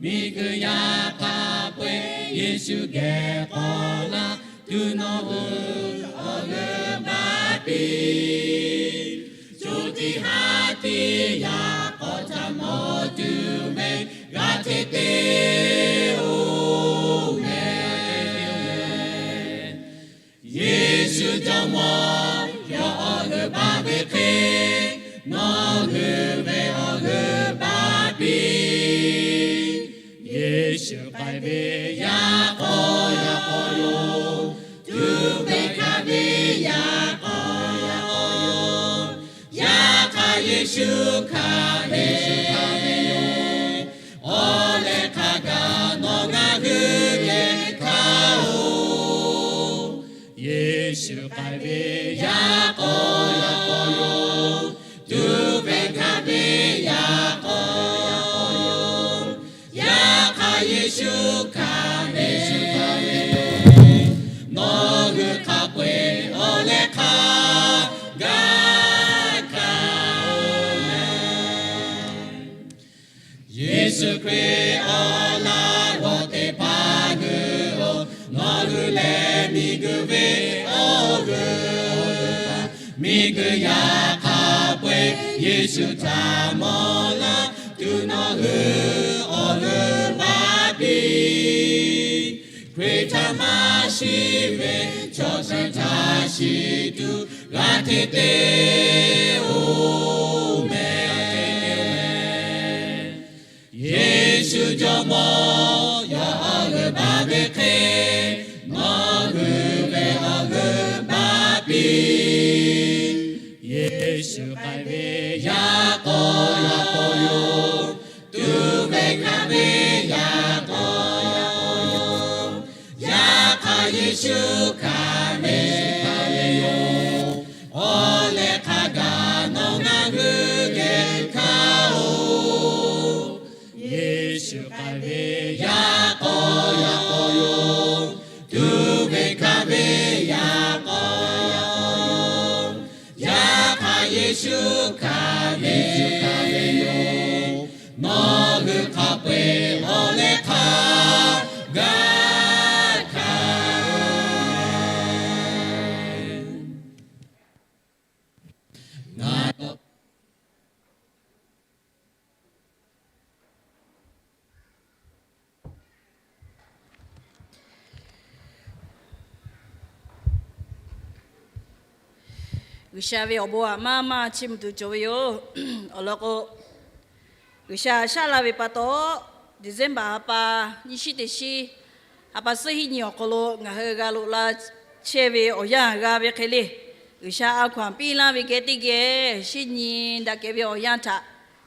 Miˬguiˬ yaꞈ hk'aˇ peu-eˬ Yeˍsuˆ geh k'awꞈ laˇ, tuˬ nawˬ hui awˬ g'euˆ baˆ piˇ. Co tiꞈ ha tiꞈ yaꞈ k'awꞈ htaꞈ mawˬ tuˬ ve g'a hteˇ te-oˬ mehˍ. Yeˍsuˆ Jawˇmawˇ yawˇ awˬ g'euˆ baˆ ve hk'e, nawˬ hui ve awˬ g'euˆ baˆ piˇ. Yeˍsuˆ k'ai ve yaꞈ k'aw yaꞈ k'aw yoˬ. Tuˬ ve hkanˍ ve yaꞈ k'aw yaꞈ k'aw yoˬ. Yaꞈ hk'aˇ Yeˍsuˆ hkanˍ ve yoˬ. Awˬ leh hk'a gaˬ nawˬ ngaˬ hui geh hkanˍ-oˬ. Yeˍsuˆ k'ai ve yaꞈ k'aw yaꞈ k'aw yoˬ. Tuˬ ve hkanˍ ve yaꞈ k'aw yaꞈ k'aw yoˬ. Yaꞈ hk'aˇ Yeˍsuˆ hkanˍ ve yoˬ. Nawˬ hui hk'a peu-eˬ awˬ leh hk'a gaˬ hkanˍ-oˬ mehˍ. Yeˍsuˆ Hkriꞈ awˬ laꞈ g'awˇ teˇ hpaˍ hui-oˬ, nawˬ hui lehˬ miˬguiˬ ve awˬ g'euˆ, miˬguiˬ yaꞈ hk'aˇ peu-eˬ Yeˍsuˆ htaꞈ mawˬ laˇ tuˬ nawˬ hui awˬ g'euˆ baˆ piˇ. Hkriꞈ htaꞈ maˇ shiˍ ve chaw chi htaꞈ shiˍ tuˬ g'a hteˇ te-oˬ mehˍ. Yeˍsuˆ Jawˇmawˇ yawˇ awˬ g'euˆ baˆ ve hk'e, nawˬ hui ve awˬ g'euˆ baˆ piˇ. Yeˍsuˆ k'ai ve yaꞈ k'aw yaꞈ k'aw yoˬ. Tuˬ ve hkanˍ ve yaꞈ k'aw yaꞈ k'aw yoˬ. Yaꞈ hk'aˇ Yeˍsuˆ hkanˍ ve yoˬ. Awˬ leh hk'a gaˬ nawˬ ngaˬ hui geh hkanˍ-oˬ. Yeˍsuˆ k'ai ve yaꞈ k'aw yaꞈ k'aw yoˬ. Tuˬ ve hkanˍ ve yaꞈ k'aw yaꞈ k'aw yoˬ. Yaꞈ hk'aˇ Yeˍsuˆ hkanˍ ve yoˬ. Nawˬ hui hk'a peu-eˬ awˬ leh hk'a gaˬ hkanˍ-oˬ. G'uiˬsha ve awˬ bon aꞈ maˇ maˇ chiˇ mvuh tuˬ cawˬ ve yoˬ. Awˬ lawn k'o, G'uiˬsha shaˉ laˇ ve pa taw, December ha pa nyiˇ shiˉ teˇ shiˉ, ha pa suhˉ hiˉ nyi awˬ hk'aw lo ngaˬ hui g'a loꞈ la chehˇ ve awˬ yanˇ g'a ve hk'e le, G'uiˬsha a hkaw-anˬ piˇ laˇ ve geh teˇ geh shinˉ nyi daꞈ kehˬ ve awˬ yanˇ htaꞈ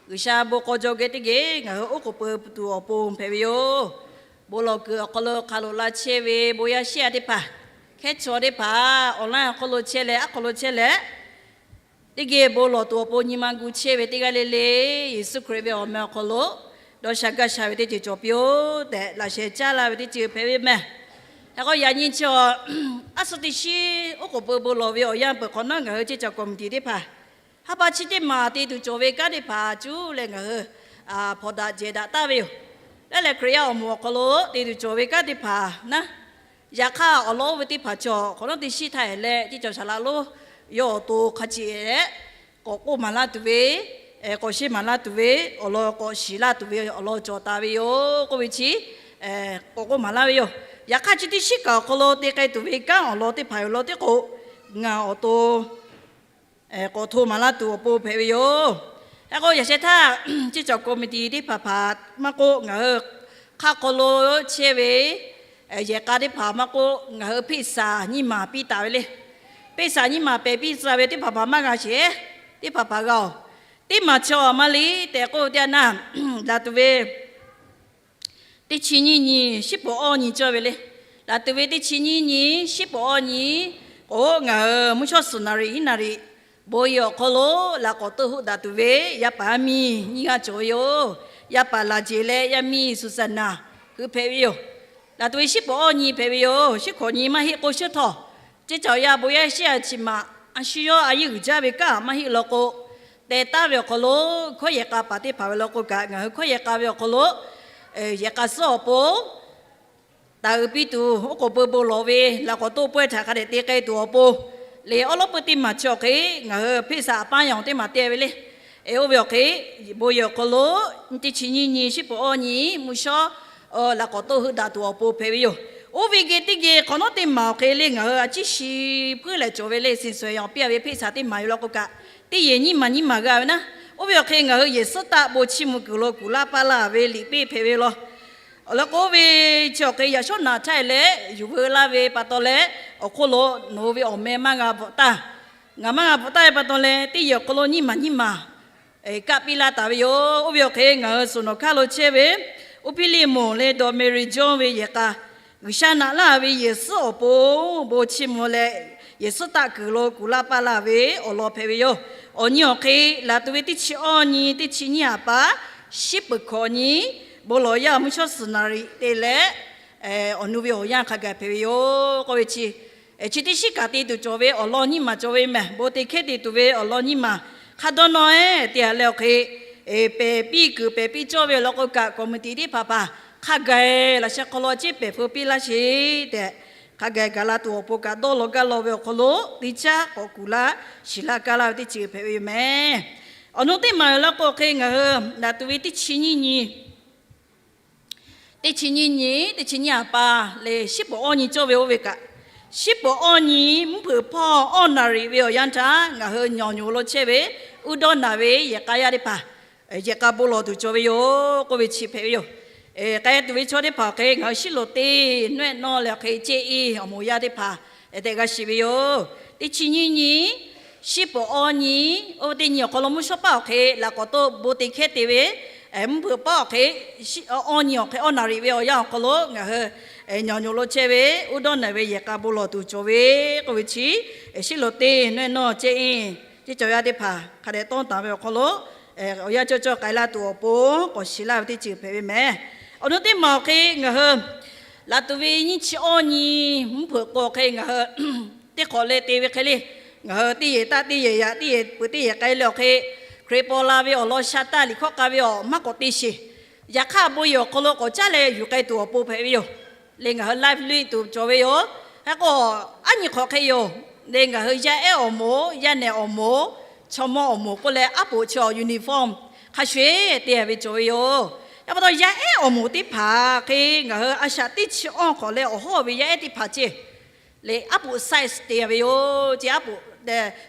G'uiˬsha bon k'aw jaw geh teˇ geh ngaˬ hui oˉ k'oˍ pui tuˬ awˬ pon hpehꞈ ve yoˬ. Bon lawˬ kuiˬ awˬ hk'aw lo hk'a loꞈ la chehˇ ve bon yaˇ shiˉ yaˇ teˇ hpaˍ, hkehˉ chaw teˇ hpaˍ online awˬ hk'aw lo chehˇ leh aˉ hk'aw lo chehˇ leh, teˇ geh bon lawˬ tuˬ awˬ pon nyi ma gu chehˇ ve teˇ g'aˇ le le, Yeˍsuˆ Hkriꞈ ve awˬ meh awˬ hk'aw lo dawˇ sha gaˇ sha ve teˇ ceuˬ cawˬ piˇ-oˬ tehꞈ laꞈ sheh caˇ laˇ ve teˇ ceuˬ hpehꞈ ve mehˍ. Hk'e k'o yaꞈ nyi chi aˉ suhˉ teˇ shiˉ oˉ k'oˍ pui bon lawˬ ve awˬ yanˇ peuˬ hk'awꞈ nawˉ ngaˬ hui ceˇ caˬ kawˍ miˬ tiˍ teˇ hpaˍ ha pa chi teˇ maˬ te tuˬ cawˬ ve kanˉ teˇ hpaˍ cuˉ leh ngaˬ hui hpawnˬ daꞈ jehˬ daꞈ taˍ ve yoˬ. Leh lehˬ Hkriꞈ yaˇ awˬ moˍ awˬ hk'aw lo te tuˬ cawˬ ve kanˉ teˇ hpaˍ naˉ, yaꞈ hk'aˇ awˬ lawn oˇ ve teˇ hpaˍ chaw hk'awꞈ nawˉ teˇ shiˉ htaˇ eˬ leh ceˇ caˬ shaˍ laꞈ lonˉ yawˇ awˬ to hk'a ceꞈ leh k'awꞈ k'oˆ maˍ laˇ tuˬ ve, k'awꞈ sheˆ maˍ laˇ tuˬ ve awˬ lawn, k'awꞈ shiˍ laˇ tuˬ ve awˬ lawn cawˬ taˍ ve yoˬ k'oˆ ve chi k'awꞈ k'oˆ maˍ laˇ ve yoˬ. Yaꞈ hk'aˇ chi teˇ shiˉ kaꞈ awˬ hk'aw lo te k'ai tuˬ ve kanˉ awˬ lawn teˇ hpaˍ awˬ lawn teˇ k'o, ngaˬ awˬ to k'awꞈ hto maˍ laˇ tuˬ awˬ pon hpehꞈ ve yoˬ. Hk'e k'o yaꞈ sheh htaˇ ceˇ caˬ kawˍ miˬ tiˍ teˇ hpaˍ hpaˍ maˇ k'oˆ, ngaˬ hui hk'aˆ hk'aw lo chehˇ ve yehˬ k'a teˇ hpaˍ maˇ k'oˆ, ngaˬ hui Hpeˇsaˍ nyiˇ maˬ piˇ taˍ ve le. Hpeˇsaˍ nyiˇ maˬ pehˬ piˇ tcuh ve teˇ hpaˍ hpaˍ maˇ g'a sheˍ. Teˇ hpaˍ hpaˍ g'a-oˬ, teˇ maˬ chaw maˇ liꞈ tehꞈ k'oˆ ve teˇ yanˇ naˉ, laˬ tuˬ ve teˇ chi nyiˇ nyi, shiˉ pawˍ awˇ nyi cawˇ ve le. Laˬ tuˬ ve teˇ chi nyiˇ nyi, shiˉ pawˍ awˇ nyi k'o, ngaˬ hui mvuhˇ shawˉ suhˍ naˍ riˍ hiˉ naˍ riˍ bon yehˬ awˬ hk'aw lo laꞈ k'awꞈ teuˆ hoˆ daꞈ tuˬ ve yaˇ paˍ yaˇ miˇ nyiˇ g'aˇ cawˬ ve yoˬ. Yaˇ paˍ laˬ jeˬ leh yaˇ miˇ Susanna hui hpehꞈ ve yoˬ. Laˬ tuˬ ve shiˉ pawˍ awˇ nyi hpehꞈ ve yoˬ. Shiˉ hkawꞈ nyi maˇ heˆ k'o shiˉ htawˇ, ceˇ caˬ awˬ yaˇ bon yaˇ shiˉ yaˇ chi maꞈ a shu yawˇ a yeˇ uiˍ jaˇ ve kanˉ maˇ heˆ law k'o, teh taˍ ve awˬ hk'aw lo hkawˉ yehˬ k'a paˍ teˇ hpaˍ ve law k'o kaꞈ, ngaˬ hui hkawˉ yehˬ k'a ve awˬ hk'aw lo yehˬ k'a suhˉ awˬ pon taˍ uiˍ piˇ tuˬ, oˉ k'oˍ pui bon lawˬ ve laꞈ k'awꞈ toˆ pawehˇ htaꞈ hk'a dehꞈ te k'ai tuˬ awˬ pon, le awˉ lawˉ pui teˇ maˬ chi awˬ hk'e ngaˬ hui hpeˆ saꞈ paˇ yaw teˇ maˬ te ve le. Oˇ ve awˬ hk'e, bon yehˬ awˬ hk'aw lo teˇ chi nyiˇ nyi, shiˉ peuˍ awˇ nyi mvuhˇ shawˉ laꞈ k'awꞈ toˆ heuˆ daꞈ tuˬ awˬ pon hpehꞈ ve yoˬ. Oˇ ve geh teˇ geh hk'awꞈ nawˉ teˇ maˬ awˬ hk'e le, ngaˬ hui a ciˉ shi puiˉ leh cawˬ ve le, siˍ suhˍ yaw piˇ a ve hpeˆ saꞈ teˇ maˬ yoˬ law k'o kaꞈ, teˇ yehˬ nyiˇ maˬ nyiˇ maˬ g'a ve naˉ. Oˇ ve awˬ hk'e ngaˬ hui yehˬ suhˉ taˆ bon chiˇ mvuh kuiˬ lo kuˬ laˇ paˇ laˇ ve liꞈ peˆ hpehꞈ ve law. Awˬ lawn k'o, oˇ ve chi awˬ hk'e yaꞈ shawˉ naꞈ htaˇ leh yuˬ veu laˇ ve pa taw leh, awˬ hk'oˆ lo nawˬ hui ve awˬ meh maˇ g'a bvuhꞈ taˇ, ngaˬ maˇ g'a bvuhꞈ taˇ ve pa taw leh, teˇ yehˬ awˬ hk'aw lo nyiˇ maˬ nyiˇ maˬ kaˆ piˇ laˇ taˍ ve yoˬ. Oˇ ve awˬ hk'e ngaˬ hui suhˍ nawˬ hkaˇ lo chehˇ ve, oˇ piˇ liˇ moˍ leh dawˬ Mehˍriˍ Jawˇ ve yehˬ k'a, G'uiˬsha naꞈ laˇ ve yehˬ suhˉ awˬ pon bon chiˇ mvuh leh, yehˬ suhˉ taˆ kuiˬ lo kuˬ laˇ paˇ laˇ ve awˬ lawn hpehꞈ ve yoˬ. Awˬ nyi awˬ hk'e, laˬ tuˬ ve teˇ chi awˇ nyi, teˇ chi nyiˇ aˍ paˍ, shiˉ peuˍ hkawꞈ nyi, bon lawˬ yaˇ mvuhˇ shawˉ suhˍ naˍ riˍ te leh, awˬ nu ve awˬ yanˇ hk'a gaˬ hpehꞈ ve yoˬ k'oˆ ve chi, chi teˇ shiˉ kaꞈ te tuˬ cawˬ ve awˬ lawn nyiˇ maˬ cawˬ ve mehˬ. Bon te hkehˉ te tuˬ ve awˬ lawn nyiˇ maˬ hk'a dawˇ nawˇ-e te a leh awˬ hk'e, pehˬ piˇ kuiˬ pehˬ piˇ cawˇ ve awˬ lawn k'o kaꞈ, committee teˇ hpaˍ hpaˍ hk'a gaˬ laꞈ sheh hk'aw lo a ciˉ pehˬ feu piˇ laˇ sheˍ tehꞈ, hk'a gaˬ gaˬ la tuˬ awˬ pon kaꞈ, dawˇ law gaˇ law ve awˬ hk'aw lo teˇ caˉ k'awꞈ kuˬ laˇ shiˍ laˇ kaˇ laˇ ve teˇ ceuˬ hpehꞈ ve yoˬ mehˬ. Awˬ nu teˇ maˬ awˬ lawn k'o hk'e, ngaˬ hui laˬ tuˬ ve teˇ chi nyiˇ nyi, teˇ chi nyiˇ nyi, teˇ chi nyiˇ aˍ paˍ leh shiˉ peuˍ awˇ nyi cawˇ ve oˇ ve kaꞈ, shiˉ peuˍ awˇ nyi mvuhˇ hpeuꞈ hpawˇ awˇ naˍ riˍ ve awˬ yanˇ htaˇ ngaˬ hui nyawˬ nyi lo chehˇ ve uˉ dawˇ naˬ ve yehˬ k'a yaˇ teˇ hpaˍ, yehˬ k'a bon lawˬ tuˬ cawˬ ve yoˬ k'oˆ ve chi hpehꞈ ve yoˬ. K'ai tuˬ ve chaw teˇ hpaˍ awˬ hk'e ngaˬ hui shiˉ lo teˇ nawehˆ nawˇ leh awˬ hk'e ceh e awˬ moˍ yaˇ teˇ hpaˍ tehꞈ g'a shiˍ ve yoˬ. Teˇ chi nyiˇ nyi, shiˉ peuˍ awˇ nyi, oˇ ve teˇ nyi awˬ hk'aw lo mvuhˇ shawˉ paˆ awˬ hk'e laꞈ k'awꞈ toˆ bon te hkehˉ te ve, mvuhˇ hpeuꞈ paˆ awˬ hk'e awˇ nyi awˬ hk'e awˇ naˍ riˍ ve awˬ yanˇ awˬ hk'aw lo ngaˬ hui nyawˬ nyi lo chehˇ ve uˉ dawˇ naˬ ve yehˬ k'a bon lawˬ tuˬ cawˬ ve k'oˆ ve chi, shiˉ lo teˇ nawehˆ nawˇ ceh e, teˇ cawˬ yaˇ teˇ hpaˍ hk'a dehꞈ tawˇ taˍ ve awˬ hk'aw lo awˬ yanˇ cawˇ cawˇ k'ai laˇ tuˬ awˬ pon k'awꞈ shiˍ laˇ ve teˇ ceuˬ hpehꞈ ve mehˬ. Awˬ nu teˇ maˬ awˬ hk'e ngaˬ hui laˬ tuˬ ve nyiˇ chi awˇ nyi mvuhˇ hpeuꞈ k'o hk'e ngaˬ hui teˇ hk'awꞈ leh te ve hk'e le, ngaˬ hui teˇ yehˬ taˆ teˇ yehˬ yaꞈ, teˇ yehˬ peuˬ teˇ yehˬ k'ai leh awˬ hk'e, Hkriꞈ paw la ve awˬ lawn sha taˇ liꞈ hkawˇ k'a ve awˬ maˇ k'awꞈ te sheˍ. Yaꞈ hk'aˇ bon yehˬ awˬ hk'aw lo k'awꞈ caˉ leh yuˬ k'ai tuˬ awˬ pon hpehꞈ ve yoˬ. Leh ngaˬ hui live leh tuˬ cawˬ ve yoˬ. Hk'e k'o, aˉ nyi hk'awꞈ hk'e yoˬ. Leh ngaˬ hui yaˇ ehˉ awˬ moˍ, yaˇ nehˬ awˬ moˍ, chaw mawˇ awˬ moˍ k'oˆ leh aˉ poꞈ chi awˬ uniform hk'a shuˍ shuˍ te ve cawˬ ve yoˬ. Yaˇ pa taw yaˇ ehˉ awˬ moˍ teˇ hpaˍ hk'e ngaˬ hui a shaꞈ teˇ chi awˇ hk'awꞈ leh awˬ hawˉ ve yaˇ ehˉ teˇ hpaˍ ceh leh aˉ poꞈ size te ve yoˬ. Ceh aˉ poꞈ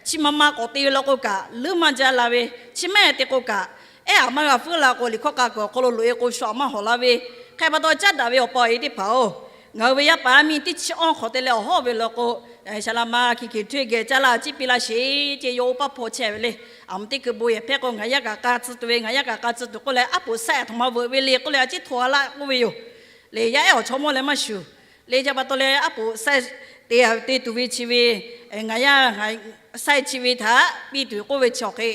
chi ma ma k'awꞈ te ve law k'o kaꞈ, leuˉ maˇ jaˇ la ve, chi maˇ te k'o kaꞈ, ehˉ aꞈ maˇ g'a feuˉ la k'o, liꞈ hkawˇ k'a kuiˬ awˬ hk'aw lo loꞈ e k'o shu aꞈ maˇ hawˍ la ve. Hk'e pa taw caˉ daꞈ ve awˬ pa awˬ e teˇ hpaˍ-oˬ, ngaˬ hui ve yaˇ paˍ yaˇ miˇ teˇ chi awˇ hk'awꞈ te leh awˬ hawˉ ve law k'o, shaˍ laꞈ ma hkiˬ hkiˬ htuˇ geh caˇ laˇ ciˉ piˇ laˇ sheˍ. Ceh yawˇ oˇ paˇ hpaw chehˇ ve le. Aˬ mvuh teˇ kuiˬ bon yehˬ hpehˇ k'o, ngaˬ yaˇ kaꞈ k'a tcuh tuˬ ve, ngaˬ yaˇ kaꞈ k'a tcuh tuˬ k'oˆ leh, aˉ poꞈ size aˬ htoꞈ ma veuꞈ ve le k'oˆ leh a ciˉ hto a laˇ k'oˆ ve yoˬ. Leh yaˇ ehˉ awˬ chaw mawˇ leh maˇ shuˍ. Leh ca pa taw leh aˉ poꞈ size te te tuˬ ve chi ve, ngaˬ yaˇ size chi ve htaꞈ piˇ tuˬ k'oˆ ve chi awˬ hk'e,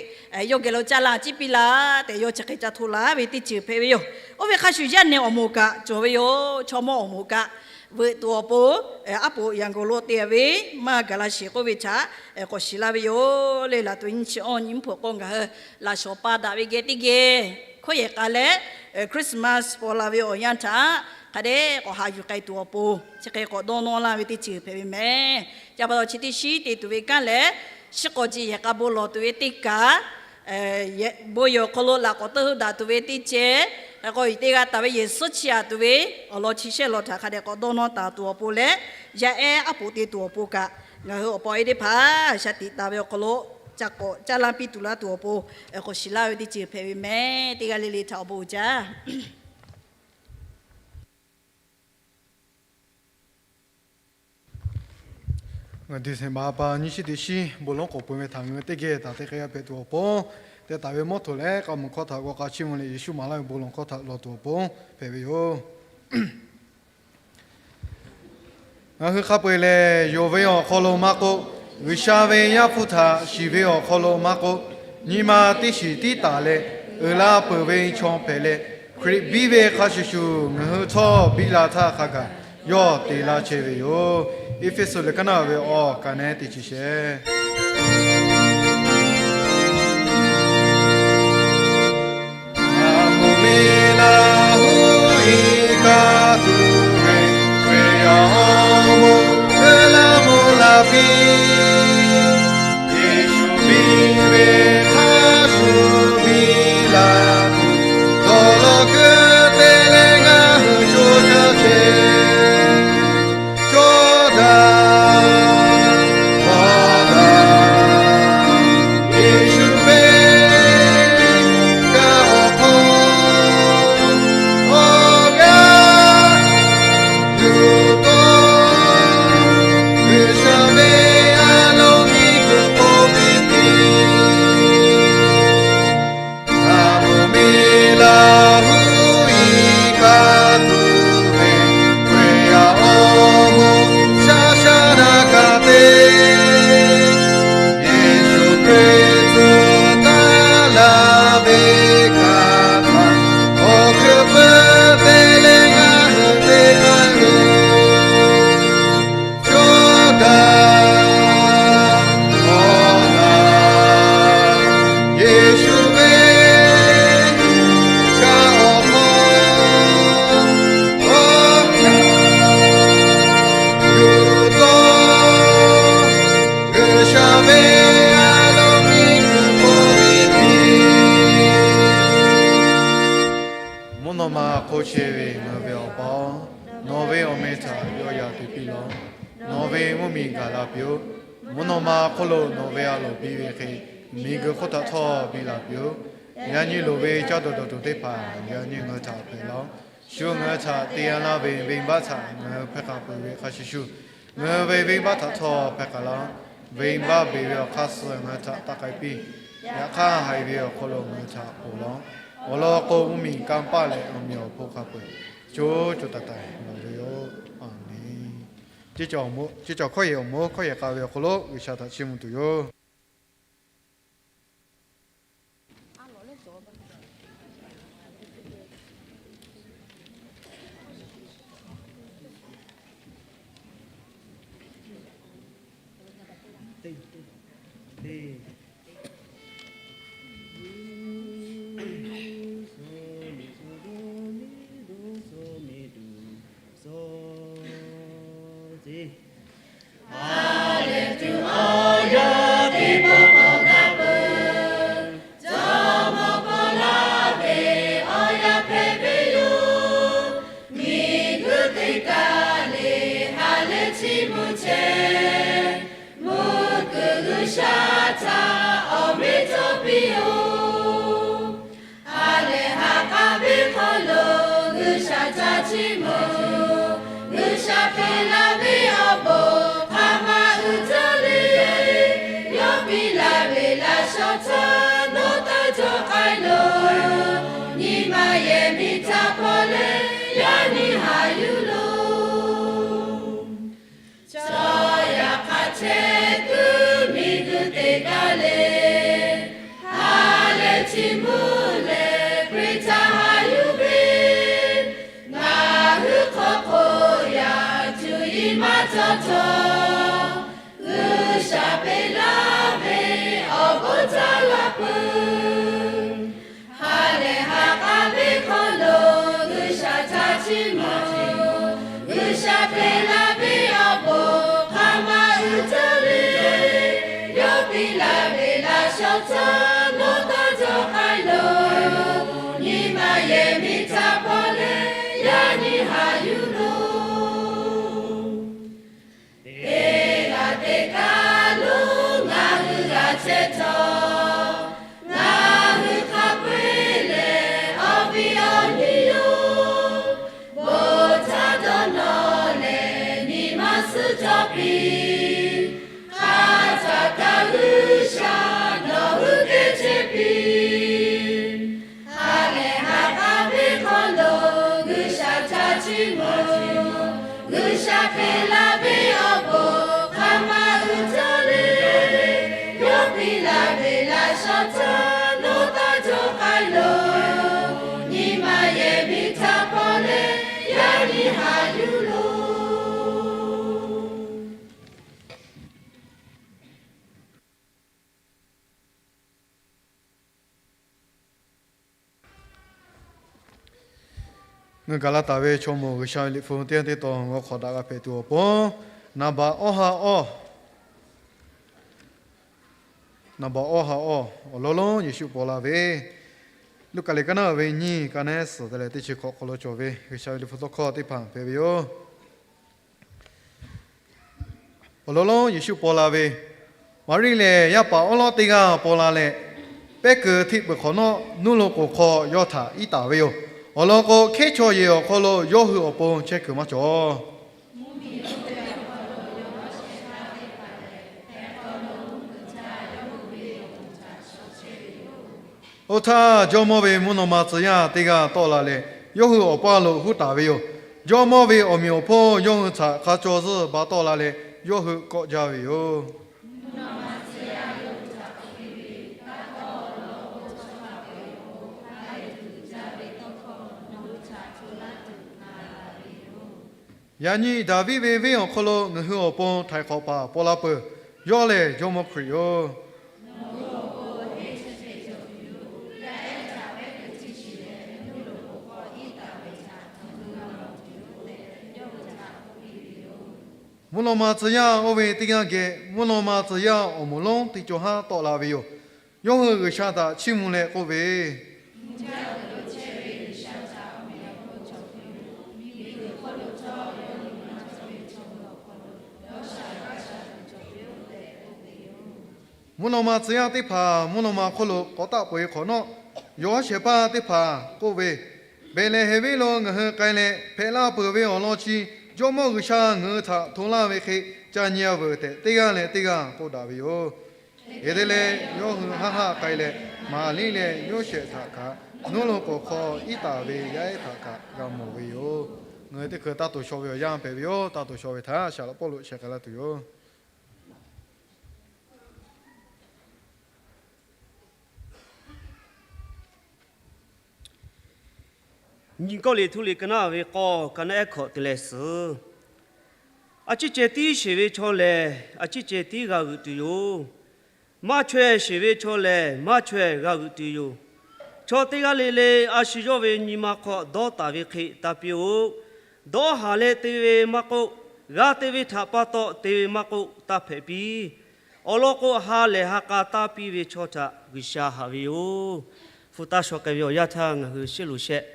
yawˇ geh lo caˇ laˇ ciˉ piˇ laˇ tehꞈ yawˇ chi hk'e ca hto laˇ ve teˇ ceuˬ hpehꞈ ve yoˬ. Oˇ ve hk'a shuˍ yaˇ nehˬ awˬ moˍ kaꞈ cawˬ ve yoˬ. Chaw mawˇ awˬ moˍ kaꞈ veuꞈ tuˬ awˬ pon aˉ poꞈ yanˇ g'oˬ lo te ve maˇ gaˬ la sheˍ k'oˆ ve htaꞈ k'awꞈ shiˍ laˇ ve yoˬ. Leh laˬ tuˬ nyiˇ chi awˇ nyi mvuhˇ hpeuꞈ k'o ngaˬ hui laꞈ shawˍ pa daꞈ ve geh teˇ geh hkawˇ yehˬ k'a leh, Christmas paw la ve awˬ yanˇ htaꞈ hk'a dehꞈ k'awꞈ haꞈ yuˬ k'ai tuˬ awˬ pon chi hk'e k'awꞈ dawˇ nawˇ laˇ ve teˇ ceuˬ hpehꞈ ve mehˬ. Ca pa taw chi teˇ shiˉ te tuˬ ve kanˉ leh, shiˉ k'awꞈ ji yehˬ k'a bon lawˬ tuˬ ve teˇ kaꞈ, bon yehˬ awˬ hk'aw lo laꞈ k'awꞈ teuˆ heuˆ daꞈ tuˬ ve teˇ ceh, k'o yehˬ te g'a taˍ ve yehˬ suhˉ chi a tuˬ ve awˬ lawn chi shehˆ lawn htaꞈ hk'a dehꞈ k'awꞈ dawˇ nawˇ taˍ tuˬ awˬ pon leh, yaˇ ehˉ aˉ poꞈ te tuˬ awˬ pon kaꞈ, ngaˬ hui awˬ pa awˬ e teˇ hpaˍ shaˍ tiꞈ taˍ ve awˬ hk'aw lo ca k'awꞈ caˇ laˇ piˇ tuˬ laˇ tuˬ awˬ pon k'awꞈ shiˍ laˇ ve teˇ ceuˬ hpehꞈ ve mehˬ. Teˇ g'aˇ le le htaꞈ awˬ bon uiˍ jaˇ. Ngaˬ December pa nyiˇ shiˉ teˇ shiˉ bon lonˉ k'awꞈ peuˬ ve htaꞈ ngaˬ hui teˇ geh taˍ te k'ai g'a hpehꞈ tuˬ awˬ pon, te taˍ ve mawˇ htoꞈ leh k'a muiˬ hkawˇ htaꞈ g'aw k'a chiˇ mvuh leh Yeˍsuˆ maˍ laˇ ve bon lawˬ hkawˇ htaꞈ lawˬ tuˬ awˬ pon hpehꞈ ve yoˬ. Ngaˬ hui hk'a peu-eˬ lehˬ, yonˍ ve awˬ hk'aw lo maˇ k'oˆ, G'uiˬsha ve Yaˇ hpu htaꞈ shiˍ ve awˬ hk'aw lo maˇ k'oˆ, nyi ma teˇ shiˍ tiˉ taˍ leh uiˍ la peuˬ ve chaw hpehꞈ leh, Hkriꞈ biˇ ve hk'a shuˍ shuˍ ngaˬ hui htawˇ biˇ la htaˇ hk'a gaˬ yawˇ te laˇ chehˇ ve yoˬ. Eˇfeˇsuꞈ liꞈ kaˉ naˆ ve awˬ kaꞈ nehˉ teˇ chi shehˍ. Ngaˬ moˍ ve Laˇ huˉ Mvuhˇ naw ma hk'oˆ chehˇ ve ngaˬ hui ve Awˬ pa-oˬ, nawˬ ve awˬ meh htaꞈ yawˇ yaꞈ tuˬ piˇ laˬ. Nawˬ ve mvuhˇ miˬ gaˬ la piˇ-oˆ. Mvuhˇ naw ma hk'oˆ lo nawˬ ve a loˍ piˇ ve hk'e, miˬguiˬ hk'oˆ htaꞈ htawˇ piˇ laˬ piˇ-oˆ. Yaꞈ nyi loˍ ve caˇ tuˬ dawˬ tuˬ teˇ hpaˍ yaꞈ nyi ngaˬ hui htaꞈ hpehꞈ laˇ-oˆ. Shu ngaˬ hui htaꞈ te laˇ ve venˇbaˆ htaꞈ ngaˬ hui hpehˇ k'aꞈ peuˬ ve hk'a shuˍ shuˍ, ngaˬ hui ve venˇbaˆ htaꞈ htawˇ hpehˇ k'aꞈ laˇ-oˆ. Venˇbaˆ beˬ ve awˬ hk'aˇ suh ngaˬ hui htaꞈ taˇ k'ai piˇ. Yaꞈ hk'aˇ, haiˬ ve awˬ hk'aw lo ngaˬ hui htaꞈ ponˬ laˇ-oˆ. Awˬ lawn k'o, mvuhˇ miˬ kanˇ paˆ leh awˬ meꞈ awˬ hponˇ hk'a peu-eˬ co co taiˍ taiˍ lawˬ ve yoˬ. A menˬ. Ceˇ cawˬ hkawˇ yehˬ awˬ moˍ hkawˇ yehˬ k'a ve awˬ hk'aw lo G'uiˬsha htaꞈ chiˇ mvuh tuˬ yoˬ. Aˬ lehˬ tuˬ awˬ yaˇ teˇ pawˆ k'awꞈ g'a peuˬ. Jawˇmawˇ Pawˇluꞈ ve awˬ yaˇ hpehꞈ ve yoˬ. Miˬguiˬ teˇ kaˬ le ha lehˬ chiˇ mvuh chehˇ. Mvuhˇ kuiˬ G'uiˬsha htaꞈ awˬ mehˇ cawˇ piˇ-oˆ. Ha lehˬ ha k'aˉ ve hk'aw lo G'uiˬsha htaꞈ chiˇ mvuh. G'uiˬsha hpehꞈ la ve awˬ bon hk'a ma uiˍ jaˇ le. Yawˇ piˇ laˇ ve laꞈ shawnˍ htaꞈ nawˬ taˇ cawˬ k'ai loˬ. Nyi ma yehˬ miˬ htaꞈ hpaw leh yaꞈ nyi haꞈ yuˬ loˬ. Chaw yaꞈ hk'aˇ chehˇ kuiˬ miˬguiˬ teˇ kaˬ le, ha lehˬ chiˇ mvuh leh Hkriꞈ htaꞈ haꞈ yuˬ ve, ngaˬ hui hk'aw hk'oˆ yaꞈ cuˇ yiˍ maˇ cawˬ cawˬ, G'uiˬsha peꞈ laˇ ve awˬ bon caˇ la peuˬ. Ha lehˬ ha k'aˉ ve hk'aw lo G'uiˬsha htaꞈ chiˇ mvuh. G'uiˬsha hpehꞈ la ve awˬ bon hk'a ma uiˍ jaˇ le. Yawˇ piˇ laˇ ve laꞈ shawnˍ htaꞈ nawˬ taˇ cawˬ k'ai loˬ. Nyi ma yehˬ miˬ htaꞈ hpaw leh yaꞈ nyi haꞈ yuˬ loˬ. Teˇ g'aˇ teˇ kaˬ lo ngaˬ hui g'a chehˇ htawˇ, ngaˬ hui hk'a peu-eˬ lehˬ awˬ viˉ awˬ nyi yoˬ. Bon htaˇ dawˇ nawˬ lehˬ nyi ma suhˉ cawˬ piˇ. Hk'aˬ htaꞈ kaꞈ G'uiˬsha nawˬ hui geh chehˇ piˇ. Ha lehˬ ha k'aˉ ve hk'aw lo G'uiˬsha htaꞈ chiˇ mvuh. G'uiˬsha hpehꞈ la ve awˬ bon hk'a ma uiˍ jaˇ le. Yawˇ piˇ laˇ ve laꞈ shawnˍ htaꞈ nawˬ taˇ cawˬ k'ai loˬ. Nyi ma yehˬ miˬ htaꞈ hpaw leh yaꞈ nyi haꞈ yuˬ loˬ. Ngaˬ hui Gaˍlaˍtaˍ ve chaw mawˬ G'uiˬsha ve liꞈ hpu teˇ yanˇ teˇ tawn g'aw hk'awꞈ daꞈ g'a hpehꞈ tuˬ awˬ pon, naˍ baꞈ awˇ ha awˇ, naˍ baꞈ awˇ ha awˇ awˬ lawn lonˉ Yeˍsuˆ paw la ve, Luˉkaꞈ liꞈ kaˇ naˉ ve nyiˇ, kaˇ naˉ suhˍ te leh teˇ chi hkawꞈ hk'aw lo cawˬ ve G'uiˬsha ve liꞈ hpu tawˇ hkawˇ teˇ hpaˍ hpehꞈ ve yoˬ. Awˬ lawn lonˉ Yeˍsuˆ paw la ve, Maˍriˆ lehˬ yaˇ paˍ awˉ lawˉ teˇ g'aˇ paw la leh, pehˉ kuiˬ hteˆ peuˬ hk'awꞈ nawˉ nuˇ loꞈ k'oˍ hk'aw yawˇ htaꞈ iˉ taˍ ve yoˬ. Awˬ lawn k'o, hkehˉ chaw yehˬ awˬ hk'aw lo yawˇ hui awˬ pon chehˇ kuiˬ maˇ cawˬ. Oˇ htaˇ, jawˇmawˇ ve mvuhˇ naw ma tcuh yaˇ teˇ g'aˇ tawˆ la leh, yawˇ hui awˬ paˇ lo huˉ taˍ ve yoˬ. Jawˇmawˇ ve awˬ meꞈ awˬ hponˇ yawˇ hui htaꞈ hk'a caw zuhˇ ba tawˆ la leh, yawˇ hui kawˆ jaˇ ve yoˬ. Yaꞈ nyi Daˍviˆ ve venˇ awˬ hk'aw lo ngaˬ hui awˬ pon htaiˍ hk'awꞈ paˍ paw la peuˬ. Yawˇ lehˬ Jawˇmawˇ Hkriꞈ yoˬ. Mvuhˇ naw ma tcuh yaˇ oˇ ve teˇ g'aˇ geh, mvuhˇ naw ma tcuh yaˇ awˬ moˍ lonˉ teˇ cawˬ haˉ tawˆ la ve yoˬ. Yawˇ hui G'uiˬsha htaꞈ chiˇ mvuh leh k'oˆ ve, Mvuhˇ naw ma tcuh yaˇ teˇ hpaˍ mvuhˇ naw ma hk'oˆ lo k'awꞈ taˆ peuˬ ve hk'awꞈ nawˉ, yawˬ hawˉ shehˍ hpaˇ teˇ hpaˍ k'oˆ ve, Behˍlehˍhehnˍ venˇ lo ngaˬ hui k'ai leh hpehꞈ la peuˬ ve awˬ lawn chi Jawˇmawˇ G'uiˬsha ngaˬ hui htaꞈ hto laˇ ve hk'e ca nyi-a veuˬ tehꞈ, teˇ g'aˇ leh teˇ g'aˇ k'oˆ daꞈ ve yoˬ. Hk'e te leh, yawˇ hui haˆ haˆ k'ai leh, Maˍriˆ leh Yoˇsehꞈ htaꞈ kaꞈ, nuˇ loꞈ k'oˍ hk'aw iˉ taˍ ve yaˇ ehˉ htaꞈ kaꞈ g'a mawˬ ve yoˬ. Ngaˬ hui teˇ hkui taˇ to shaw ve awˬ yanˇ hpehꞈ ve yoˬ. Taˇ to shaw ve htaꞈ shaˍ laꞈ Pawˇluꞈ sheh k'ai laˇ tuˬ yoˬ. Nyi kawˆ liꞈ htuˇ liꞈ ka naˉ ve k'awˇ, ka naˉ ehˉ hkawꞈ te leh suhˍ. A ciˉ ceh tiˉ sheˍ ve chaw lehˬ, a ciˉ ceh tiˉ g'a g'euꞈ tuˬ yoˬ. Maˇ chaweh sheˍ ve chaw lehˬ, maˇ chaweh g'a g'euꞈ tuˬ yoˬ. Chaw teˇ g'aˇ le le a shu yawˇ ve nyi ma hk'aw dawˇ taˍ ve hk'e taˇ piˇ-oˆ. Dawˇ haˍ leh te ve maˇ k'oˆ, g'a te ve htaꞈ pa taw te ve maˇ k'oˆ, taˇ hpehꞈ piˇ. Awˬ lawn k'o, ha lehˬ ha k'a taˇ piˇ ve chaw htaꞈ G'uiˬsha haꞈ ve yoˬ. Hpu taˇ shaw k'ai ve awˬ yanˇ htaˇ, ngaˬ hui shehˆ loˍ shehˆ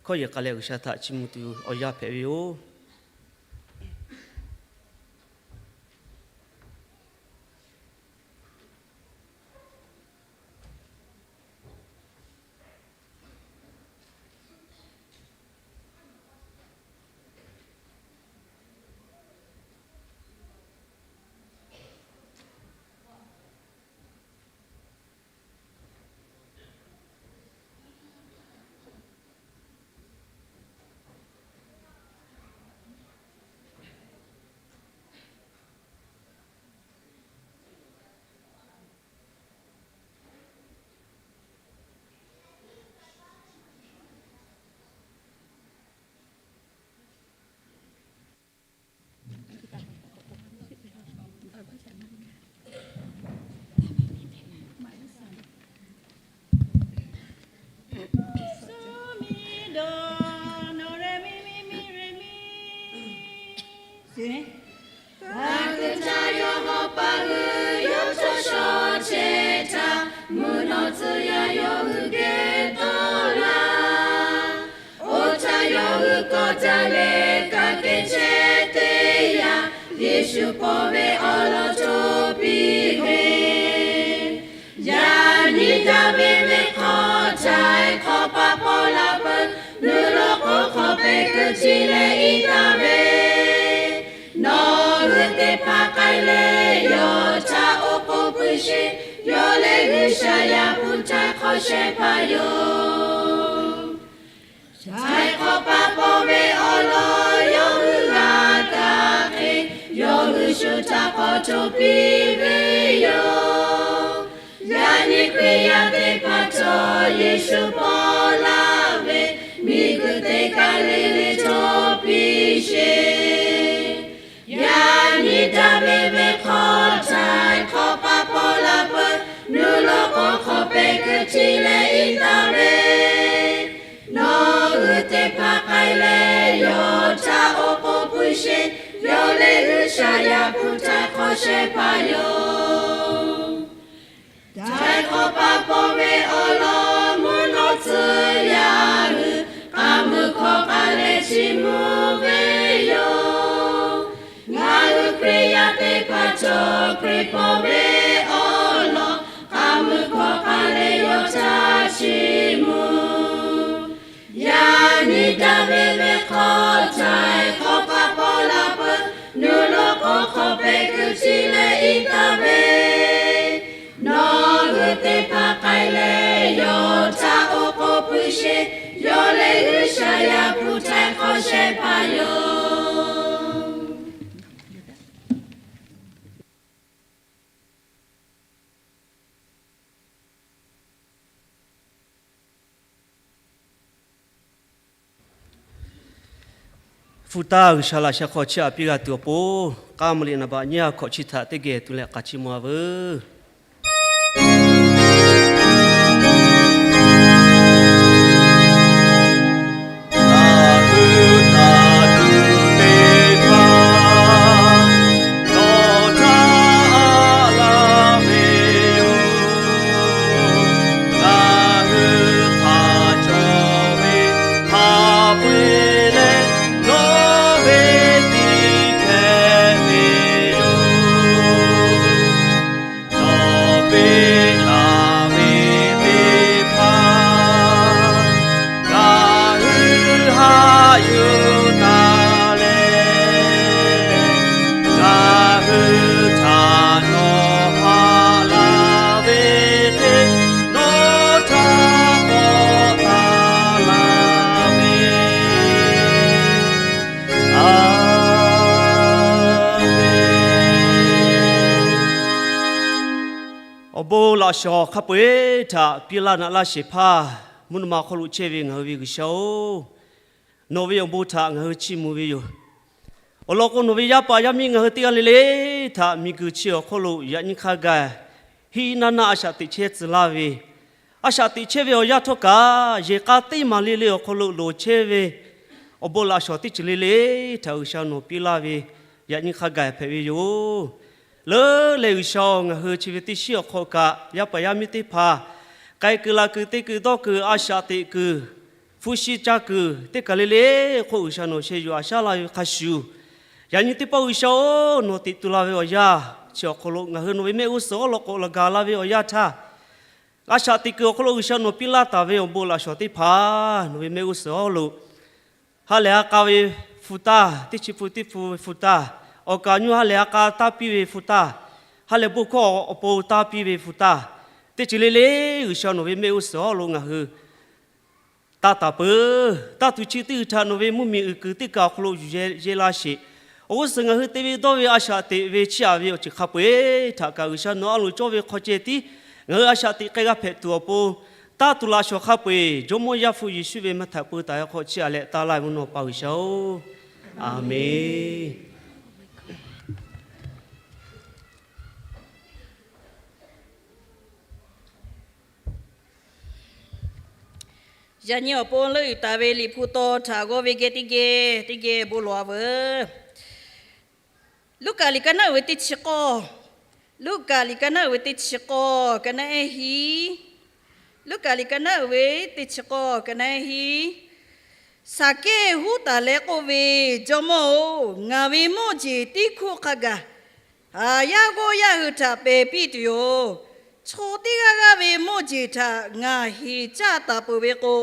hkawˇ yehˬ k'ai leh G'uiˬsha htaꞈ chiˇ mvuh tuˬ awˬ yanˇ hpehꞈ ve yoˬ. Suh miˬ dawˬ, nawˬ leh miˬ miˬ miˬ leh miˬ. Aˬ kuiˬ htaꞈ yawˇ hawˉ paˇ hui yawˇ chaw shaw chehˇ htaˇ, mvuhˇ naw tcuh yaˇ yawˇ hui geh tawˆ laˇ. Oˇ htaˇ yawˇ hui kawꞈ jaˇ leh kaꞈ kehˬ chehˇ teˇ yanˇ, Yeˍsuˆ paw ve awˬ lawn hto piˇ ve, yaꞈ nyi daꞈ ve venˇ hk'aw htaiˍ hk'awꞈ paˍ paw la peuˬ. Nuˇ loꞈ k'oˍ hk'aw pehˬ kuiˬ chi leh iˉ taˍ ve, nawˬ hui teˇ hpaˍ k'ai leh yawˇ htaꞈ oˉ k'oˍ puiˬ sheˍ. Yawˇ lehˬ G'uiˬsha yaˇ hpu htaiˍ hk'awꞈ shehˍ hpaˇ yoˬ. Htaiˍ hk'awꞈ paˍ paw ve awˬ lawn yawˇ hui g'a taˍ hk'e, yawˇ hui shu htaꞈ k'awꞈ hto piˇ ve yoˬ. Yaꞈ nyi Hkriꞈ yaˇ teˇ hpaˍ htawˇ Yeˍsuˆ paw laˇ ve, miˬguiˬ teˇ kaˬ le le hto piˇ sheˍ. Yaꞈ nyi daꞈ ve venˇ hk'aw htaiˍ hk'awꞈ paˍ paw la peuˬ. Nuˇ loꞈ k'oˍ hk'aw pehˬ kuiˬ chi leh iˉ taˍ ve, nawˬ hui teˇ hpaˍ k'ai leh yawˇ htaꞈ oˉ k'oˍ puiˬ sheˍ. Yawˇ lehˬ G'uiˬsha yaˇ hpu htaiˍ hk'awꞈ shehˍ hpaˇ yoˬ. Htaiˍ hk'awꞈ paˍ paw ve awˬ lawn mvuhˇ naw tcuh paw ve awˬ lawn k'a mui hkawˇ hk'a le yawˇ htaꞈ chiˇ mvuh. Yaꞈ nyi daꞈ ve ve hk'aw htaiˍ hk'awꞈ hpaˇ paw la peuˬ, nuˇ loꞈ k'oˍ hk'aw hpehꞈ kuiˬ chi leh iˉ taˍ ve, nawˬ hui teˇ hpaˍ k'ai leh yawˇ htaꞈ awˬ k'oˍ puiˉ sheˍ. Yawˇ lehˬ G'uiˬsha yaˇ hpu htaiˍ hk'awꞈ shehˍ hpaˇ yoˬ. Hpu taˇ G'uiˬsha laꞈ sheh hk'aw chiˇ aꞈ piˇ g'a tuˬ awˬ pon, k'aˇ mvuh liꞈ naˍ baꞈ nyiˇ ha hkawꞈ chi htaꞈ teˇ geh tuˬ leh k'a chiˇ mvuh a veuˬ. Awˬ bon laꞈ shawnˍ hk'a peu-eˬ htaꞈ piˇ laˇ naꞈ laˇ shehˍ hpaˇ, mvuhˇ naw ma hk'oˆ lo chehˇ ve ngaˬ hui ve G'uiˬsha-oˬ, nawˬ ve awˬ bon htaꞈ ngaˬ hui chiˇ mvuh ve yoˬ. Awˬ lawn k'o, nawˬ ve yaˇ paˍ yaˇ miˇ ngaˬ hui teˇ g'aˇ le le htaꞈ miˬguiˬ chi awˬ hk'oˆ lo yaꞈ nyi hk'a gaˬ hiˆ naˇ naˇ a shaꞈ teꞈ chehˇ tcuh laˇ ve, a shaꞈ teꞈ chehˇ ve awˬ yanˇ htawˇ kaꞈ, yehˬ k'a teˇ maˬ le le awˬ hk'aw lo loˍ chehˇ ve, awˬ bon laꞈ shawnˍ teˇ ceuˬ le le htaꞈ G'uiˬsha nawˬ piˇ laˇ ve, yaꞈ nyi hk'a gaˬ hpehꞈ ve yoˬ. Leuˉ leh G'uiˬsha-oˬ, ngaˬ hui chi ve teˇ shiˉ awˬ hk'aw kaꞈ yaˇ paˍ yaˇ miˇ teˇ hpaˍ k'ai kuiˬ laˬ kuiˬ te kuiˬ dawˇ kuiˬ a shaꞈ teꞈ kuiˬ hpu shi ca kuiˬ teˇ kaˬ le le hk'oˆ G'uiˬsha nawˬ sheh yuˬ aꞈ shaˉ laˇ ve hk'a shuˍ, yaꞈ nyi teˇ pawˆ G'uiˬsha-oˬ, nawˬ teꞈ tu la ve awˬ yanˇ chi awˬ hk'aw lo ngaˬ hui nawˬ ve mehˆ g'uˇ suhˍ awˉ lawn k'awꞈ laˬ gaˬ la ve awˬ yanˇ htaˇ, a shaꞈ teꞈ kuiˬ awˬ hk'aw lo G'uiˬsha nawˬ piˇ laˇ taˍ ve awˬ bon laꞈ shawnˍ teˇ hpaˍ nawˬ ve mehˆ g'uˇ suhˍ awˉ lo ha lehˬ ha k'a ve hpu taˇ, teˇ chi hpu teˇ hpu ve hpu taˇ, awˬ kaˍ awˬ nu ha lehˬ ha k'a taˇ piˇ ve hpu taˇ, ha lehˬ bon hkawˇ awˬ pon taˇ piˇ ve hpu taˇ, teˇ ceuˬ le le G'uiˬsha nawˬ ve mehˆ g'uˇ suhˍ awˉ lo ngaˬ hui taˇ taˍ peuˬ. Taˇ tuˬ chi teˇ g'uiˬ htaꞈ nawˬ ve mvuhˇmiˬ uiˍ kuiˬ teˇ kaˬ awˬ hk'aw lo yuˬ yehˇ laˇ sheˍ. Awˬ g'uˇ suhˍ ngaˬ hui te ve dawˇ ve a shaꞈ teꞈ ve chiˇ aꞈ ve awˬ ceuˬ hk'a peu-eˬ htaꞈ kaꞈ G'uiˬsha nawˬ a loˍ cawˇ ve hk'aw ceh tiˉ ngaˬ hui a shaꞈ teꞈ k'ai g'a hpehꞈ tuˬ awˬ pon, taˇ tuˬ laꞈ shawnˍ hk'a peu-eˬ Jawˇmawˇ Yaˇ hpu Yeˍsuˆ ve maˇ htaꞈ peu taˍ ve hk'aw chiˇ aꞈ leh taˇ laˇ ve mvuhˇ naw pa G'uiˬsha-oˬ, Aˍmenˍ. Yaꞈ nyi awˬ pon leuˆ yuˬ taˍ ve Liꞈ hpu taw htaꞈ g'awˇ ve geh teˇ geh teˇ geh bon lawˬ-a veuˬ. Luˉkaꞈ liꞈ ka naˉ uiˍ ve teˇ chi k'awˇ, Luˉkaꞈ liꞈ ka naˉ uiˍ ve teˇ chi k'awˇ ka naˉ ehˉ hiˉ, Luˉkaꞈ liꞈ ka naˉ uiˍ ve teˇ chi k'awˇ ka naˉ ehˉ hiˉ. Saˍkehˇ huˉ taˍ leh k'oˆ ve, Jawˇmawˇ-oˬ, ngaˬ ve mawˇ jeˬ tiˉ hkuˆ hk'a gaˬ haˍ yaˇ g'awˇ yaˇ hui htaꞈ pehˬ piˇ tuˬ yoˬ. Chaw teˇ g'aˇ g'aˇ ve mawˇ jeˬ htaꞈ ngaˬ heˍ caˇ taˍ peuˬ ve k'o,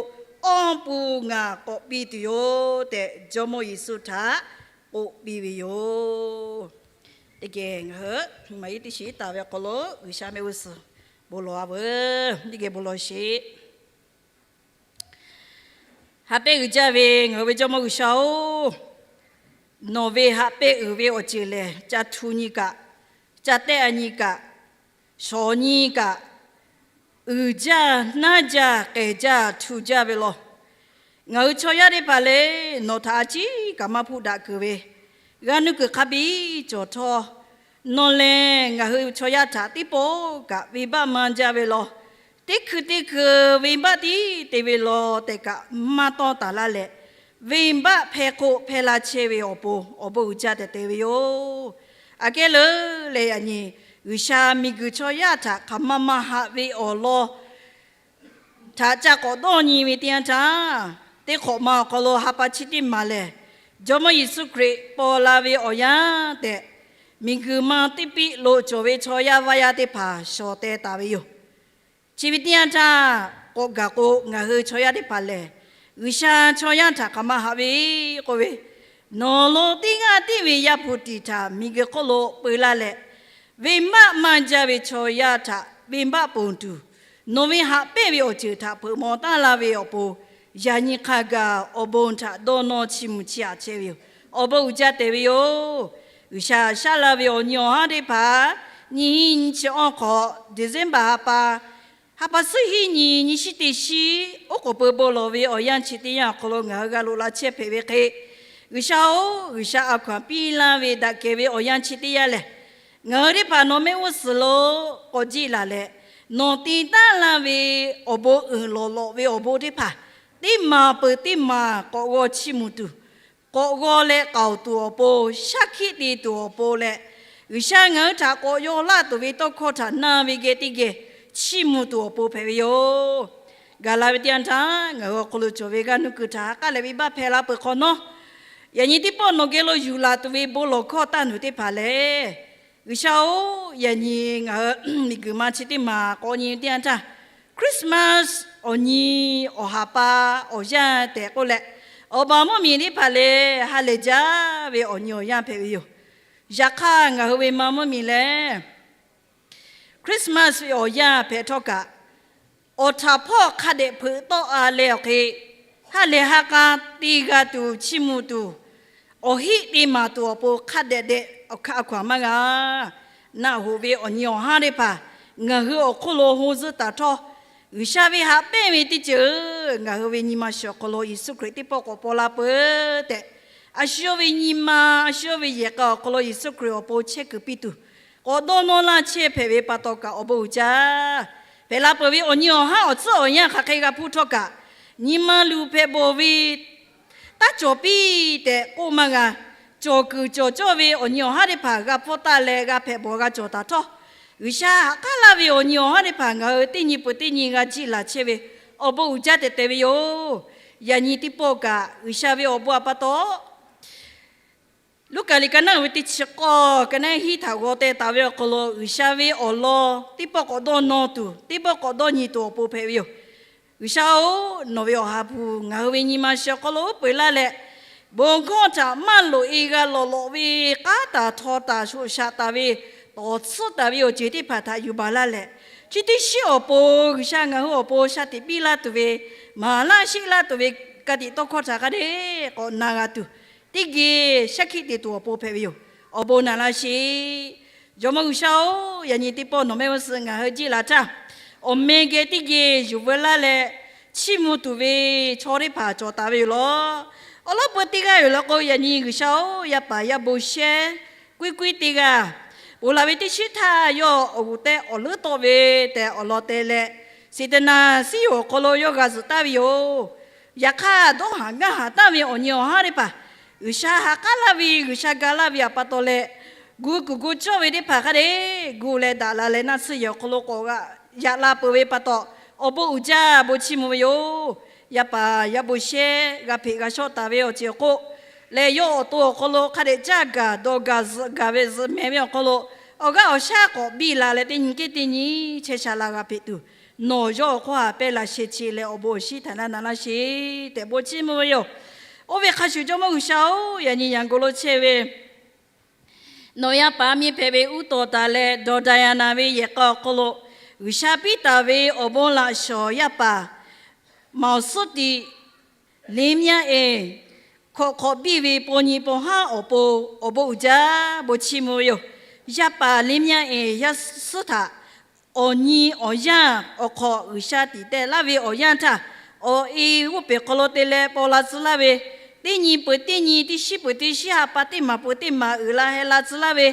awˇ pun ngaˬ k'awꞈ piˇ tuˬ yoˬ tehꞈ, Jawˇmawˇ Yeˍsuˆ htaꞈ k'oˆ piˇ ve yoˬ. Teˇ geh ngaˬ hui maˇ heˆ teˇ shiˍ taˍ ve awˬ hk'aw lo G'uiˬsha mehˆ g'uˇ suhˍ bon lawˬ-a veuˬ. Teˇ geh bon lawˬ sheˍ. Haꞈ pehnˇ uiˍ jaˇ ve ngaˬ hui ve Jawˇmawˇ G'uiˬsha-oˬ, nawˬ ve haꞈ pehnˇ uiˍ ve awˬ ceuˬ lehˬ, ca htu nyi kaꞈ, ca tehˆ a nyi kaꞈ, shawˍ nyi kaꞈ, uiˍ jaˇ naˉ jaˇ k'ehˬ jaˇ htu jaˇ ve law. Ngaˬ hui chaw yaˇ teˇ hpaˍ lehˬ, nawˬ htaꞈ a ciˉ kaꞈ maˇ hpuˇ daꞈ keunˍ ve, g'a nuˇ kuiˬ hk'a biˇ cawˬ htawˇ, nawˬ lehˬ ngaˬ hui chaw yaˇ htaꞈ teˇ pawˆ kaꞈ venˇbaˆ maˇ jaˇ ve law. Teˇ hkui teˇ hkui venˇbaˆ tiˉ te ve law tehꞈ kaꞈ maˇ tawˇ taˍ laˇ leh, venˇbaˆ hpehˇ hk'oˆ hpehˇ laˇ chehˇ ve awˬ pon awˬ bon uiˍ jaˇ tehꞈ te ve yoˬ. Aꞈ kehˉ leuˉ leh yaꞈ nyi G'uiˬsha miˬguiˬ chaw yaˇ htaꞈ hk'aˬ ma ma haꞈ ve awˬ lawn htaꞈ ca k'awꞈ dawˇ nyi ve teˇ yanˇ htaˇ, teˇ hk'awꞈ ma awˬ hk'aw lo ha pa chi teˇ maˬ lehˬ, Jawˇmawˇ Yeˍsuˆ Hkriꞈ paw la ve awˬ yanˇ tehꞈ, miˬguiˬ ma teˇ piˆ lo cawˬ ve chaw yaˇ vaˇ yaˇ teˇ hpaˍ shawˍ teh taˍ ve yoˬ. Chi ve teˇ yanˇ htaˇ, k'awꞈ gaˬ k'o ngaˬ hui chaw yaˇ teˇ hpaˍ lehˬ, G'uiˬsha chaw yaˇ htaꞈ hk'aˬ ma haꞈ ve k'oˆ ve, nawˬ lo teˇ g'aˇ tiˉ ve Yaˇ hpu tiˍ htaꞈ miˬguiˬ hk'oˆ lo peu laˇ leh, venˇbaˆ maˇ jaˇ ve chaw yaˇ htaꞈ venˇbaˆ ponˬ tuˬ, nawˬ ve haꞈ pehnˇ ve awˬ ceuˬ htaꞈ hpeuꞈ maw taˉ laˇ ve awˬ pon, yaꞈ nyi hk'a gaˬ awˬ bon htaꞈ dawˇ nawˇ chiˇ mvuh chiˇ aꞈ chehˇ ve yoˬ. Awˬ bon uiˍ jaˇ tehꞈ ve yoˬ. G'uiˬsha shaˉ laˇ ve awˬ nyi awˬ haˉ teˇ hpaˍ, nyiˇ hinˉ nyiˇ chi awˬ hk'awꞈ December ha pa, ha pa suhˉ hiˉ nyi, nyiˇ shiˉ teˇ shiˉ, oˉ k'oˍ pui bon lawˬ ve awˬ yanˇ chi teˇ yanˇ awˬ hk'aw lo ngaˬ hui g'a loꞈ la chehˇ hpehꞈ ve hk'e, G'uiˬsha-oˬ, G'uiˬsha a hkaw anˬ piˇ laˇ ve daꞈ kehˬ ve awˬ yanˇ chi teˇ yanˇ lehˬ, ngaˬ hui teˇ hpaˍ nawˬ mehˆ g'uˇ suhˍ lo k'awꞈ jiˆ laˬ leh, nawˬ te taˉ laˇ ve awˬ bon uiˍ lawˬ lawꞈ ve awˬ bon teˇ hpaˍ, teˇ maˬ peuˬ teˇ maˬ k'awꞈ g'aw chiˇ mvuh tuˬ, k'awꞈ g'aw leh k'aoˍ tuˬ awˬ pon, shaˉ hkiˆ te tuˬ awˬ pon leh, G'uiˬsha ngaˬ hui htaꞈ k'awꞈ yaw laˇ tuˬ ve tawˇ hkawˇ htaꞈ na ve geh teˇ geh chiˇ mvuh tuˬ awˬ pon hpehꞈ ve yoˬ. Gaˬ la ve teˇ yanˇ htaˇ, ngaˬ hui awˬ hk'aw lo cawˬ ve g'aˇ nuˇ kuiˬ htaꞈ ha k'aˉ leh ve baˆ hpehꞈ la peuˬ hk'awꞈ nawˉ, yaꞈ nyi teˇ pawˆ nawˬ geh lo yuˬ laˬ tuˬ ve bon lawˬ hkawˇ taˇ nuˬ teˇ hpaˍ lehˬ, G'uiˬsha-oˬ, yaꞈ nyi ngaˬ hui miˬguiˬ ma chi teˇ maˬ k'awꞈ nyi ve teˇ yanˇ htaˇ, Christmas awˬ nyi awˬ ha pa awˬ yanˇ tehꞈ k'oˆ leh, awˬ baˬ mvuhˇmiˬ teˇ hpaˍ lehˬ ha lehˬ jaˇ ve awˬ nyi awˬ yanˇ hpehꞈ ve yoˬ. Yaꞈ hk'aˇ, ngaˬ hui ve ma mvuhˇmiˬ lehˬ, Christmas ve awˬ yanˇ hpehꞈ htawˇ kaꞈ, awˬ htaꞈ hpawˇ hk'a dehꞈ hpeuꞈ tawˆ a leh awˬ hk'e, ha lehˬ ha k'a te g'a tuˬ chiˇ mvuh tuˬ, awˬ heˆ te maˍ tuˬ awˬ pon hk'a dehꞈ dehꞈ awˬ hkanˍ a hkaw anˬ maˇ g'a. Naˆ hoꞈ ve awˬ nyi awˬ haˉ teˇ hpaˍ ngaˬ hui awˬ hk'oˆ lo ho zuhˆ taˍ htawˇ, G'uiˬsha ve haꞈ pehnˇ ve teˇ ceuˬ ngaˬ hui ve nyi ma shiˍ awˬ hk'aw lo Yeˍsuˆ Hkriꞈ teˇ pawˆ k'awꞈ paw la peuˬ tehꞈ, a shu yawˇ ve nyi ma, a shu yawˇ ve yehˬ k'a awˬ hk'aw lo Yeˍsuˆ Hkriꞈ awˬ pon chehˇ kuiˬ piˇ tuˬ, k'awꞈ dawˇ nawˇ laˇ chehˇ hpehꞈ ve pa taw kaꞈ awˬ bon uiˍ jaˇ. Hpehꞈ la peuˬ ve awˬ nyi awˬ haˉ awˬ tcuhˉ awˬ yanˇ hk'aˬ hk'e g'a hpuˇ htawˇ kaꞈ, nyi ma luˬ hpehꞈ bawˬ ve taˇ cawˬ piˇ tehꞈ k'oˆ maˇ g'a. Cawˬ kuiˬ cawˬ cawˇ ve awˬ nyi awˬ haˉ teˇ hpaˍ g'a pfuhˇ taˆ leh g'a hpehꞈ bawˬ g'a cawˬ taˍ htawˇ, G'uiˬsha haꞈ k'aˉ laˇ ve awˬ nyi awˬ haˉ teˇ hpaˍ ngaˬ hui teˇ nyi peuˬ teˇ nyi g'a jiˆ laˬ chehˇ ve awˬ bon uiˍ jaˇ tehꞈ te ve yoˬ. Yaꞈ nyi teˇ pawˆ kaꞈ G'uiˬsha ve awˬ bon a pa taw, Luˉkaꞈ liꞈ ka naˉ uiˍ ve teˇ chi k'awˇ ka naˉ hiˉ htaꞈ g'aw teh taˍ ve awˬ hk'aw lo G'uiˬsha ve awˬ lawn teˇ pawˆ k'awꞈ dawˇ nawˇ tuˬ, teˇ pawˆ k'awꞈ dawˇ nyi tuˬ awˬ pon hpehꞈ ve yoˬ. G'uiˬsha-oˬ, nawˬ ve awˬ ha hpu ngaˬ hui ve nyi ma shiˍ awˬ hk'aw lo uˉ peunˍ laˇ leh, bon hkawˇ htaꞈ maˇ loꞈ e g'a lawꞈ lawꞈ ve k'aˉ taˍ htaw taˍ shoꞈ shaꞈ taˍ ve tawˍ tsuhˇ taˍ ve awˬ ceuˬ teˇ hpaˍ htaꞈ yuˬ baˬ laˇ leh, chi teˇ shiˉ awˬ pon G'uiˬsha ngaˬ hui awˬ pon sha tiꞈ piˇ laˇ tuˬ ve, maˍ laˇ sheˆ laˇ tuˬ ve ka tiꞈ tawˇ hkawˇ htaꞈ hk'a dehꞈ k'awꞈ na g'a tuˬ, teˇ geh shaˉ hkiˆ te tuˬ awˬ pon hpehꞈ ve yoˬ. Awˬ bon naˍ laˇ sheˍ. Jawˇmawˇ G'uiˬsha-oˬ, yaꞈ nyi teˇ pawˆ nawˬ mehˆ g'uˇ suhˍ ngaˬ hui jiˆ laˬ htaˇ, awˬ meh geh teˇ geh yuˬ veu laˇ leh, chiˇ mvuh tuˬ ve chaw teˇ hpaˍ cawˬ taˍ ve yoˬ lawˬ. Awˬ lawn peu teˇ g'aˇ yoˬ law k'o, yaꞈ nyi G'uiˬsha-oˬ, yaˇ paˍ yaˇ bon shehˇ kuiˉ kuiˉ teˇ g'aˇ, ponˬ laˬ ve teˇ shiˉ htaˇ yawˇ awˬ g'uˬ tehꞈ awˬ leuˉ tawˆ ve tehꞈ awˬ lawn te leh, Saˍtanˍ suhˉ yoˬ awˬ hk'aw lo yawˇ g'a zuhꞈ taˍ ve yoˬ. Yaꞈ hk'aˇ, dawˇ haˍ gaˇ haˍ taˍ ve awˬ nyi awˬ haˉ teˇ hpaˍ G'uiˬsha haꞈ k'aˉ laˇ ve, G'uiˬsha ga laˇ ve a pa taw leh, gu kuˬ gu cawˇ ve teˇ hpaˍ hk'a dehꞈ gu leh daꞈ la leh naˆ tsuhˇ yehˬ awˬ hk'aw lo k'awꞈ g'a yaꞈ la peuˬ ve pa taw, awˬ bon uiˍ jaˇ bon chiˇ mvuh ve yoˬ. Yaˇ paˍ yaˇ bon shehˇ g'a hpeꞈ g'a shawˆ taˍ ve awˬ ceuˬ awˬ hk'oˆ leh, yawˇ awˬ to awˬ hk'aw lo hk'a dehꞈ caˇ gaˬ dawˬ gaˬ zuhꞈ gaˬ ve zuhꞈ mehˍ ve awˬ hk'aw lo, awˬ g'aˇ awˬ shaˉ k'awꞈ biˇ la leh teˇ nyi keˇ teˇ nyi chehˇ sha la g'a hpeꞈ tuˬ, nawˬ yawˇ awˬ hk'aw ha pehˇ laꞈ sheh che leh awˬ bon awˬ shinˉ htaꞈ na na laˇ sheˍ tehꞈ bon chiˇ mvuh ve yoˬ. Oˇ ve hk'a shuˍ Jawˇmawˇ G'uiˬsha-oˬ, yaꞈ nyi yaꞈ go lo chehˇ ve nawˬ yaˇ paˍ miˇ hpehꞈ ve uˉ tawˍ taˍ leh dawˬ daꞈ yaꞈ naˍ ve yehˬ k'a awˬ hk'aw lo, G'uiˬsha piˇ taˍ ve awˬ bon laꞈ shawˍ yaˇ paˍ Maˍ suhˉ tiꞈ Liˇ myaˇ eˬ hkawꞈ hk'awꞈ biˇ ve paw nyi paw haˉ awˬ pon awˬ bon uiˍ jaˇ bon chiˇ mvuh ve yoˬ. Yaˇ paˍ Liˇ myaˇ eˬ yaˇ suhˉ htaꞈ awˬ nyi awˬ yanˇ awˬ hk'aw G'uiˬsha tiꞈ tehꞈ laˇ ve awˬ yanˇ htaˇ, awˬ e g'oˇ peˬ hk'aw lo te leh paw la tcuh laˇ ve, teˇ nyi peuˬ teˇ nyi, teˇ shiˉ peuˬ teˇ shiˉ, ha pa teˇ maˍ peuˬ teˇ maˍ uiˍ la heh la tcuh laˇ ve,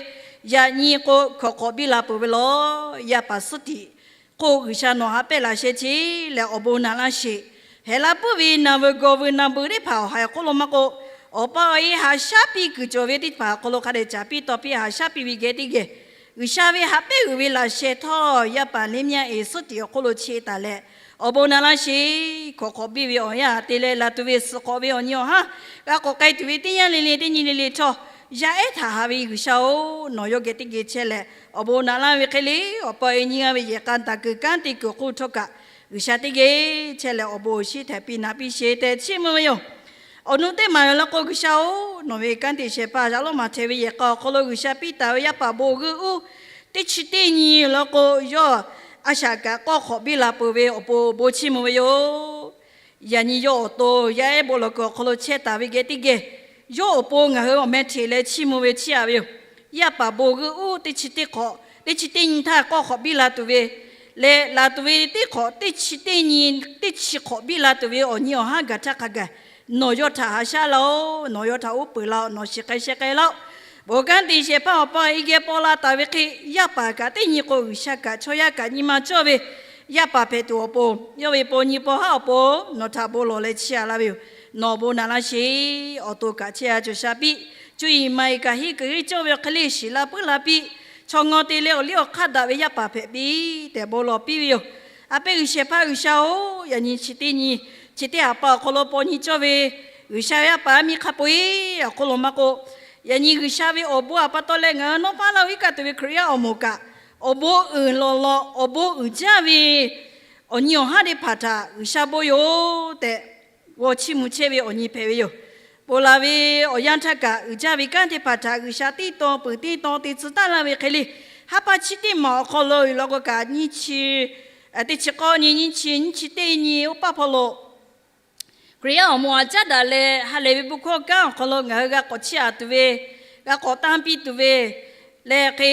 yaꞈ nyi k'o hkawꞈ hk'awꞈ biˇ la peuˬ ve lawˬ. Yaˇ paˍ suhˉ tiꞈ k'o, G'uiˬsha nawˬ ha pehˇ laꞈ sheh che leh awˬ bon naꞈ laˇ sheˍ. Heh laˇ puiˉ ve naˬ veuˬ gawˬ veuˬ naˬ beuˬ teˇ hpaˍ awˬ haiˬ awˬ hk'oˆ lo maˇ k'oˆ, awˬ pa awˬ e haꞈ shaˉ piˇ kuiˬ cawˬ ve teˇ hpaˍ awˬ hk'aw lo hk'a dehꞈ caˍ piˇ taw piˇ haꞈ shaˉ piˇ ve geh teˇ geh, G'uiˬsha ve haꞈ pehnˇ uiˍ ve laꞈ sheh htawˇ, yaˇ paˍ Liˇ myaˇ eˬ suhˉ tiꞈ awˬ hk'oˆ lo che taˍ leh, awˬ bon naꞈ laˇ sheˍ. Hkawꞈ hk'awꞈ biˇ ve awˬ yanˇ te leh laˬ tuˬ ve suhˍ hk'awꞈ ve awˬ nyi awˬ haˉ g'a k'awꞈ k'ai tuˬ ve teˇ yanˇ le le teˇ nyi le le htawˇ, Yaˇ ehˉ htaꞈ haꞈ ve G'uiˬsha-oˬ, nawˬ yawˇ geh teˇ geh chehˇ leh awˬ bon naꞈ laˇ ve hk'e le, awˬ pa awˬ e nyi g'a ve yehˬ k'a daꞈ kuiˬ kanˉ te kuiˬ awˬ hk'oˆ htawˇ kaꞈ, G'uiˬsha teˇ geh chehˇ leh awˬ bon awˬ shinˉ htaiˍ piˇ naꞈ piˇ sheˍ tehꞈ chiˇ mvuh ve yoˬ. Awˬ nu teˇ maˬ awˬ lawn k'o, G'uiˬsha-oˬ, nawˬ ve kanˉ te shehˍ hpaˇ Yaꞈ lawˉ maˬ htehˍ ve yehˬ k'a awˬ hk'aw lo G'uiˬsha piˇ taˍ ve yaˇ paˍ bon g'euˆ uˉ teˇ chi teˇ nyi awˬ lawn k'o, yawˇ a shaꞈ kaꞈ k'awˇ hk'awꞈ biˇ la peuˬ ve awˬ pon bon chiˇ mvuh ve yoˬ. Yaꞈ nyi yawˇ awˬ to yaˇ ehˉ bon lawˬ kuiˬ awˬ hk'aw lo chehˇ taˍ ve geh teˇ geh, yawˇ awˬ pon ngaˬ hui awˬ meh hteꞈ leh chiˇ mvuh ve chiˇ aꞈ ve yoˬ. Yaˇ paˍ bon g'euˆ uˉ teˇ chi teˇ hk'awꞈ, teˇ chi teˇ nyi htaˇ k'awˇ hk'awꞈ biˇ la tuˬ ve leh, laˬ tuˬ ve teˇ hk'awꞈ teˇ chi teˇ nyi, teˇ chi hk'awꞈ biˇ la tuˬ ve awˬ nyi awˬ haˉ gaˬ htaˇ hk'a gaˬ, nawˬ yawˇ htaꞈ haꞈ shaˉ laˇ-oˆ. Nawˬ yawˇ htaꞈ uˉ peunˍ laˇ-oˆ. Nawˬ shiˍ k'ai sheh k'ai laˇ-oˆ. Bon kanˉ te shehˍ hpaˇ awˬ pa awˬ e geh paw la taˍ ve hk'e, yaˇ paˍ kaꞈ teˇ nyi k'o G'uiˬsha kaꞈ chaw yaˇ kaꞈ nyi ma cawˇ ve yaˇ paˍ hpehꞈ tuˬ awˬ pon, yawˇ ve paw nyi paw haˉ awˬ pon nawˬ htaꞈ bon lawˬ leh chiˇ aꞈ laˇ ve yoˬ. Nawˬ awˬ bon naꞈ laˇ sheˍ. Awˬ to kaꞈ chehˇ a cawˬ sha piˇ, cuˇ yiˍ maˍ yiˍ kaꞈ henˇ kuiˬ henˇ cawˇ ve awˬ hk'e le shiˍ la puiˉ la piˇ, chaw ngaw te leh awˬ liˇ awˬ hk'aˇ daꞈ ve yaˇ paˍ hpehꞈ piˇ tehꞈ bon lawˬ piˇ ve yoˬ. A pehˉ G'uiˬsha hpehꞈ G'uiˬsha-oˬ, yaꞈ nyi chi teˇ nyi, chi teˇ haꞈ pa awˬ hk'aw lo paw nyi cawˇ ve G'uiˬsha ve yaˇ paˍ miˇ hk'a peu-eˬ awˬ hk'aw lo maˇ k'o, yaꞈ nyi G'uiˬsha ve awˬ bon awˬ pa taw leh ngaˬ hui nawˇ paˉ laˇ-oˬ iˉ kaˆ tuˬ ve Hkriꞈ yaˇ awˬ moˍ kaꞈ, awˬ bon uiˍ lawˬ lawˬ, awˬ bon uiˍ jaˇ ve awˬ nyi awˬ haˉ teˇ hpaˍ htaꞈ G'uiˬsha bon yoˬ tehꞈ g'aw chiˇ mvuh chehˇ ve awˬ nyi hpehꞈ ve yoˬ. Ponˬ laˬ ve awˬ yanˇ htaˇ kaꞈ uiˍ jaˇ ve kanˉ teˇ hpaˍ htaꞈ G'uiˬsha teˇ tawn peuˬ teˇ tawn te tcuh taˍ laˇ ve hk'e le, haˉ pa chi teˇ maˬ awˬ hk'aw lo uiˍ law k'o kaꞈ nyiˇ chi, teˇ chi k'awˇ nyi, nyiˇ chi, nyiˇ chi teˇ nyi oˇ paˇ hpawˇ lo Hkriꞈ yaˇ awˬ moˍ aꞈ caˉ daꞈ leh ha lehˬ ve bon hkawˇ kanˉ awˬ hk'aw lo ngaˬ hui g'a k'awꞈ chiˇ aꞈ tuˬ ve, g'a k'awꞈ tanˇ piˇ tuˬ ve leh hk'e,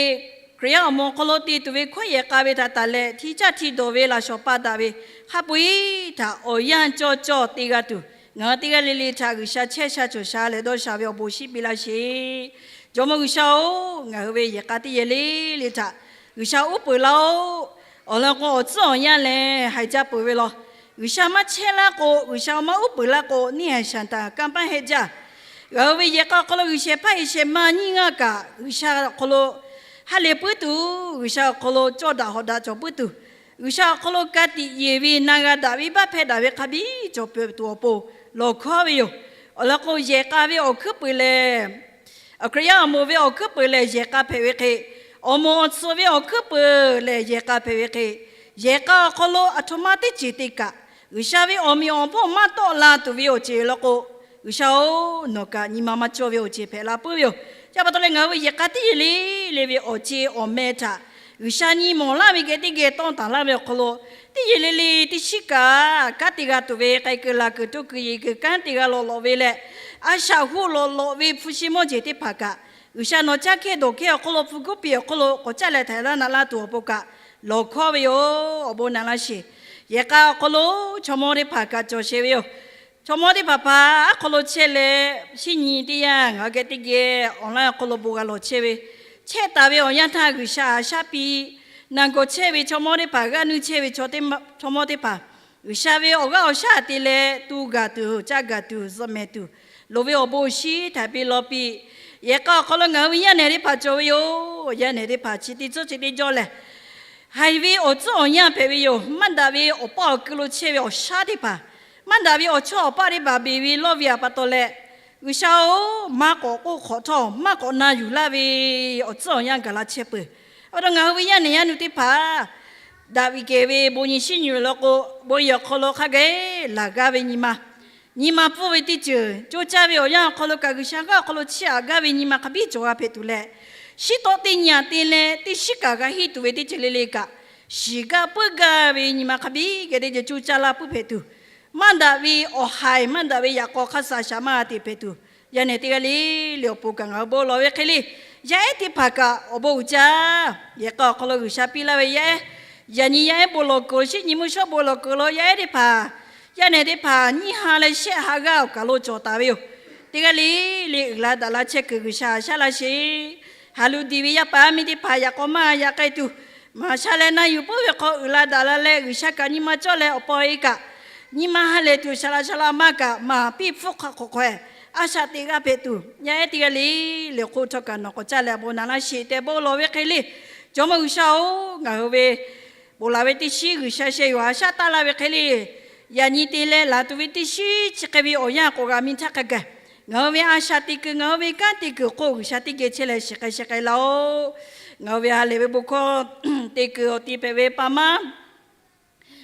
Hkriꞈ yaˇ awˬ moˍ awˬ hk'aw lo te tuˬ ve hkawˇ yehˬ k'a ve htaꞈ tanˬ leh hti caˇ hti dawˬ ve laꞈ shawˍ pa daꞈ ve hk'a peu-eˬ htaꞈ awˬ yanˇ cawˇ cawˇ te g'a tuˬ, ngaˬ hui teˇ g'aˇ le le htaꞈ G'uiˬsha chehˇ sha cawˬ sha leh dawˇ sha ve awˬ bon shiˉ piˇ laˇ sheˍ. Jawˇmawˇ G'uiˬsha-oˬ, ngaˬ hui ve yehˬ k'a teˇ yehˬ le le htaꞈ G'uiˬsha uˉ peunˍ laˇ-oˆ. Awˬ lawn k'o awˬ tcuhˉ awˬ yanˇ lehˬ haiˬ jaˇ peuˬ ve law. G'uiˬsha maˇ chehˇ laˇ k'o, G'uiˬsha maˇ uˉ peunˍ laˇ k'o, neˇ haiˬ shaˍ taˍ kanˇ paˇ hehˆ jaˇ. Ngaˬ hui ve yehˬ k'a awˬ hk'aw lo G'uiˬsha hpehꞈ shehˍ ma nyiˇ g'aˇ kaꞈ G'uiˬsha awˬ hk'aw lo ha lehˬ puiˉ tuˬ, G'uiˬsha awˬ hk'aw lo cawˇ daꞈ hawꞈ daꞈ cawˬ puiˉ tuˬ, G'uiˬsha awˬ hk'aw lo ka tiꞈ yeˬ ve na g'a daꞈ ve baˆ hpehˇ daꞈ ve hk'a biˇ cawˬ peuˬ tuˬ awˬ pon lawˬ hkawˉ ve yoˬ. Awˬ lawn k'o yehˬ k'a ve awˬ hkuiˉ peuˬ lehˬ, Hkriꞈ yaˇ awˬ moˍ ve awˬ hkuiˉ peuˬ lehˬ yehˬ k'a hpehꞈ ve hk'e, awˬ moˍ awˬ tcuh ve awˬ hkuiˉ peuˬ lehˬ yehˬ k'a hpehꞈ ve hk'e, yehˬ k'a awˬ hk'aw lo aˬ htoꞈ ma teˇ ceuˬ te kaꞈ, G'uiˬsha ve awˬ meꞈ awˬ hponˇ maˇ tawˆ la tuˬ ve awˬ ceuˬ law k'o, G'uiˬsha-oˬ, nawˬ kaꞈ nyi ma maˇ cawˇ ve awˬ ceuˬ hpehꞈ la puiˉ ve yoˬ. Chi pa taw leh ngaˬ hui ve yehˬ k'a teˇ yehˬ le le ve awˬ ceuˬ awˬ meh htaꞈ G'uiˬsha nyi mawˬ laˇ ve geh teˇ geh tawˇ taˍ laˇ ve awˬ hk'aw lo, teˇ yehˬ le le teˇ shiˉ kaꞈ kanˉ te g'a tuˬ ve k'ai kuiˬ laˬ kuiˬ toˇ kuiˬ yeˬ kuiˬ kanˉ te g'a lawꞈ lawꞈ ve leh, a shaꞈ hoˆ lawꞈ lawꞈ ve hpu shi mawˇ jeˬ teˇ hpaˍ kaꞈ, G'uiˬsha nawˬ caˇ hkehˇ dawˬ hkehˇ awˬ hk'aw lo hpu kuˉ piˍ awˬ hk'aw lo k'awꞈ caˇ leh htaiˍ laˇ naꞈ laˇ tuˬ awˬ pon kaꞈ lawˬ hkawˉ ve yoˬ. Awˬ bon naꞈ laˇ sheˍ. Yehˬ k'a awˬ hk'aw lo chaw mawˇ teˇ hpaˍ kaꞈ cawˬ shehˍ ve yoˬ. Chaw mawˇ teˇ hpaˍ hpaˍ aˉ hk'aw lo chehˇ leh, shinˉ nyi teˇ yanˇ ngaˬ hui geh teˇ geh online awˬ hk'aw lo bon g'a lawˬ chehˇ ve, chehˇ taˍ ve awˬ yanˇ htaˇ G'uiˬsha haꞈ shaˉ piˇ, naˬ gawˬ chehˇ ve chaw mawˇ teˇ hpaˍ, g'aˇ nuˇ chehˇ ve chaw, chaw mawˇ teˇ hpaˍ, G'uiˬsha ve awˬ g'aˇ awˬ shaˉ te leh tu gaˬ tuˬ, caˇ gaˬ tuˬ, zuhꞈ mehˍ tuˬ, loˍ ve awˬ bon awˬ shiˉ htaꞈ piˇ lawˇ piˇ. Yehˬ k'a awˬ hk'aw lo ngaˬ hui ve yaˇ nehˬ teˇ hpaˍ cawˬ ve yoˬ. Yaˇ nehˬ teˇ hpaˍ chi teˇ tcuhˉ chi teˇ jawˇ lehˬ, haiˬ ve awˬ tcuhˉ awˬ yanˇ hpehꞈ ve yoˬ. Maˇ daꞈ ve awˬ paˇ awˬ ku lo chehˇ ve awˬ shaˉ teˇ hpaˍ, maˇ daꞈ ve awˬ chawˇ awˬ paˇ teˇ hpaˍ beˬ ve lawˇ ve pa taw leh, G'uiˬsha-oˬ, maˇ k'awꞈ k'oˆ hk'awꞈ htawˇ maˇ k'awꞈ na yuˬ laˇ ve awˬ tcuhˉ awˬ yanˇ gaˬ la chehˇ peuˬ. Awˬ pa taw ngaˬ hui ve yaˇ nehˬ yaˇ nu teˇ hpaˍ daꞈ ve kehˬ ve bon nyi shinˉ nyi law k'o, bon yehˬ awˬ hk'aw lo hk'a gaˬ laˬ g'aˇ ve nyi ma, nyi ma pfuhˇ ve teˇ ceuˬ, co caˇ ve awˬ yanˇ awˬ hk'aw lo kaꞈ G'uiˬsha g'aˇ awˬ hk'aw lo chiˇ aꞈ gaˇ ve nyi ma hk'a biˇ cawˬ g'a hpehꞈ tuˬ leh, shiˉ tawˆ teˇ nyi aꞈ te leh teˇ shiˉ kaꞈ g'a henˇ tuˬ ve teˇ ceuˬ le le kaꞈ, shiˍ gaˇ puiˉ gaˇ ve nyi ma hk'a biˇ geh teˇ ceuˬ co caˇ laˇ puiˉ hpehꞈ tuˬ, maˇ daꞈ ve awˬ haiˬ maˇ daꞈ ve yaꞈ k'aw hk'aˇ suh shaˍ maˇ g'a te hpehꞈ tuˬ, yaˇ nehˬ teˇ g'aˇ le le awˬ pon kaꞈ ngaˬ hui bon lawˬ ve hk'e le, yaˇ ehˉ teˇ hpaˍ kaꞈ awˬ bon uiˍ jaˇ. Yehˬ k'a awˬ hk'aw lo G'uiˬsha piˇ laˇ ve yaˇ ehˉ, yaꞈ nyi yaˇ ehˉ bon lawˬ kuiˬ, shinˉ nyi mvuhˇ shawˉ bon lawˬ kuiˬ lo yaˇ ehˉ teˇ hpaˍ, yaˇ nehˬ teˇ hpaˍ nyiˇ ha leh shehˆ ha g'aˇ awˬ kaˬ lo cawˬ taˍ ve yoˬ. Teˇ g'aˇ le le uiˍ la daꞈ la chehˇ kuiˬ G'uiˬsha haꞈ shaˉ laˇ sheˍ. Haˍ luꞈ diˬ ve yaˇ paˍ yaˇ miˇ teˇ hpaˍ yaꞈ k'aw maˇ yaꞈ k'ai tuˬ, maˍ sha leh na yuˬ puiˉ ve hk'aw uiˍ la daꞈ la leh G'uiˬsha kaꞈ nyi ma cawˇ leh awˬ pa awˬ e kaꞈ nyi ma ha lehˬ tuˬ, shaˍ laꞈ shaˍ laꞈ ma kaꞈ maˍ piˇ hpfuhˇ hk'a hk'awꞈ hk'aw e a shaꞈ teꞈ g'a hpehꞈ tuˬ, yaˇ ehˉ teˇ g'aˇ le le awˬ hk'oˆ htawˇ kaꞈ nawˬ k'awꞈ caˇ leh awˬ bon naꞈ laˇ sheˍ tehꞈ bon lawˬ ve hk'e le, Jawˇmawˇ G'uiˬsha-oˬ, ngaˬ hui ve ponˬ laˬ ve teˇ shiˉ G'uiˬsha sheh yuˬ haꞈ shaˉ taˍ laˇ ve hk'e le, yaꞈ nyi te leh laˬ tuˬ ve teˇ shiˉ chi hk'e ve awˬ yanˇ k'awꞈ g'a miˇ htaˇ hk'a gaˬ, Ngaˬ hui ve a shaꞈ te kuiˬ, ngaˬ hui ve kanˉ te kuiˬ awˬ hk'oˆ G'uiˬsha teˇ geh chehˇ leh shiˍ k'ai sheh k'ai laˇ-oˆ. Ngaˬ hui ve ha lehˬ ve bon hkawˇ te kuiˬ awˬ ti hpehꞈ ve pa maˇ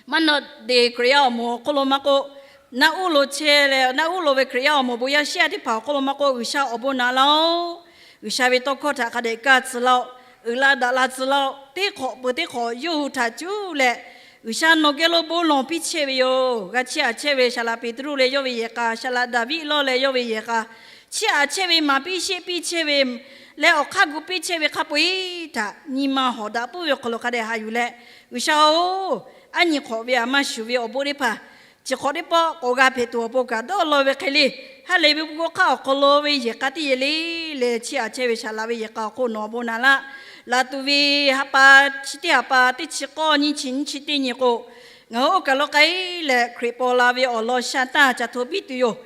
maˇ naw de Hkriꞈ yaˇ awˬ moˍ awˬ hk'oˆ lo maˇ k'oˆ, naˆ uˉ lo chehˇ leh naˆ uˉ lo ve Hkriꞈ yaˇ awˬ moˍ bon yaˇ shehˍ yaˇ teˇ hpaˍ awˬ hk'oˆ lo maˇ k'oˆ, G'uiˬsha awˬ bon naꞈ laˇ-oˆ. G'uiˬsha ve tawˇ hkawˇ htaꞈ hk'a dehꞈ kaˇ tcuh laˇ-oˆ. Uiˍ la daꞈ la tcuh laˇ-oˆ. Teˇ hk'awꞈ peuˬ teˇ hk'awꞈ yawˇ hui htaꞈ cuˉ leh, G'uiˬsha nawˬ geh lo bon lawˬ piˇ chehˇ ve yoˬ. G'a chiˇ aꞈ chehˇ ve Saˍ laꞈ Peˍtruˆ leh yawˇ ve yehˬ k'a, Saˍ laꞈ Daˍviˆ lawˇ leh yawˇ ve yehˬ k'a, chiˇ aꞈ chehˇ ve, maˍ piˇ sheˆ piˇ chehˇ ve leh awˬ hk'aˇ gu piˇ chehˇ ve hk'a peu-eˬ htaꞈ nyi ma hawˍ daꞈ puiˉ ve awˬ hk'aw lo hk'a dehꞈ haꞈ yuˬ leh, G'uiˬsha-oˬ, aˉ nyi hk'awꞈ ve aˬ ma shuˍ ve awˬ bon teˇ hpaˍ chi hk'awꞈ teˇ pawˆ k'awꞈ g'a hpehꞈ tuˬ awˬ pon kaꞈ dawˇ law ve hk'e le, ha lehˬ ve bon hkawˇ hk'aˆ awˬ hk'aw lo ve yehˬ k'a teˇ yehˬ le leh chiˇ aꞈ chehˇ ve Saˍ laꞈ ve yehˬ k'a awˬ hk'oˆ nawˬ awˬ bon naꞈ laˇ. Laˬ tuˬ ve ha pa, chi teˇ ha pa teˇ chi k'awˇ nyiˇ chi nyiˇ chi teˇ nyi k'o, ngaˬ hui oˇ kaˬ lo k'ai leh Hkriꞈ paw la ve awˬ lawn sha taˇ ca hto piˇ tuˬ yoˬ.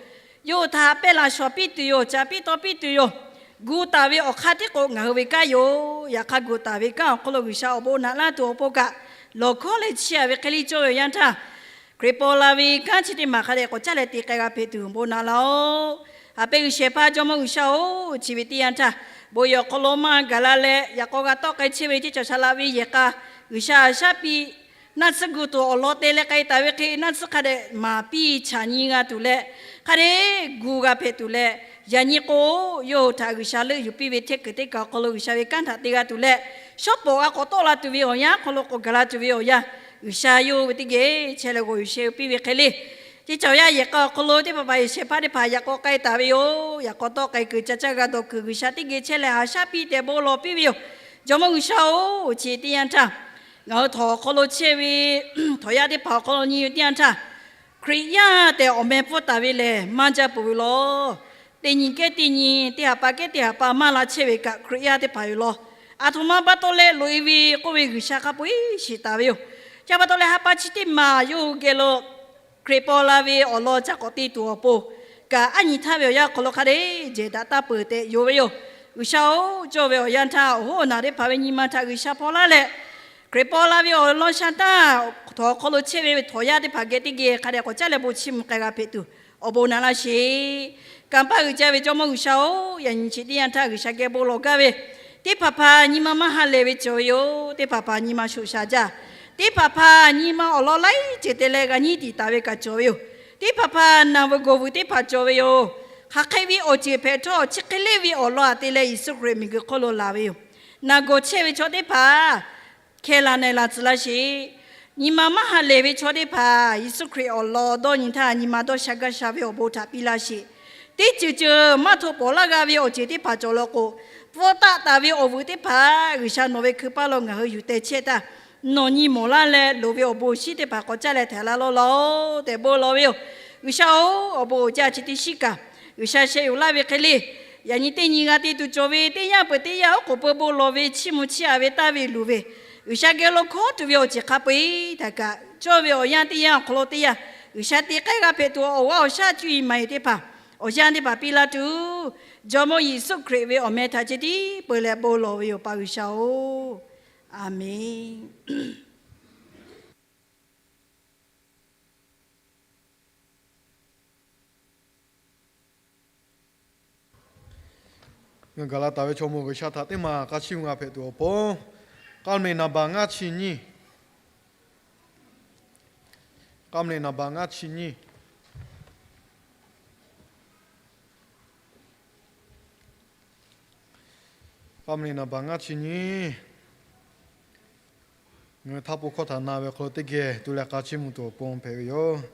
Yawˇ hui htaꞈ pehˇ laˬ shawˍ piˇ tuˬ yoˬ. Ca piˇ taw piˇ tuˬ yoˬ. Gu taˍ ve awˬ hk'aˇ tiˉ k'o ngaˬ hui ve kanˉ yoˬ. Yaꞈ hk'aˇ gu taˍ ve kanˉ awˬ hk'aw lo G'uiˬsha awˬ bon naꞈ laˇ tuˬ awˬ pon kaꞈ, lawˬ hkawˉ leh chiˇ aꞈ ve hk'e le cawˇ ve awˬ yanˇ htaˇ, Hkriꞈ paw la ve kanˉ chi teˇ maˬ hk'a dehꞈ k'awꞈ caˉ leh te k'ai g'a hpehꞈ tuˬ bon naꞈ laˇ-oˆ. Haꞈ pehnˇ g'uiˬ shehˍ hpaˇ Jawˇmawˇ G'uiˬsha-oˬ, chi ve teˇ yanˇ htaˇ bon yehˬ awˬ hk'aw lo maˇ gaˬ la leh yaꞈ k'aw g'a tawˆ k'ai chehˇ ve teˇ cawˬ Saˍ laꞈ ve yehˬ k'a, G'uiˬsha shaˉ piˇ naˆ tsuhˇ gu tuˬ awˬ lawn te leh k'ai taˍ ve hk'e, naˆ tsuhˇ hk'a dehꞈ maˍ piˇ chaꞈ nyi g'a tuˬ leh, hk'a dehꞈ gu g'a hpehꞈ tuˬ leh, yaꞈ nyi k'o, yawˇ hui htaꞈ G'uiˬsha leuˆ yuˬ piˇ ve hteˇ kuiˬ teˇ kaꞈ awˬ hk'aw lo G'uiˬsha ve kanˉ htaꞈ te g'a tuˬ leh, shawˉ pawˍ g'a k'awꞈ tawˆ la tuˬ ve awˬ yanˇ awˬ hk'aw lo k'awꞈ gaˬ la tuˬ ve awˬ yanˇ, G'uiˬsha yawˇ hui ve teˇ geh chehˇ leh g'awˬ yuˬ sheh hui piˇ ve hk'e le, teˇ cawˬ yaˇ yehˬ k'a awˬ hk'aw lo teˇ hpaˍ hpaˍ yehˬ shehˍ hpaˇ teˇ hpaˍ yaꞈ k'aw k'ai taˍ ve yoˬ. Yaꞈ k'aw tawˆ k'ai kuiˬ ca caˇ g'a dawˬ kuiˬ G'uiˬsha teˇ geh chehˇ leh haꞈ shaˉ piˇ tehꞈ bon lawˬ piˇ ve yoˬ. Jawˇmawˇ G'uiˬsha-oˬ, chi teˇ yanˇ htaˇ ngaˬ hui htawnˍ awˬ hk'aw lo chehˇ ve htawnˍ yaˇ teˇ hpaˍ awˬ hk'aw lo nyi ve teˇ yanˇ htaˇ, Hkriꞈ yaˇ tehꞈ awˬ meh pfuhˇ taˍ ve lehˬ maˇ jaˇ peuˬ ve lawˬ. Teˇ nyi kehˉ teˇ nyi, teˇ ha pa kehˉ teˇ ha pa maˇ la chehˇ ve kaꞈ Hkriꞈ yaˇ teˇ hpaˍ yoˬ lawˬ. Aˬ htoꞈ ma pa taw leh loꞈ e ve k'oˆ ve G'uiˬsha hk'a peu-eˬ shiˍ taˍ ve yoˬ. Chi pa taw leh ha pa chi teˇ maˬ yawˇ hui geh lo Hkriꞈ paw la ve awˬ lawn ca k'awꞈ te tuˬ awˬ pon kaꞈ, aˉ nyi htaˇ ve awˬ yanˇ awˬ hk'aw lo hk'a dehꞈ jehˬ daꞈ taˇ peuˬ tehꞈ yonˍ ve yoˬ. G'uiˬsha-oˬ, cawˇ ve awˬ yanˇ htaˇ awˬ hoˉ awˬ naˬ teˇ hpaˍ ve nyi ma htaꞈ G'uiˬsha hpaw laˇ leh, Hkriꞈ paw la ve awˬ lawn sha taˇ htawnˍ awˬ hk'aw lo chehˇ ve htawnˍ yaˇ teˇ hpaˍ geh teˇ geh hk'a dehꞈ k'awꞈ caˉ leh bon chiˇ mvuh k'ai g'a hpehꞈ tuˬ awˬ bon naꞈ laˇ sheˍ. Kanˇ paˆ uiˍ jaˇ ve Jawˇmawˇ G'uiˬsha-oˬ, yaꞈ nyi chi teˇ yanˇ htaˇ G'uiˬsha geh bon lawˬ gaˇ ve teˇ hpaˍ hpaˍ nyi ma maˇ ha lehˬ ve cawˬ ve yoˬ. Teˇ hpaˍ hpaˍ nyi ma shoꞈ shaˍ jaˇ. Teˇ hpaˍ hpaˍ nyi ma awˬ lawn laiˉ ceuˬ te leh g'a nyiˉ tiˍ taˍ ve kaꞈ cawˬ ve yoˬ. Teˇ hpaˍ hpaˍ naˬ veuˬ gawˬ veuˬ teˇ hpaˍ cawˬ ve yoˬ. Hk'aˬ hk'e ve awˬ ceuˬ hpehꞈ htawˇ, chi hk'e leˇ ve awˬ lawn aꞈ te leh Yeˍsuˆ Hkriꞈ miˬguiˬ hk'oˆ lo laˬ ve yoˬ. Naˬ gawˬ chehˇ ve chaw teˇ hpaˍ hkeh la na la tcuh laˇ sheˍ. Nyi ma maˇ ha lehˬ ve chaw teˇ hpaˍ Yeˍsuˆ Hkriꞈ awˬ lawn dawˇ nyi htaˇ, nyi ma dawˇ sha gaˇ sha ve awˬ bon htaꞈ piˇ laˇ sheˍ. Teˇ ceuˬ ceuˬ maˇ hto pawˍ laˇ g'a ve awˬ ceuˬ teˇ hpaˍ cawˬ law k'o, pfuhˇ taˆ taˍ ve awˬ vuiˬ teˇ hpaˍ G'uiˬsha nawˬ ve hkui paˇ lo ngaˬ hui yuˬ teh chehˇ htaˇ, nawˬ nyi mawˬ laˇ leh loˍ ve awˬ bon shinˉ teˇ hpaˍ k'awꞈ caˉ leh htaiˍ laˇ lawˇ laˇ-oˬ tehꞈ bon lawˬ ve yoˬ. G'uiˬsha-oˬ, awˬ bon uiˍ jaˇ chi teˇ shiˉ kaꞈ G'uiˬsha sheh yuˬ laˇ ve hk'e le, yaꞈ nyi teˇ nyi g'a te tuˬ cawˬ ve teˇ yanˇ peuˬ teˇ yanˇ oˉ k'oˍ pui bon lawˬ ve chiˇ mvuh chiˇ aꞈ ve taˇ ve luˬ ve, G'uiˬsha geh lo hkawˉ tuˬ ve awˬ ceuˬ hk'a peu-eˬ htaꞈ kaꞈ, cawˇ ve awˬ yanˇ teˇ yanˇ awˬ hk'aw lo teˇ yanˇ G'uiˬsha te k'ai g'a hpehꞈ tuˬ awˬ g'aˇ awˬ shaˉ cuˇ yiˍ maˍ yiˍ teˇ hpaˍ awˬ yanˇ teˇ hpaˍ piˇ laˇ tuˬ, Jawˇmawˇ Yeˍsuˆ Hkriꞈ ve awˬ meh htaꞈ ceh tiˉ peu leh bon lawˬ ve yoˬ, pa G'uiˬsha-oˬ, Aˍmenˍ. Ngaˬ gaˬ la taˍ ve chaw mawˇ G'uiˬsha htaꞈ teˇ maˬ k'a chiˇ mvuh g'a hpehꞈ tuˬ awˬ pon, k'a meuꞈ naˍ baˬ ngaˇ chi nyiˇ, k'a meuꞈ naˍ baˬ ngaˇ chi nyiˇ, k'a meuꞈ naˍ baˬ ngaˇ chi nyiˇ, ngaˬ hui htaˇ po hkawˇ htaꞈ na ve awˬ hk'aw lo teˇ geh tu leh k'a chiˇ mvuh tuˬ awˬ pon hpehꞈ ve yoˬ.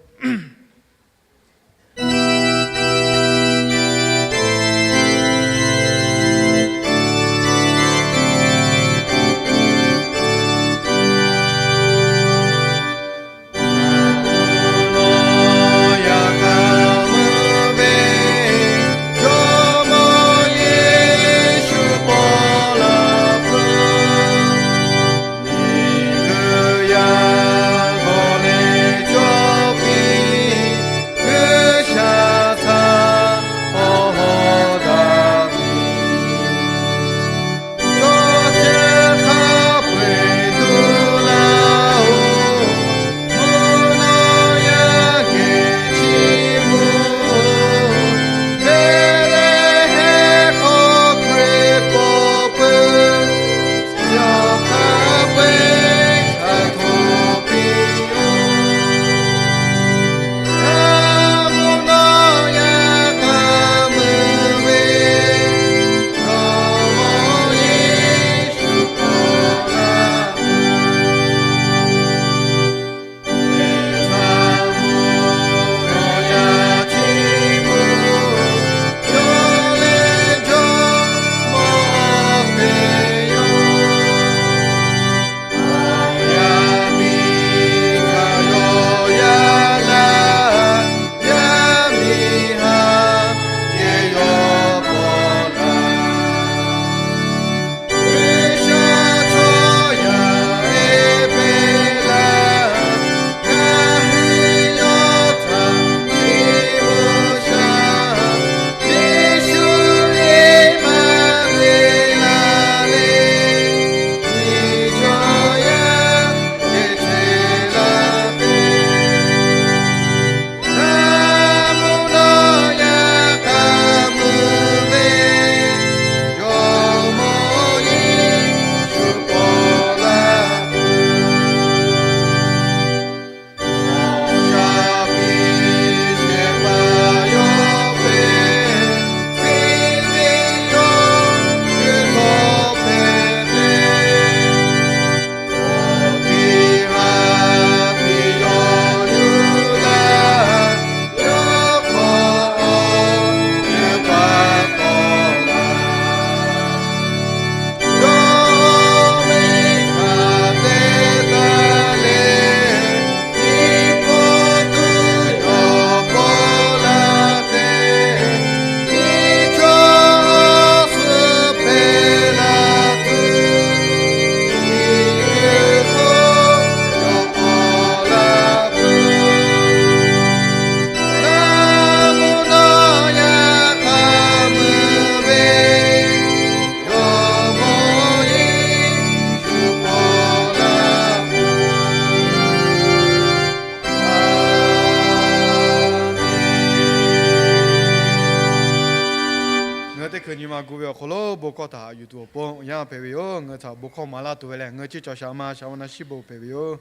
gu ve awˬ hk'aw lo bon hkawˇ htaꞈ yuˬ tuˬ awˬ pon awˬ yanˇ hpehꞈ ve yoˬ. Ngaˬ hui htaꞈ bon hkawˇ maˍ laˇ tuˬ ve lehˬ, ngaˬ hui chi cawˬ shaˍ ma shaˍ awˬ na shiˉ bon hpehꞈ ve yoˬ.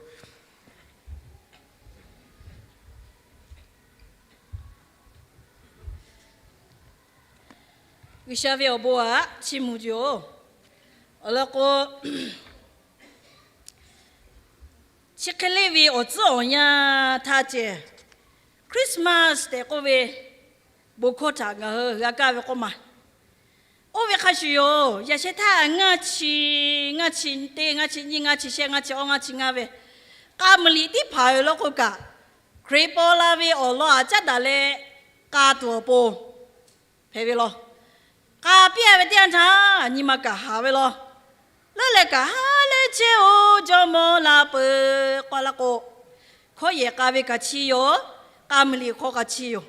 G'uiˬsha ve awˬ bon aꞈ chiˇ mvuh tuˬ yoˬ. Awˬ lawn k'o, chi hk'e le ve awˬ tcuhˉ awˬ yanˇ htaˇ ceh, Christmas tehꞈ k'oˆ ve bon hkawˇ htaꞈ ngaˬ hui g'a kaˇ ve k'oˆ ma. Oˇ ve hk'a shuˍ yoˬ. Yaꞈ sheh htaˇ ngaˇ chi, ngaˇ chi teˇ, ngaˇ chi nyiˇ, ngaˇ chi shehˆ, ngaˇ chi awˇ, ngaˇ chi ngaˇ ve k'a muiˬ liꞈ teˇ hpaˍ awˬ lawn k'o kaꞈ, Hkriꞈ paw la ve awˬ lawn aꞈ caˉ daꞈ leh k'a tuˬ awˬ pon hpehꞈ ve law. K'a piˇ a ve teˇ yanˇ htaˇ nyi ma kaꞈ haˍ ve law. Leuˉ leh kaꞈ, Haˍleˍluˆ-oˬ, Jawˇmawˇ la peuˬ k'oˆ laˇ k'o, hkawˇ yehˬ k'a ve kaꞈ chi yoˬ. K'a muiˬ liꞈ hk'aw kaꞈ chi yoˬ.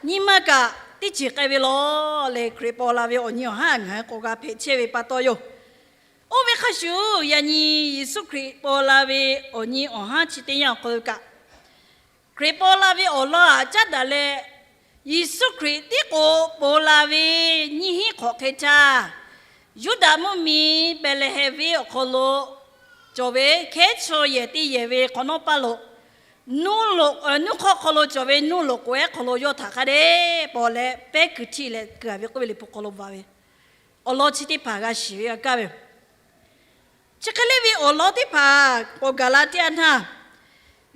Nyi ma kaꞈ teˇ ceuˬ k'ai ve law leh, Hkriꞈ paw la ve awˬ nyi awˬ haˉ ngaˬ hui k'awꞈ g'a hpehꞈ chehˇ ve pa taw yoˬ. Oˇ ve hk'a shuˍ, yaꞈ nyi Yeˍsuˆ Hkriꞈ paw la ve awˬ nyi awˬ haˉ chi teˇ yanˇ awˬ hk'aw lo kaꞈ, Hkriꞈ paw la ve awˬ lawn aꞈ caˉ daꞈ leh, Yeˍsuˆ Hkriꞈ tiˉ k'o paw la ve nyiˇ hinˉ hk'awꞈ hk'e htaˇ, Yuˇdaꞈ mvuhˇmiˬ Behˍlehˍhehnˍ venˇ awˬ hk'aw lo cawˬ ve hkehˉ chaw yehˬ teˇ yehˬ ve hk'awꞈ nawˉ paˇ lo, nuˇ hk'awˇ hk'aw lo cawˬ ve nuˇ loꞈ k'oˍ ehˉ hk'aw lo yawˇ htaꞈ hk'a dehꞈ paw leh, pehˉ kuiˬ htiˆ leh kuiˬ a ve k'oˆ ve Liꞈ hpu hk'aw lo bvuhꞈ ve awˬ lawn chi teˇ hpaˍ g'a shiˍ ve g'a kaˇ ve yoˬ. Chi hk'e le ve awˬ lawn teˇ hpaˍ k'awꞈ gaˬ la teˇ yanˇ htaˇ,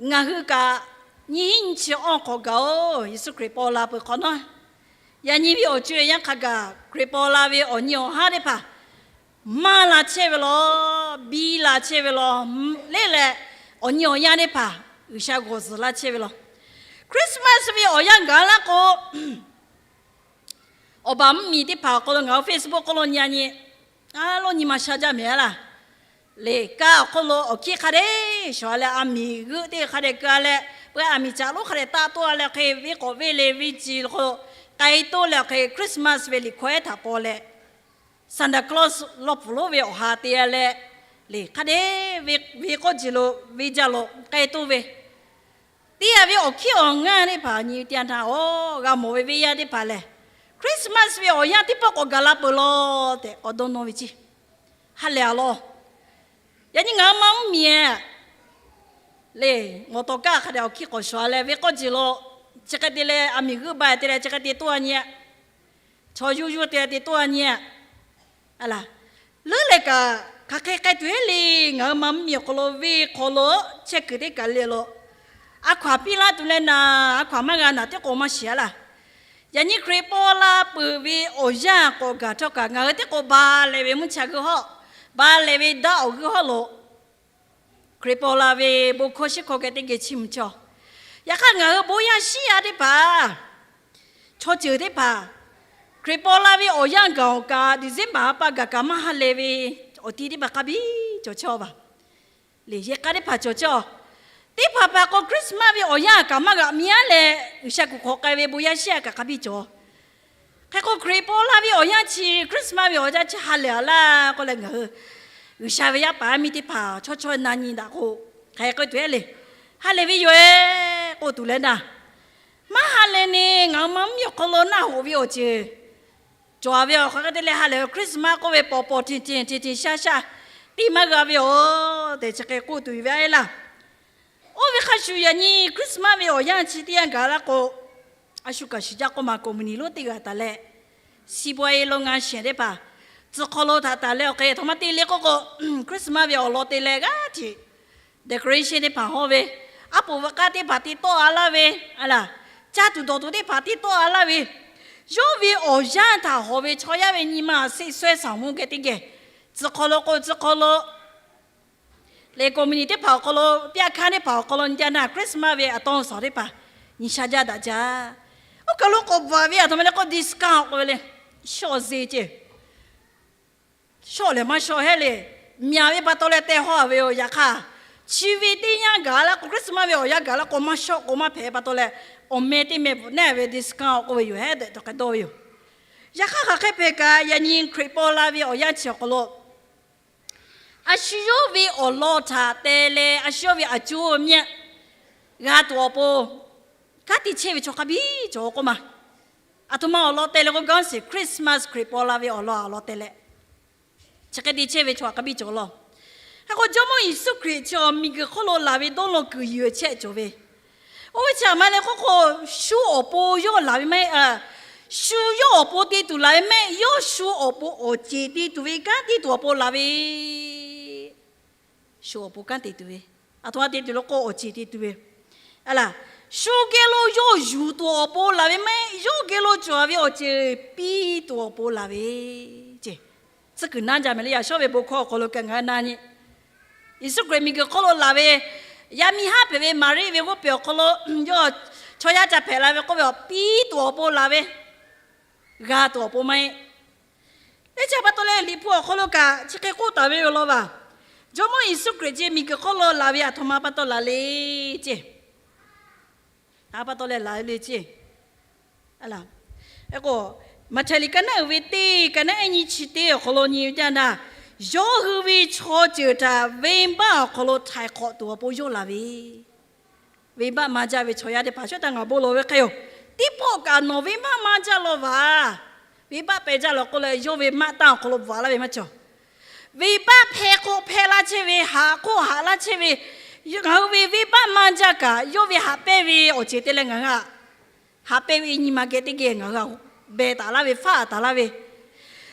ngaˬ hui kaꞈ nyiˇ hinˉ nyiˇ chi awˇ k'awꞈ gaˬ-oˬ. Yeˍsuˆ Hkriꞈ paw la peuˬ hk'awꞈ nawˉ, yaꞈ nyi ve awˬ co-e yaˇ hk'a gaˬ Hkriꞈ paw la ve awˬ nyi awˬ haˉ teˇ hpaˍ maˇ la chehˇ ve law, biˇ la chehˇ ve law, le leh awˬ nyi awˬ yanˇ teˇ hpaˍ G'uiˬsha g'awˬ zuhˬ laˇ chehˇ ve law. Christmas ve awˬ yanˇ gaˬ laˇ k'o, awˬ baˬ mvuhˇmiˬ teˇ hpaˍ awˬ hk'aw lo ngaˬ hui Facebook hk'oˆ lo nyi a nyi, a loˉ nyi ma sha jaˇ mehˍ a laˇ. Liꞈ kaˇ awˬ hk'oˆ lo awˬ hkiˆ hk'a dehꞈ shawˍ leh, a miˍ g'euˆ teˇ hk'a dehꞈ keu a leh, peuˬ a miˍ caꞈ lonˉ hk'a dehꞈ taˆ toˇ a leh, hk'e venˇ k'awꞈ venˇ le venˇ ci lo k'ai toˇ leh, hk'e Christmas ve liꞈ hkawehˉ htaꞈ paw leh, Santa Claus lawˇ pfuhˍ lonˉ ve awˬ ha te a leh, liꞈ hk'a dehꞈ ve k'oˆ ji lo, venˇ jaˇ lo k'ai toˇ ve teˇ yanˇ ve awˬ hkiˆ awˬ ngaˇ teˇ hpaˍ nyi teˇ yanˇ htaˇ, a g'a mawˬ ve venˇ yaˇ teˇ hpaˍ lehˬ, Christmas ve awˬ yanˇ teˇ pawˆ k'awꞈ gaˬ la peuˬ law tehꞈ k'awꞈ dawˇ nawˇ ve ceˇ. Ha lehˬ a law. Yaꞈ nyi ngaˬ hui ma mvuhˇmiˬ lehˬ, mawˬ tawˍ kaˇ hk'a dehꞈ awˬ hkiˆ k'awꞈ shawˍ a leh, venˇ k'oˆ ji lo chi hk'e te leh, a miˍ g'euˆ ba te leh chi hk'e te toˇ a nyi, chaw yuˇ yuˇ te leh te toˇ a nyi a laˇ. Leuˉ leh kaꞈ, hk'aˬ hk'e k'ai tuˬ heˆ le. Ngaˬ hui ma mvuhˇmiˬ awˬ hk'aw lo venˇ hk'aw lo chehˇ kuiˬ teˇ kaˬ le lo, a hkaw-anˬ piˇ laˇ tuˬ leh naˍ, a hkaw-anˬ maˇ g'a naˍ tiˉ k'o maˇ shiˍ a laˇ. Yaꞈ nyi Hkriꞈ paw la peuˬ ve awˬ yanˇ k'awꞈ gaˬ htawˇ kaꞈ, ngaˬ hui teˇ k'o ba lehˬ ve mvuhˇ cha g'uiˇ hawˉ, ba lehˬ ve daˇ awˬ g'uiˇ hawˉ lo Hkriꞈ paw la ve bon hkawˇ shiˉ hkawˇ geh teˇ geh chiˇ mvuh cawˬ. Yaꞈ hk'aˇ, ngaˬ hui bon yaˇ shiˉ yaˇ teˇ hpaˍ, chaw ceuˬ teˇ hpaˍ, Hkriꞈ paw la ve awˬ yanˇ gaˬ awˬ kaꞈ, December ha pa gaˬ kaꞈ maˇ ha lehˬ ve awˬ ti teˇ hpaˍ hk'a biˇ cawˬ chehˇ a va. Liꞈ yehˬ k'a teˇ hpaˍ cawˬ chehˇ a. Teˇ hpaˍ hpaˍ k'o, Christmas ve awˬ yanˇ kaꞈ maˇ g'aꞈ mi a leh, G'uiˬsha kuˬ hk'awꞈ k'ai ve bon yaˇ shiˉ yaˇ kaꞈ hk'a biˇ cawˬ. Hk'e k'o, Hkriꞈ paw la ve awˬ yanˇ chi, Christmas ve awˬ yanˇ chi ha lehˬ a laˇ k'oˆ leh, ngaˬ hui G'uiˬsha ve yaˇ paˍ yaˇ miˇ teˇ hpaˍ chaw chaw na nyi daꞈ k'o, hk'aˬ hk'e k'oˆ tuˬ heˆ le. Ha lehˬ ve yoˬ-e k'oˆ tuˬ leh naˍ, maˇ ha lehˬ ne, ngaˬ hui ma mvuhˇmiˬ awˬ hk'aw lo naˆ hoꞈ ve awˬ ceuˬ cawˬ ve awˬ hk'aw hk'e te leh, ha lehˬ Christmas k'oˆ ve pawˍ pawˍ hteˇ hteˇ hteˇ hteˇ shaˉ shaˉ tiˇ maˇ g'a ve yoˬ tehꞈ chi hk'e k'oˆ tuˬ yoˬ ve a laˇ. Oˇ ve hk'a shuˍ, yaꞈ nyi Christmas ve awˬ yanˇ chi teˇ yanˇ gaˬ laˇ k'o, a shu kaꞈ shiˍ jaˇ k'oˆ ma, company lonˉ teˇ g'aˇ taˍ leh, si bawehˇ lo ngaˇ shehˍ teˇ hpaˍ tcuh hk'aw lo htaꞈ taˍ leh, awˬ hk'e htaꞈ ma te le k'oˆ k'o, Christmas ve awˬ lawn te leh g'aˇ hteꞈ decoration teˇ hpaˍ hawˇ ve, aˉ poꞈ vaꞈ k'aˇ teˇ hpaˍ te tawˆ a laˇ ve, a laˇ, caˇ tuˬ dawˬ tuˬ teˇ hpaˍ te tawˆ a laˇ ve, yawˇ ve awˬ yanˇ htaꞈ hawˍ ve chaw yaˇ ve nyi ma seˆ sawehˇ saˍ mvuhˇ geh teˇ geh tcuh hk'aw lo k'o, tcuh hk'aw lo leh company teˇ hpaˍ awˬ hk'aw lo, pyaˇ hkanˇ teˇ hpaˍ awˬ hk'aw lo nyi jaˇ naˍ, Christmas ve aˬ taw suhˍ teˇ hpaˍ nyi sha jaˇ daꞈ jaˇ. Oˇ kaˬ lo k'awꞈ bvuhꞈ ve aˬ htoꞈ ma le k'o, discount k'oˆ ve le, shawˆ ze ceˇ. Shawˆ lehˬ maˇ shawˆ heˆ le. Myaꞈ ve pa taw leh teh hawˇ a ve yoˬ. Yaꞈ hk'aˇ, chi ve teˇ yanˇ gaˬ laˇ k'o, Christmas ve awˬ yanˇ gaˬ laˇ k'o, maˇ shawˆ k'o maˇ hpehꞈ pa taw leh, awˬ meh teˇ meh bvuhꞈ neˉ ve discount k'oˆ ve yoˬ hehˉ tehꞈ taw k'ai dawˇ ve yoˬ. Yaꞈ hk'aˇ, hk'aˬ hk'e hpehꞈ kaꞈ, yaꞈ nyi Hkriꞈ paw la ve awˬ yanˇ chi awˬ hk'aw lo a shu yawˇ ve awˬ lawn htaꞈ te leh, a shu yawˇ ve aˬ cuˇ myaˇ g'a tuˬ awˬ pon kanˉ te chehˇ ve chaw hk'a biˇ cawˬ k'oˆ ma. Aˬ htoꞈ ma awˬ lawn te leh k'o, gaˇ shiˍ Christmas Hkriꞈ paw la ve awˬ lawn awˬ lawn te leh, chi hk'e te chehˇ ve chaw htaꞈ k'a biˇ cawˬ law. Hk'e k'o, Jawˇmawˇ Yeˍsuˆ Hkriꞈ chi awˬ miˬguiˬ hk'oˆ lo laˬ ve dawˇ law kuiˬ yuˬ chehˇ cawˬ ve. Oˇ ve chi aˬ ma leh k'oˆ k'o, shu awˬ pon yawˇ laˬ ve maˇ heˆ. Shu yawˇ awˬ pon te tuˬ laˬ ve maˇ heˆ. Yawˇ shu awˬ pon awˬ ceˬ te tuˬ ve, kanˉ te tuˬ awˬ pon laˬ ve. Shu awˬ pon kanˉ te tuˬ ve, aˬ htoꞈ ma te tuˬ le k'o, awˬ ceˬ te tuˬ ve. Aˬ laˬ, shu geh lo yawˇ yuˬ tuˬ awˬ pon laˬ ve maˇ heˆ. Yawˇ geh lo cawˬ ve awˬ ceˬ piˇ tuˬ awˬ pon laˬ ve ce. Tcuhˉ kuiˬ naˉ jaˇ mehˍ le. Yaꞈ shawˉ ve bon hkawˇ awˬ hk'aw lo kaꞈ ngaˬ hui na nyi, Yeˍsuˆ Hkriꞈ miˬguiˬ hk'oˆ lo laˬ ve, yaˇ miˇ haˉ hpehꞈ ve Maˍriˆ ve g'oˇ peˬ awˬ hk'aw lo yawˇ chaw yaˇ ca hpehꞈ la ve k'oˆ ve, piˇ tuˬ awˬ pon laˬ ve, g'a tuˬ awˬ pon maˇ heˆ. Leh chi pa taw leh, Liꞈ hpu awˬ hk'aw lo kaꞈ chi hk'e k'oˆ taˍ ve yoˬ law vaˬ. Jawˇmawˇ Yeˍsuˆ Hkriꞈ ce miˬguiˬ hk'oˆ lo laˬ ve aˬ htoꞈ ma pa taw laˬ le ce. Aˬ pa taw leh laˬ le ce. K'o, Maꞈhtehˍ liꞈ ka naˉ uiˍ ve teˇ, ka naˉ ehˉ nyiˇ chi teˇ awˬ hk'aw lo nyi ve teˇ yanˇ, yawˇ hui ve chaw ceuˬ htaꞈ venˇbaˆ awˬ hk'aw lo htaiˍ hk'awꞈ tuˬ awˬ pon yawˇ laˬ ve. Venˇbaˆ maˇ jaˇ ve chaw yaˇ teˇ hpaˍ, shawˉ htaˇ ngaˬ bon lawˬ ve hk'e yoˬ. Teˇ pawˆ kaꞈ nawˬ venˇbaˆ maˇ jaˇ law vaˬ. Venˇbaˆ pehˬ jaˇ law k'oˆ leh, yawˇ ve maˆ tanˇ awˬ hk'aw lo bvuhꞈ laˇ ve maˇ cawˬ. Venˇbaˆ hpehˇ k'oˆ hpehˇ laˇ chehˇ ve, haꞈ k'oˆ haꞈ laˇ chehˇ ve, ngaˬ hui ve venˇbaˆ maˇ jaˇ kaꞈ, yawˇ ve haꞈ pehnˇ ve awˬ ceuˬ te leh ngaˬ hui haꞈ pehnˇ ve nyi ma geh teˇ geh ngaˬ hui haꞈ beh taˍ laˇ ve, faˆ taˍ laˇ ve,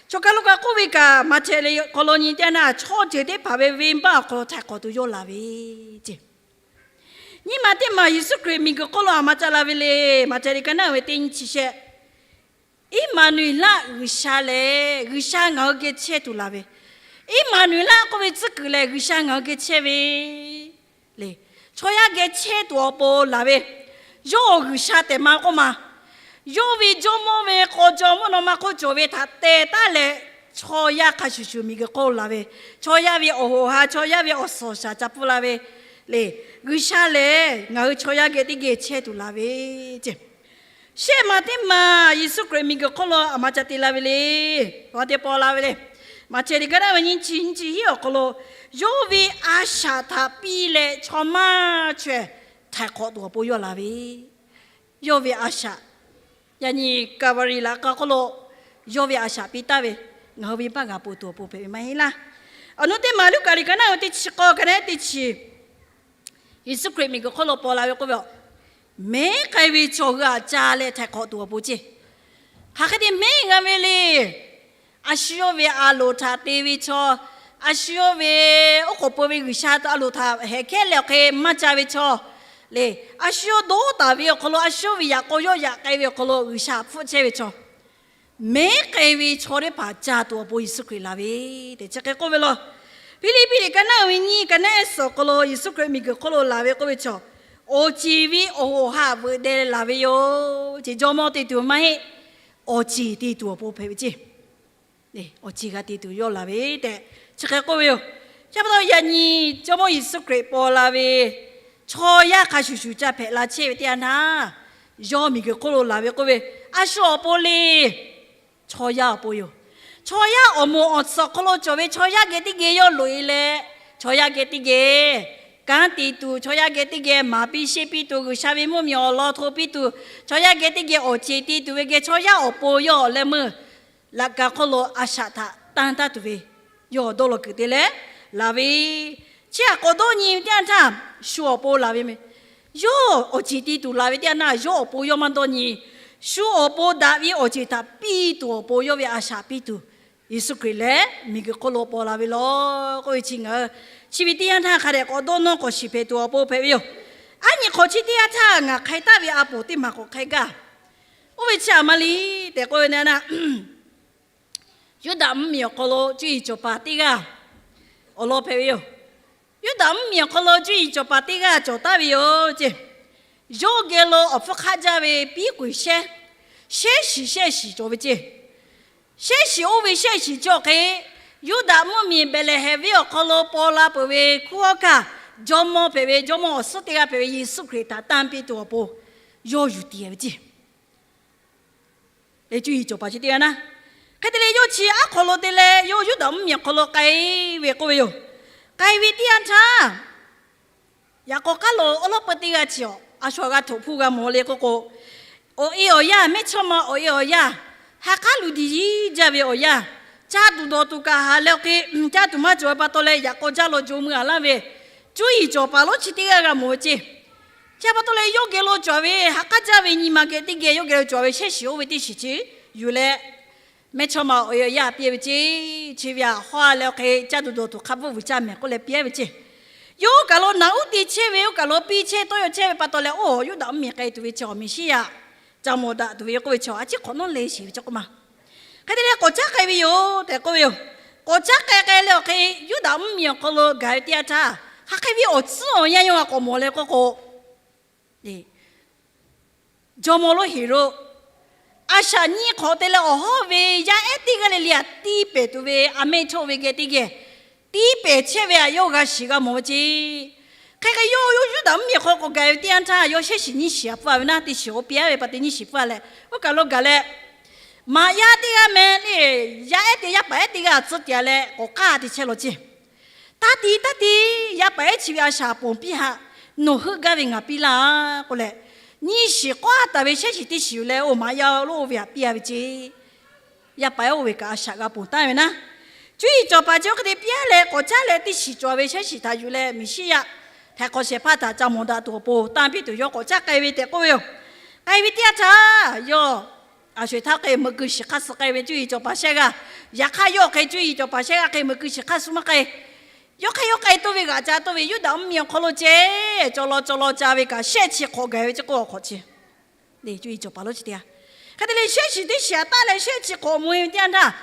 chaw kaˬ lo kaꞈ k'oˆ ve kaꞈ, Maꞈhtehˍ liꞈ hk'aw lo nyi teˇ yanˇ, chaw ceuˬ teˇ hpaˍ ve venˇbaˆ awˬ hk'aw lo htaiˍ hk'awꞈ tuˬ yawˇ laˬ ve ce. Nyi ma teˇ maˬ Yeˍsuˆ Hkriꞈ miˬguiˬ hk'oˆ lo aˬ ma ca la ve le. Maꞈhtehˍ liꞈ ka naˉ ve teˇ nyiˇ chi shehˆ, Eˇmaˍnuˍeˍlaˆ G'uiˬsha lehˬ, G'uiˬsha ngaˬ hui geh chehˇ tuˬ laˬ ve. Eˇmaˍnuˍeˍlaˆ k'oˆ ve tcuhˉ kuiˬ lehˬ, G'uiˬsha ngaˬ hui geh chehˇ ve le. Chaw yaˇ geh chehˇ tuˬ awˬ pon laˬ ve, yawˇ G'uiˬsha tehꞈ ma k'oˆ ma. Yawˇ ve Jawˇmawˇ ve k'aw jaw mvuhˇ naw ma hk'oˆ cawˬ ve htaꞈ teh taˉ leh, chaw yaˇ hk'a shuˍ shuˍ miˬguiˬ hk'oˆ lo laˬ ve, chaw yaˇ ve awˬ hoꞈ ha, chaw yaˇ ve awˬ suhˍ awˬ shaˍ ca pfuhˇ la ve le. G'uiˬsha lehˬ, ngaˬ hui chaw yaˇ geh teˇ geh chehˇ tuˬ laˬ ve ce. Shehˆ ma teˇ maˬ Yeˍsuˆ Hkriꞈ miˬguiˬ hk'oˆ lo aˬ ma ca te la ve le. Aˬ ma te paw la ve le. Maꞈhtehˍ liꞈ ka naˉ ve nyiˇ chi nyiˇ chi hiˉ awˬ hk'aw lo, yawˇ ve a shaꞈ htaꞈ piˇ leh chaw maˇ chaweh htaiˍ hk'awꞈ tuˬ awˬ pon yawˇ laˬ ve, yawˇ ve a shaꞈ, yaꞈ nyi Kaˍvaˍriˍ laꞈ ka hk'oˆ lo yawˇ ve a shaꞈ piˇ taˍ ve, ngaˬ hui ve baˆ g'a pon tuˬ awˬ pon hpehꞈ ve maˇ heˆ laˇ. Awˬ nu teˇ maˬ Luˉkaꞈ liꞈ ka naˉ ve teˇ chi k'awˇ, ka naˉ teˇ chi, Yeˍsuˆ Hkriꞈ miˬguiˬ hk'oˆ lo paw la ve k'oˆ ve, mehˉ k'ai ve chaw hui htaꞈ ca leh htaiˍ hk'awꞈ tuˬ awˬ pon ce. Hk'aˬ hk'e te mehˉ g'a ve le. A shu yawˇ ve a loˍ htaꞈ te ve chaw, a shu yawˇ ve oˉ k'oˍ pui ve G'uiˬsha a loˍ htaꞈ hehꞈ hkehˉ leh awˬ hk'e maˇ ca ve chaw le. A shu yawˇ dawˇ taˍ ve awˬ hk'aw lo, a shu yawˇ ve yaꞈ k'aw yawˇ yaꞈ k'ai ve awˬ hk'aw lo G'uiˬsha hpfuhˆ chehˇ ve chaw, mehˉ k'ai ve chaw teˇ hpaˍ ca tuˬ awˬ pon Yeˍsuˆ Hkriꞈ laˬ ve tehꞈ chi hk'e k'oˆ ve law. Hpiˇliˇpiˆ liꞈ ka naˉ ve nyiˇ, ka naˉ ehˉ suhˍ awˬ hk'aw lo Yeˍsuˆ Hkriꞈ miˬguiˬ hk'oˆ lo laˬ ve k'oˆ ve chaw, awˬ ceˬ ve awˬ hoꞈ ha veuꞈ deh laˬ ve yoˬ ce. Jawˇmawˇ te tuˬ maˇ heˆ. Awˬ ceˬ te tuˬ awˬ pon hpehꞈ ve ce. Awˬ ceˬ g'a te tuˬ yawˇ laˬ ve tehꞈ chi hk'e k'oˆ ve yoˬ. Chi pa taw yaꞈ nyi Jawˇmawˇ Yeˍsuˆ Hkriꞈ paw la ve, chaw yaˇ hk'a shuˍ shuˍ ca hpehꞈ la chehˇ ve teˇ yanˇ htaˇ, yawˇ miˬguiˬ hk'oˆ lo laˬ ve k'oˆ ve, a shu awˬ pon le. Chaw yaˇ awˬ pon yoˬ. Chaw yaˇ awˬ moˍ awˬ suhˍ hk'aw lo cawˬ ve chaw yaˇ geh teˇ geh yawˇ loꞈ e leh, chaw yaˇ geh teˇ geh kanˉ te tuˬ, chaw yaˇ geh teˇ geh maˍ piˇ sheˆ piˇ tuˬ, G'uiˬsha ve mvuhˇmiˬ awˬ lawn hto piˇ tuˬ, chaw yaˇ geh teˇ geh awˬ ceˬ te tuˬ ve geh chaw yaˇ awˬ pon yawˇ awˬ leh meuˇ laꞈ ka hk'oˆ lo a shaꞈ htaꞈ tanˇ taˇ tuˬ ve, yawˇ dawˇ law kuiˬ te leh laˬ ve. Chi htaꞈ k'awꞈ dawˇ nyi ve teˇ yanˇ htaˇ, shu awˬ pon laˬ ve meh. Yawˇ awˬ ceˬ te tuˬ laˬ ve teˇ yanˇ htaˇ, yawˇ awˬ pon yawˇ maˇ dawˇ nyi. Shu awˬ pon daꞈ ve awˬ ceˬ htaꞈ piˇ tuˬ awˬ pon yawˇ ve a shaꞈ piˇ tuˬ, Yeˍsuˆ Hkriꞈ lehˬ miˬguiˬ hk'oˆ lo paw la ve law k'oˆ ve chi ngaˬ hui chi ve teˇ yanˇ htaˇ hk'a dehꞈ k'awꞈ dawˇ nawˇ k'awꞈ shiˍ hpehꞈ tuˬ awˬ pon hpehꞈ ve yoˬ. Aˉ nyi hk'awꞈ chi teˇ yanˇ htaˇ ngaˬ hk'ai taˍ ve a poˍ teˇ maˬ k'awꞈ hk'ai gaˇ. Oˇ ve chi aˬ ma le tehꞈ k'oˆ ve teˇ yanˇ, Yuˇdaꞈ mvuhˇmiˬ awˬ hk'aw lo cuˇ yiˍ cawˬ paˍ teˇ g'aˇ awˬ lawn hpehꞈ ve yoˬ. Yuˇdaꞈ mvuhˇmiˬ awˬ hk'aw lo cuˇ yiˍ cawˬ paˍ teˇ g'aˇ cawˬ taˍ ve yoˬ ce. Yawˇ geh lo awˬ hpfuhˇ hk'aˆ jaˇ ve piˉ k'oˍ shehˉ, shehˉ shiˍ shehˉ shiˍ cawˬ ve ce. Shehˉ shiˍ oˇ ve shehˉ shiˍ cawˬ hk'e, Yuˇdaꞈ mvuhˇmiˬ Behˍlehˍhehnˍ venˇ awˬ hk'aw lo paw la peuˬ ve hkunˉ hawˉ hkanˇ, jawˇmawˇ hpehꞈ ve jawˇmawˇ awˬ suhˉ teˇ g'aˇ hpehꞈ ve Yeˍsuˆ Hkriꞈ htaꞈ tanˇ piˇ tuˬ awˬ pon yawˇ yuˬ tiˍ ve ce. Leh cuˇ yiˍ cawˬ paˍ chi teˇ g'aˇ naˉ, hk'e te leh yawˇ chi aˉ hk'aw lo te leh yawˇ Yuˇdaꞈ mvuhˇmiˬ awˬ hk'aw lo k'ai ve k'oˆ ve yoˬ. K'ai ve teˇ yanˇ htaˇ, yaꞈ k'aw k'aˉ lo awˉ lawˉ peu teˇ g'aˇ chi awˬ a shu awˬ g'a htoꞈ hpuˇ g'a mawˬ le k'oˆ k'o, Awˬ e awˬ yanˇ, mehˇchawˇma awˬ e awˬ yanˇ, ha k'aˉ luˬ diˬ yiˇ jaˇ ve awˬ yanˇ, caˇ tuˬ dawˬ tuˬ kaꞈ haꞈ leh awˬ hk'e, caˇ tuˬ maˇ cawˬ ve pa taw leh yaꞈ k'aw jaˇ law jawˇ meuˇ a laˇ ve, cuˇ yiˍ cawˬ paˍ lonˉ chi teˇ g'aˇ g'a mawˬ ve ceˇ. Chi pa taw leh yawˇ geh lo cawˬ ve ha k'aˉ jaˇ ve nyi ma geh teˇ geh yawˇ geh lo cawˬ ve shehˉ shiˍ oˇ ve teˇ shiˍ chi yuˬ leh, mehˇchawˇma awˬ e awˬ yanˇ piˇ ve ceˇ. Chi ve aꞈ hawˉ a leh awˬ hk'e caˇ tuˬ dawˬ tuˬ hk'a bvuhˆ vuiˬ caˇ mehˍ k'oˆ leh piˇ a ve ceˇ. Yawˇ kaꞈ lo naꞈ uˉ te chehˇ ve, oˇ kaꞈ lo piˇ chehˇ tawˇ yaw chehˇ ve pa taw leh, oˇ Yuˇdaꞈ mvuhˇmiˬ k'ai tuˬ ve chi awˬ Meˍsiˉyaꞈ ca mawˬ daꞈ tuˬ ve yoˬ k'oˆ ve chi a ciˉ hk'awꞈ nawˉ le sheˍ ve ceˇ k'oˆ ma. Hk'e te leh k'awꞈ caˉ k'ai ve yoˬ tehꞈ k'oˆ ve yoˬ. K'awꞈ caˉ k'ai k'ai leh awˬ hk'e Yuˇdaꞈ mvuhˇmiˬ awˬ hk'aw lo gaˬ ve teˇ yanˇ htaˇ, hk'aˬ hk'e ve awˬ tcuhˉ awˬ yanˇ yawˇ g'a k'awꞈ mawˬ leh k'oˆ k'o, jawˇmawˇ lonˉ Heˍroˆ a shaꞈ nyi hk'awꞈ te leh awˬ hawˉ ve yaˇ ehˉ teˇ g'aˇ le le aꞈ tiˇ pehˍ tuˬ ve a mehˇ chawˇ ve geh teˇ geh tiˇ pehˍ chehˇ ve aꞈ yawˇ g'a shiˍ g'a mawˬ ve ceˇ. Hk'e k'o yawˇ Yuˇdaꞈ mvuhˇmiˬ hk'aw k'awꞈ gaˬ ve teˇ yanˇ htaˇ yawˇ shehˉ shiˍ nyiˇ shiˍ aꞈ pfuhˇ a ve naˉ, teˇ shiˍ k'o piˇ a ve pa taw nyiˇ shiˍ pfuhˇ a leh, oˇ kaˬ lo gaˬ leh, maꞈ yaˇ teˇ g'aˇ meh le, yaˇ ehˉ te yaˇ paˍ ehˉ teˇ g'aˇ tcuhˉ te a leh k'awꞈ k'aˇ te chehˇ law ceˇ. Taˇ te taˇ te, yaˇ paˍ ehˉ chi ve a shaꞈ ponˬ piˇ haꞈ, nawˬ heuˆ gaˇ ve ngaˬ piˇ laˇ k'oˆ leh, nyiˇ shiˍ k'awꞈ taˍ ve shehˉ shiˍ teˇ shiˍ yuˬ leh oˇ maꞈ yaˇ lonˉ oˇ ve aꞈ piˇ a ve ceˇ. Yaˇ paˍ ehˉ oˇ ve kaꞈ a shaꞈ g'a ponˬ taˍ ve naˉ, cuˇ yiˍ cawˬ paˍ chi oˇ hk'e te piˇ a leh k'awꞈ caˉ leh teˇ shiˍ cawˬ ve shehˉ shiˍ htaꞈ yuˬ leh Meˍsiˉyaꞈ htaiˍ hk'awꞈ shehˍ hpaˇ htaꞈ ca mawˬ daꞈ tuˬ awˬ pon tanˇ piˇ tuˬ yawˇ k'awꞈ caˉ k'ai ve tehꞈ k'oˆ ve yoˬ. K'ai ve teˇ yanˇ htaˇ yawˇ a sho eˬ htaˇ hk'e meuꞈ keu shiˍ hk'aˇ suh k'ai ve cuˇ yiˍ cawˬ paˍ shehˆ g'aˇ, yaꞈ hk'aˇ yawˇ hk'e cuˇ yiˍ cawˬ paˍ shehˆ g'aˇ hk'e meuꞈ keu shiˍ hk'aˇ suh maˇ k'ai. Yawˇ hk'e yawˇ k'ai toˇ ve g'aꞈ ca toˇ ve Yuˇdaꞈ mvuhˇmiˬ awˬ hk'aw lo ceh, cawˬ law cawˬ law ca ve kaꞈ shehˆ chi hk'awꞈ gaˬ ve ceˇ k'oˆ awˬ hk'awꞈ chi, cuˇ yiˍ cawˬ paˍ lonˉ chi teˇ g'aˇ. Hk'e te leh shehˉ shiˍ teˇ shiˍ aꞈ taˇ leh shehˆ chi hk'awꞈ mawˬ e ve teˇ yanˇ htaˇ,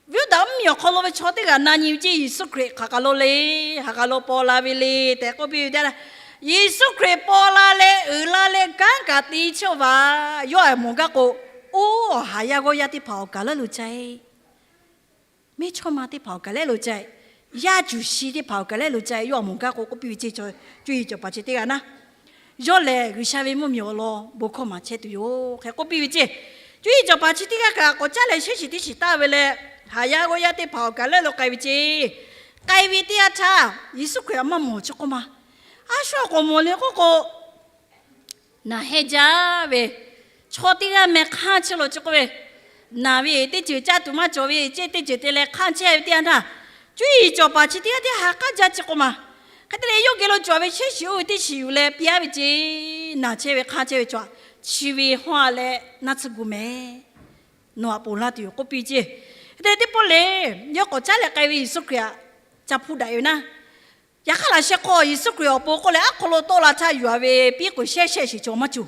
Yuˇdaꞈ mvuhˇmiˬ awˬ hk'aw lo ve chaw teˇ g'aˇ na nyi ve ceˇ, Yeˍsuˆ Hkriꞈ hk'aˬ kaˬ lo le, ha kaˬ lo paw la ve le tehꞈ k'oˆ piˇ ve teˇ yanˇ, Yeˍsuˆ Hkriꞈ paw la leh uiˍ la leh kanˉ kaꞈ te chehˇ-oˆ vaˬ. Yawˇ aꞈ mawˬ gaˇ k'o, oˇ awˬ haˍ yaˇ g'awˇ yaˇ teˇ hpaˍ awˬ kaˬ lehˉ lo ca e, mehˇchawˇma teˇ hpaˍ awˬ kaˬ lehˉ lo ca e, yaˇ cuˬ shi teˇ hpaˍ awˬ kaˬ lehˉ lo ca e, yawˇ aꞈ mawˬ gaˇ k'o k'oˆ piˇ ve ceˇ, cuˇ yiˍ cawˬ paˍ chi teˇ g'aˇ naˉ. Yawˇ lehˬ G'uiˬsha ve mvuhˇmiˬ awˬ lawn bon hkawˇ maˍ chehˇ tuˬ yoˬ hk'e k'oˆ piˇ ve ceˇ. Cuˇ yiˍ cawˬ paˍ chi teˇ g'aˇ kaꞈ k'awꞈ caˉ leh shehˉ shiˍ teˇ shiˍ taˇ ve leh, haˍ yaˇ g'awˇ yaˇ teˇ hpaˍ awˬ kaˬ lehˉ lo k'ai ve ceˇ. K'ai ve teˇ yanˇ htaˇ Yeˍsuˆ Hkriꞈ aꞈ maˇ mawˬ chi k'oˆ ma. A shu awˬ k'awꞈ mawˬ le k'oˆ k'o, naˬ heh jaˇ ve chaw teˇ g'aˇ meh hk'anˇ chehˇ lo chi k'oˆ ve, naˬ ve teˇ ceuˬ caˇ tuˬ maˇ cawˬ ve ceˇ, teˇ ceuˬ te leh hk'anˇ chehˇ ve teˇ yanˇ htaˇ, cuˇ yiˍ cawˬ paˍ chi teˇ g'aˇ teˇ ha k'aˉ jaˇ chi k'oˆ ma. Hk'e te leh yawˇ geh lo cawˬ ve shehˉ shiˍ oˇ ve teˇ shiˍ yuˬ leh piˇ a ve ceˇ. Naˬ chehˇ ve hk'anˇ chehˇ ve chaw, chi ve hawˇ a leh naˇ tsuhˇ gu mehˍ. Nawˬ aꞈ ponˬ laˇ tuˬ yoˬ k'oˆ piˇ ceˇ. Hk'e te leh teˇ pawˆ le, yawˇ k'awꞈ caˉ leh k'ai ve Yeˍsuˆ Hkriꞈ aꞈ ca hpuˇ daꞈ ve naˉ, yaꞈ hk'aˇ laꞈ sheh hk'aw Yeˍsuˆ Hkriꞈ awˬ pon k'oˆ leh aˉ hk'aw lo tawˆ la htaˇ yuˬ a ve piˉ k'oˍ shehˉ shehˆ shiˍ cawˬ maˇ cawˬ.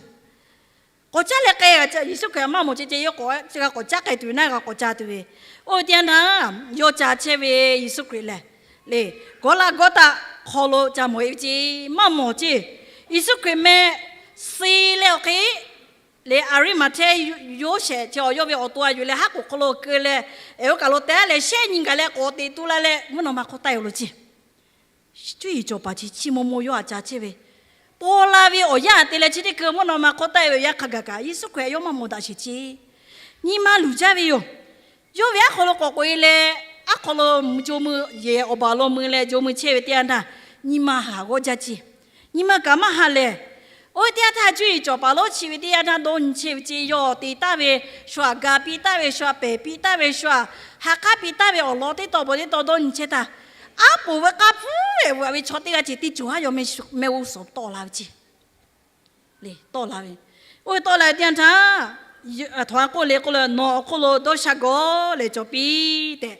K'awꞈ caˉ leh k'ai, Yeˍsuˆ Hkriꞈ maˇ mawˬ ceh ceh yawˇ k'awꞈ g'a k'awꞈ caˉ k'ai tuˬ ve naˉ g'a k'awꞈ ca tuˬ ve. Oˇ ve teˇ yanˇ htaˇ yawˇ ca chehˇ ve Yeˍsuˆ Hkriꞈ lehˬ, le, Gawˇlaˆgawˇtaˆ hk'aw lo ca mawˬ e ve ceˇ, maˇ mawˬ ceˇ. Yeˍsuˆ Hkriꞈ meh suh leh awˬ hk'e le, Aˍriˆmaꞈhtehˇ Yoˇsehꞈ chi awˬ yawˇ ve awˬ to a yuˬ leh haˉ k'oˍ hk'aw lo keu leh, eˬ oˇ kaˬ lo teh leh shehˆ nyi gaˬ leh k'awꞈ teꞈ tu la leh mvuhˇ naw ma hk'aw taˆ e-oˬ lo ceˇ. Cuˇ yiˍ cawˬ paˍ chi chiˇ maw maw yawˇ aꞈ ca chehˇ ve, paw la ve awˬ yanˇ te leh chi teˇ hkui mvuhˇ naw ma hk'aw taˆ e ve awˬ yanˇ hk'a gaˬ kaꞈ Yeˍsuˆ Hkriꞈ yawˇ maˇ mawˬ daꞈ sheˍ ceˇ. Nyi ma luˬ jaˇ ve yoˬ. Yawˇ ve aˉ hk'aw lo k'awꞈ k'oꞈ e leh, aˉ hk'aw lo jawˇ meuˇ yehˬ awˬ baˬ lo mui leh jawˇ meuˇ chehˇ ve teˇ yanˇ htaˇ, nyi ma haˍ g'awˇ jaˇ ceˇ. Nyi ma kaꞈ maˇ ha lehˬ. Oˇ ve teˇ yanˇ htaˇ cuˇ yiˍ cawˬ paˍ lonˉ chi ve teˇ yanˇ htaˇ dawˇ nyi chehˇ ve ceˇ. Yawˇ te taˍ ve shu aꞈ ga piˇ taˍ ve, shu aꞈ pehˬ piˇ taˍ ve, shu aꞈ ha k'aˉ piˇ taˍ ve awˬ lawn teˇ tawn bawˬ teˇ tawn dawˇ nyi chehˇ htaˇ, aˉ poˍ ve k'aˇ hpfuhˇ ehˍ veuꞈ ve chaw teˇ g'aˇ ceh teˇ cawˬ haˉ yawˇ meh-, mehˆ g'uˇ suhˍ tawˆ la ve ceˇ. Le tawˆ la ve, oˇ ve tawˆ la ve teˇ yanˇ htaˇ, aˬ htoꞈ ma k'oˆ le k'oˆ le, Nawˬ awˬ hk'oˆ lo dawˇ sha gawˬ leh cawˬ piˇ tehꞈ,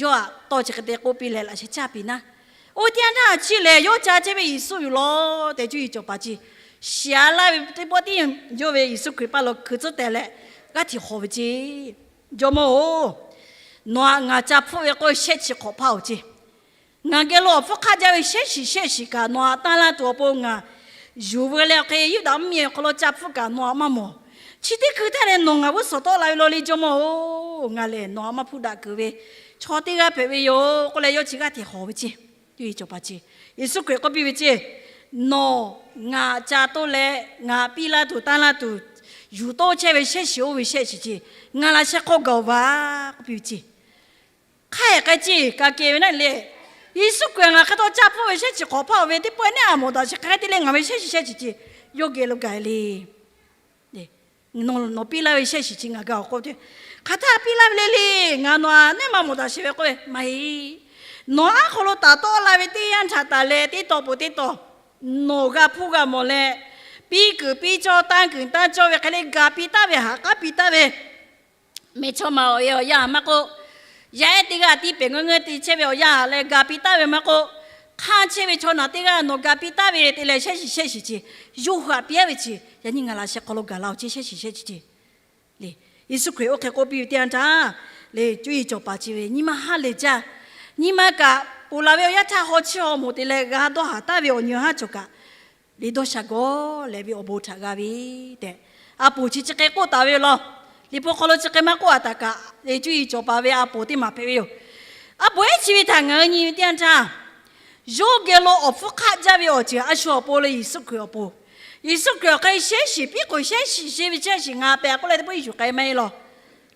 yawˇ aꞈ tawˇ chi hk'e te k'oˆ piˇ leh laꞈ sheh caˇ piˇ naˉ. Oˇ ve teˇ yanˇ htaˇ chi lehˬ yawˇ ca chehˇ ve Yeˍsuˆ yoˬ law tehꞈ cuˇ yiˍ cawˬ paˍ chi shiˍ a laˇ ve teˇ pawˆ tiˉ yawˇ ve Yeˍsuˆ Hkriꞈ paˇ lo hkui tcuhˉ teh leh g'aˇ hteꞈ hawˍ ve ceˇ. Jawˇmawˇ-oˬ, nawˬ aꞈ ngaˬ ca hpfuhˆ ve k'oˆ shehˆ chi hk'awꞈ hpaˇ-oˬ ceˇ. Ngaˬ geh lo awˬ hpfuhˇ hk'aˇ jaˇ ve shehˉ shiˍ shehˆ shiˍ kaꞈ nawˬ aꞈ tanˇ laˇ tuˬ awˬ pon ngaˬ yuˬ veu leh awˬ hk'e Yuˇdaꞈ mvuhˇmiˬ awˬ hk'aw lo ca hpfuhˆ kaꞈ nawˬ aꞈ maˇ mawˬ. Chi teˇ hkui htaˇ lehˬ nawˬ ngaˬ g'uˇ suhˍ tawˆ la ve law le Jawˇmawˇ-oˬ, ngaˬ lehˬ nawˬ aꞈ maˇ hpfuhˆ daꞈ kuiˬ ve chaw teˇ g'aˇ hpehꞈ ve yoˬ k'oˆ leh yawˇ chi g'aˇ hteꞈ hawˍ ve ceˇ. Cuˇ yiˍ cawˬ paˍ chi Yeˍsuˆ Hkriꞈ k'oˆ piˇ ve ceˇ, Nawˬ ngaˬ ca toˇ leh ngaˬ piˇ laˇ tuˬ tanˇ laˇ tuˬ yuˬ toˇ chehˇ ve shehˉ shiˍ oˇ ve shehˆ shiˍ ceˇ ngaˬ laꞈ sheh hk'aw gaˬ-oˬ vaˬ k'oˆ piˇ ve ceˇ. Hk'aˇ ehˍ k'ai ceˇ kaꞈ kehˬ ve naˉ le. Yeˍsuˆ Hkriꞈ ngaˬ hk'e taw ca hpfuhˆ ve shehˉ chi hk'awꞈ hpaˇ-oˬ ve teˇ pawˆ neˉ a mawˬ daꞈ sheˍ hk'e te leh ngaˬ ve shehˉ chi shehˉ chi chi yawˇ geh lo gaˬ le. Nawˬ piˇ laˇ ve shehˆ shiˍ chi ngaˬ g'a awˬ k'oˆ ve, hk'aˬ htaˇ piˇ laˇ ve le le, ngaˬ nawˬ aꞈ neˇ ma mawˬ taˍ sheˍ ve k'oˆ ve maˇ heˆ. Nawˬ aˉ hk'aw lo taˍ tawˆ la ve teˇ yanˇ htaꞈ taˍ leh teˇ tawˆ peuˬ teˇ tawˆ nawˬ g'a hpuˇ g'a mawˬ leh, piˇ kuiˬ piˇ cawˇ, tanˇ kuiˬ tanˇ cawˇ ve hk'e le ga piˇ taˍ ve, haꞈ k'aˉ piˇ taˍ ve, mehˬ chaw maˬ awˬ e awˬ yanˇ maˇ k'oˆ, yaˇ ehˉ teˇ g'aˇ tiˇ pehˍ ngeuˇ ngeuˇ te chehˇ ve awˬ yanˇ haꞈ leh ga piˇ taˍ ve maˇ k'oˆ, hk'anˇ chehˇ ve chaw naˬ teˇ g'aˇ nawˬ ga piˇ taˍ ve te leh shehˆ shiˍ shehˆ shiˍ chi, yawˇ hui haꞈ piˇ ve chi, yaꞈ nyi ngaˬ laꞈ sheh hk'aw lo gaˬ la awˬ ceh shehˆ shiˍ shehˆ shiˍ chi le. Yeˍsuˆ Hkriꞈ oˇ hk'e k'oˆ piˇ ve teˇ yanˇ htaˇ, le cuˇ yiˍ cawˬ paˍ chi ve nyi ma ha lehˬ jaˇ, nyi ma kaꞈ ponˬ laˬ ve awˬ yanˇ htaˇ haw chiˇ haw moˍ te leh g'a dawˇ haˍ taˍ ve awˬ nyi awˬ haˉ cawˬ kaꞈ, le dawˇ sha gawˇ leh ve awˬ bon htaꞈ g'a ve tehꞈ, a poˍ chi chi hk'e k'oˆ taˍ ve yoˬ law. Liꞈ hpu hk'aw lo chi hk'e maˇ k'oˆ a taˍ kaꞈ, le cuˇ yiˍ cawˬ paˍ ve a poˍ teˇ maˬ hpehꞈ ve yoˬ. A poˍ ehˉ chi ve htaꞈ ngaˬ hui nyi ve teˇ yanˇ htaˇ, yawˇ geh lo awˬ hpfuhˇ hk'aˆ jaˇ ve awˬ ceuˬ a shu awˬ pon le Yeˍsuˆ Hkriꞈ awˬ pon, Yeˍsuˆ Hkriꞈ awˬ hk'e shehˆ shiˍ piˇ k'oˍ shehˆ shiˍ shehˆ ve shehˆ shiˍ ngaˬ pehꞈ k'oˆ leh teˇ pawˆ iˉ yuˬ k'ai maˇ heˆ law.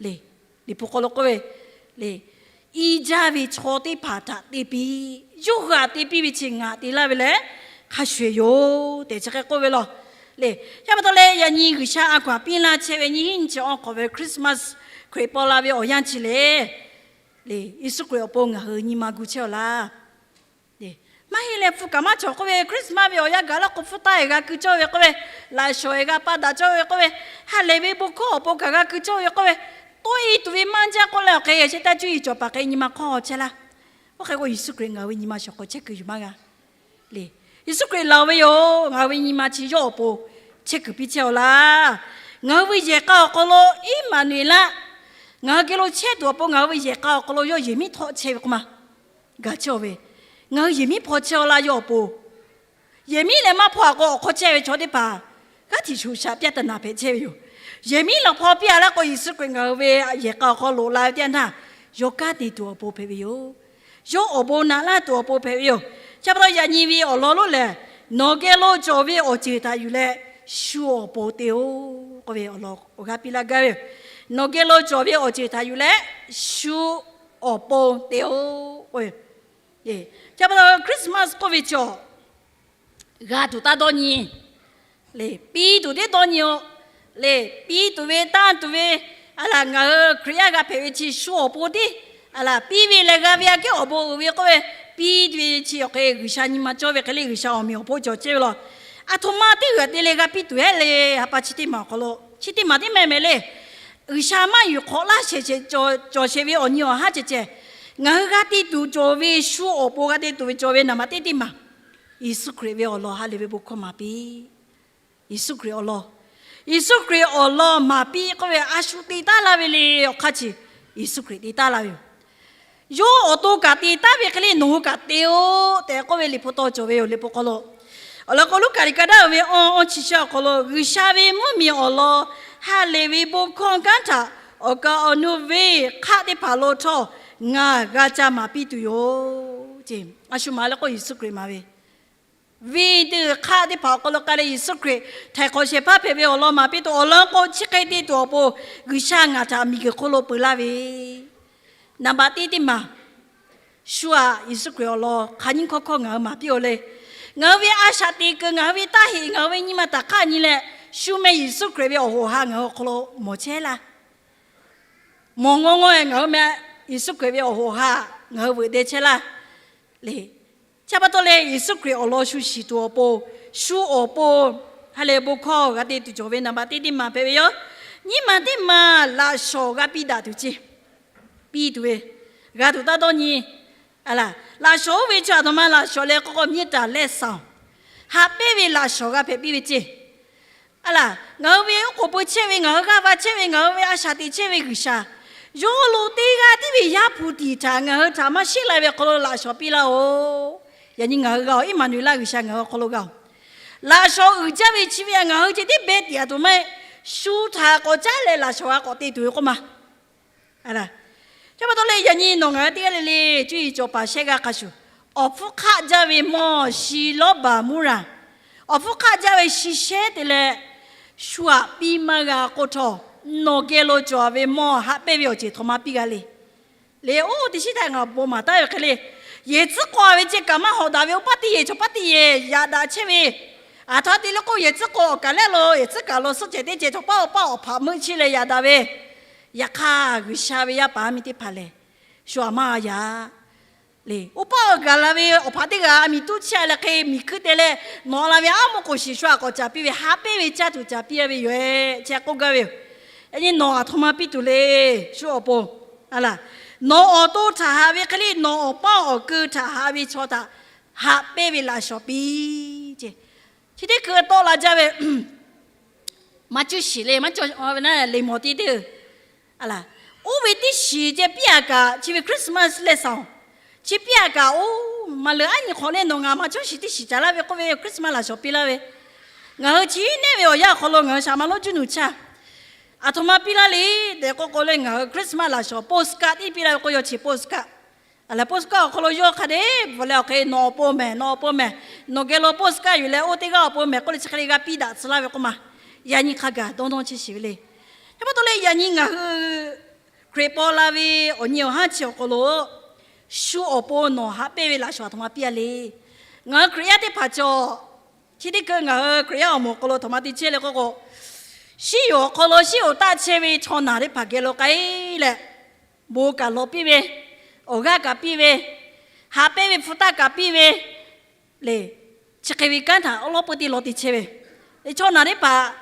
Le, Liꞈ hpu hk'aw lo k'oˆ ve, le, iˉ jaˇ ve chaw teˇ hpaˍ htaꞈ te piˇ, yawˇ hui htaꞈ te piˇ ve chi ngaˬ te laˇ ve lehˬ hk'a shuˍ yoˬ tehꞈ chi hk'e k'oˆ ve law. Le, yaˇ pa taw leh yaꞈ nyi G'uiˬsha a hkaw anˬ piˇ laˇ chehˇ ve nyiˇ hinˉ nyiˇ chi awˬ hk'awꞈ ve Christmas Hkriꞈ paw la ve awˬ yanˇ chi lehˬ, le, Yeˍsuˆ Hkriꞈ awˬ pon ngaˬ hui nyi ma gu chehˇ awˬ laˇ. Maˇ heˆ leh hpu kaꞈ maˇ cawˬ k'oˆ ve, Christmas ve awˬ yanˇ gaˬ la k'o hpu taˇ e g'a keu cawˇ ve k'oˆ ve, laꞈ shawˍ e g'a pa daꞈ cawˇ ve k'oˆ ve, ha lehˬ ve bon hkawˇ awˬ pon kaꞈ g'a keu cawˇ ve k'oˆ ve, tawˆ e tuˬ ve maˇ jaˇ k'oˆ leh awˬ hk'e yaꞈ sheh taˇ cuˇ yiˍ cawˬ paˍ hk'e nyi ma hk'awˇ chehˇ laˇ. Oˇ hk'e k'o Yeˍsuˆ Hkriꞈ ngaˬ hui ve nyi ma shawˍ hk'aw chehˇ kuiˬ yuˬ maˇ g'a. Le, Yeˍsuˆ Hkriꞈ laˬ ve yoˬ. Ngaˬ hui ve nyi ma chi yawˇ awˬ pon chehˇ kuiˬ piˇ chehˇ awˬ laˇ. Ngaˬ hui ve yehˬ k'a awˬ hk'aw lo Iˉmaˍnuˍeˍlaˆ, ngaˬ hui geh lo chehˇ tuˬ awˬ pon ngaˬ hui ve yehˬ k'a awˬ hk'aw lo yawˇ yehˬ miˉ htawˆ chehˇ ve k'oˆ ma, gaˬ chehˇ ve, ngaˬ hui yehˬ miˉ hpaw chehˇ awˬ laˇ yawˇ awˬ pon. Yehˬ miˉ leh maˇ hpaw a k'o awˬ hk'aw chehˇ ve chaw teˇ hpaˍ g'aˇ htiꞈ shuˍ shaꞈ pyaˇ taˍ naˍ hpehꞈ chehˇ ve yoˬ. Yehˬ miˉ lawˬ hpaw piˇ a laˇ k'o Yeˍsuˆ Hkriꞈ ngaˬ hui ve yehˬ k'a awˬ hk'aw loꞈ la ve teˇ yanˇ htaˇ, yawˇ kanˉ te tuˬ awˬ pon hpehꞈ ve yoˬ. Yawˇ awˬ bon naꞈ laˇ tuˬ awˬ pon hpehꞈ ve yoˬ. Chi pa taw yaꞈ nyi ve awˬ lawn lonˉ lehˬ, nawˬ geh lo cawˬ ve awˬ ceuˬ htaꞈ yuˬ leh shu awˬ pon te-oˬ k'oˆ ve awˬ lawn awˬ g'aˇ piˇ laˇ gaˇ ve yoˬ. Nawˬ geh lo cawˬ ve awˬ ceuˬ htaꞈ yuˬ leh shu awˬ pon te-oˬ k'oˆ ve. Chi pa taw Christmas k'oˆ ve chaw g'a tuˬ taˇ dawˇ nyi. Le, piˇ tuˬ teˇ dawˇ nyi-oˬ. Le, piˇ tuˬ ve tanˇ tuˬ ve, a laˬ ngaˬ hui Hkriꞈ yaˇ g'a hpehꞈ ve chi shu awˬ pon tiˉ, a laˬ piˇ ve leh g'a ve aꞈ kehˉ awˬ bon uiˍ ve k'oˆ ve, piˇ tuˬ ve chi awˬ hk'e G'uiˬsha nyi ma cawˇ ve hk'e le G'uiˬsha awˬ meꞈ awˬ hponˇ cawˬ chehˇ ve law. Aˬ htoꞈ ma teˇ g'aˇ te leh g'a piˇ tuˬ heˆ le. Ha pa chi teˇ maˬ awˬ hk'aw lo chi teˇ maˬ tiˉ mehˍ mehˍ le. G'uiˬsha maˇ yuˬ hk'awꞈ laˇ shehˍ shehˍ cawˬ shehˍ ve awˬ nyi awˬ haˉ ceh ceh, ngaˬ hui g'a te tuˬ cawˬ ve shu awˬ pon g'a te tuˬ ve cawˬ ve naˍ baꞈ teˇ teˇ maˬ, Yeˍsuˆ Hkriꞈ ve awˬ lawn ha lehˬ ve bon hkawˇ maˍ piˇ. Yeˍsuˆ Hkriꞈ awˬ lawn, Yeˍsuˆ Hkriꞈ awˬ lawn maˍ piˇ k'oˆ ve a shu te taˉ laˇ ve le. Awˬ hk'aˇ chi Yeˍsuˆ Hkriꞈ te taˉ laˇ ve yoˬ. Yawˇ awˬ to kaꞈ te taˉ ve hk'e le nawˬ hui kaꞈ te-oˬ tehꞈ k'oˆ ve Liꞈ hpu taw cawˬ ve yoˬ. Liꞈ hpu hk'aw lo awˬ lawn k'o Luˉkaꞈ liꞈ ka daˇ uiˍ ve awˬ awˬ chi sheh awˬ hk'aw lo G'uiˬsha ve mvuhˇmiˬ awˬ lawn ha lehˬ ve bon hkawˇ kanˉ htaꞈ awˬ kaˍ awˬ nu venˇ hk'aˆ teˇ hpaˍ lo htawˇ ngaˬ g'a ca maˍ piˇ tuˬ yoˬ. A shu maˍ leh k'o Yeˍsuˆ Hkriꞈ maˍ ve venˇ teˇ hk'aˆ teˇ hpaˍ awˬ hk'aw lo k'ai leh Yeˍsuˆ Hkriꞈ htaiˍ hk'awꞈ shehˍ hpaˇ hpehꞈ ve awˬ lawn maˍ piˇ tuˬ awˬ lawn k'o chi hk'e te tuˬ awˬ pon G'uiˬsha ngaˬ htaꞈ miˬguiˬ hk'oˆ lo peu laˇ ve naˍ baꞈ teˇ teˇ maˬ shu aꞈ Yeˍsuˆ Hkriꞈ awˬ lawn hk'aˬ nyiˇ hkawˇ hkawˇ ngaˬ hui maˍ piˇ-oˬ le. Ngaˬ hui ve a shaꞈ teꞈ kuiˬ ngaˬ hui ve taˇ heꞈ ngaˬ hui ve nyi ma htaꞈ hk'aˇ nyi leh shu meh Yeˍsuˆ Hkriꞈ ve awˬ hoꞈ ha ngaˬ hui awˬ hk'aw lo mawˬ chehˇ laˇ. Mawˬ ngawˇ ngawˇ-e ngaˬ hui meh Yeˍsuˆ Hkriꞈ ve awˬ hoꞈ ha ngaˬ hui veuꞈ deh chehˇ laˇ. Le, chi pa taw leh Yeˍsuˆ Hkriꞈ awˬ lawn shu shiˍ tuˬ awˬ pon, shu awˬ pon ha lehˬ bon hkawˇ g'a te tuˬ cawˬ ve naˍ baꞈ teˇ teˇ maˬ hpehꞈ ve yoˬ. Nyiˇ maˬ teˇ maˬ laꞈ shawnˍ g'a piˇ daꞈ tuˬ ceˇ, piˇ tuˬ ve g'a tuˬ taˇ dawˇ nyi. A laˬ laꞈ shawnˍ oˇ ve chi aˬ htoꞈ ma laꞈ shawnˍ leh k'o k'o မေတ္တာလက်ဆောင် haꞈ pehnˇ ve laꞈ shawnˍ g'a hpehꞈ piˇ ve ceˇ. A laˬ ngaˬ hui ve oˉ k'oˍ pui chehˇ ve, ngaˬ hui g'aˇ va chehˇ ve, ngaˬ hui ve a shaꞈ teꞈ chehˇ ve G'uiˬsha yawˇ lo teˇ g'aˇ tiˉ ve Yaˇ hpu tiˍ htaꞈ ngaˬ hui htaꞈ maˇ sheˆ la ve awˬ hk'aw lo laꞈ shawnˍ piˇ laˇ-oˬ. Yaꞈ nyi ngaˬ hui g'a-oˬ, Iˉmaˍnuˍlaˆ G'uiˬsha ngaˬ hui awˬ hk'aw lo g'a-oˬ. Laꞈ shawnˍ uiˍ jaˇ ve chi ve ngaˬ hui ceh tiˉ beh tiꞈ aˬ htoꞈ ma-e, shu htaꞈ k'awꞈ caˉ leh laꞈ shawnˍ g'a k'awꞈ te tuˬ ve k'oˆ ma. Chi pa taw leh yaꞈ nyi nawˬ ngaˬ hui teˇ g'aˇ le le cuˇ yiˍ cawˬ paˍ shehˆ g'aˇ hk'a shuˍ, awˬ hpfuhˇ hk'aˆ jaˇ ve mawˇ shi lawˇ baˬ muˇ raˬ, awˬ hpfuhˇ hk'aˆ jaˇ ve shi shehˉ te leh shu aꞈ piˇ maˇ g'a k'oˆ htawˇ, nawˬ geh lo cawˬ ve mawˇ haꞈ pehnˇ ve awˬ ceuˬ htoꞈ ma piˇ g'a le. Le oˇ teˇ shiˉ htaꞈ ngaˬ bon maˍ taˍ ve hk'e le, yehˬ tcuhˉ k'aw ve ceh kaꞈ maˇ hawꞈ daꞈ ve oˇ paˇ teˇ yehˬ chaw paˇ teˇ yehˬ yaꞈ daꞈ chehˇ ve, Aˬ htoꞈ ma te le k'oˆ, yehˬ tcuhˉ k'o awˬ kaˍ lehˆ lo yehˬ tcuhˉ kaꞈ lo suhˉ cehˬ teˇ cehˬ chaw paˉ awˬ paˇ awˬ hpaꞈ meuˆ chi leh yaꞈ daꞈ ve, yaꞈ hk'aˇ G'uiˬsha ve yaˇ paˍ miˇ teˇ hpaˍ lehˬ, shu aꞈ maˇ g'a yaꞈ le. Oˇ paˆ awˬ gaˬ la ve awˬ hpaꞈ teˇ g'aˇ a miˍ tuˉ chehˇ leh hk'e miˬ hkuiˇ te leh nawˬ la ve aˉ moˉ k'oˍ shiˍ shu aꞈ k'awꞈ caˍ piˇ ve, haꞈ pehnˇ ve caˇ tuˬ caˍ piˇ a ve yoˬ, chi k'oˆ gaˇ ve yoˬ. Yaꞈ nyi nawˬ aˬ htoꞈ ma piˇ tuˬ le, shu awˬ pon, a laˬ, nawˬ awˬ to htaꞈ haꞈ ve hk'e le, nawˬ awˬ paˇ awˬ keu htaꞈ haꞈ ve chaw htaꞈ haꞈ pehnˇ ve laꞈ shawnˍ piˇ ce. Chi teˇ hkui tawˆ la jaˇ ve, maˇ cuˇ shiˍ le, maˇ cawˬ ve na le mawˬ te teˇ, a laˬ, oˇ ve teˇ shiˍ ceh piˇ a kaꞈ chi ve Christmas leh saˍ, chi piˇ a kaꞈ oˇ maˬ leuˬ aˉ nyi hk'awꞈ le nawˬ ngaˬ maˇ cawˬ shiˍ teˇ shiˍ caˍ laˇ ve k'oˆ ve Christmas laꞈ shawnˍ piˇ laˇ ve, ngaˬ hui chi neˇ ve awˬ yanˇ awˬ hk'aw lo ngaˬ hui shaˍ ma lonˉ juˇ nuˬ chaˇ, aˬ htoꞈ ma piˇ laˇ le tehꞈ k'oˆ k'o le, ngaˬ hui Christmas laꞈ shawnˍ postcard tiˉ piˇ laˇ ve k'oˆ, yawˇ chi postcard. A leh postcard awˬ hk'aw lo yawˇ hk'a dehꞈ bvuhꞈ leh awˬ hk'e nawˬ awˬ pon mehˍ, nawˬ awˬ pon mehˍ, nawˬ geh lo postcard yuˬ leh oˇ teˇ g'aˇ awˬ pon mehˍ k'oˆ leh chi hk'e le g'a piˇ daꞈ tcuh laˇ ve k'oˆ ma, yaꞈ nyi hk'a gaˬ dawˇ dawˇ chehˇ shiˍ ve le. Chi pa taw leh yaꞈ nyi ngaˬ hui Hkriꞈ paw la ve awˬ nyi awˬ haˉ chi awˬ hk'aw lo shu awˬ pon nawˬ haꞈ pehnˇ ve laꞈ shawnˍ aˬ htoꞈ ma piˇ a le. Ngaˬ hui Hkriꞈ yaˇ teˇ hpaˍ cawˬ, chi teˇ hkui ngaˬ hui Hkriꞈ yaˇ awˬ moˍ awˬ hk'aw lo aˬ htoꞈ ma te chehˇ le k'oˆ k'o, shiˉ yoˬ awˬ hk'aw lo shiˉ yoˬ taˆ chehˇ ve chaw naˬ teˇ hpaˍ geh lo k'ai leh, bon kaꞈ lawˬ piˇ ve, awˬ g'aˇ kaꞈ piˇ ve, haꞈ pehnˇ ve hpu taˇ kaꞈ piˇ ve le. Chi hk'e ve kanˉ htaꞈ awˉ lawˉ peu teˇ law te chehˇ ve, chaw naˬ teˇ hpaˍ,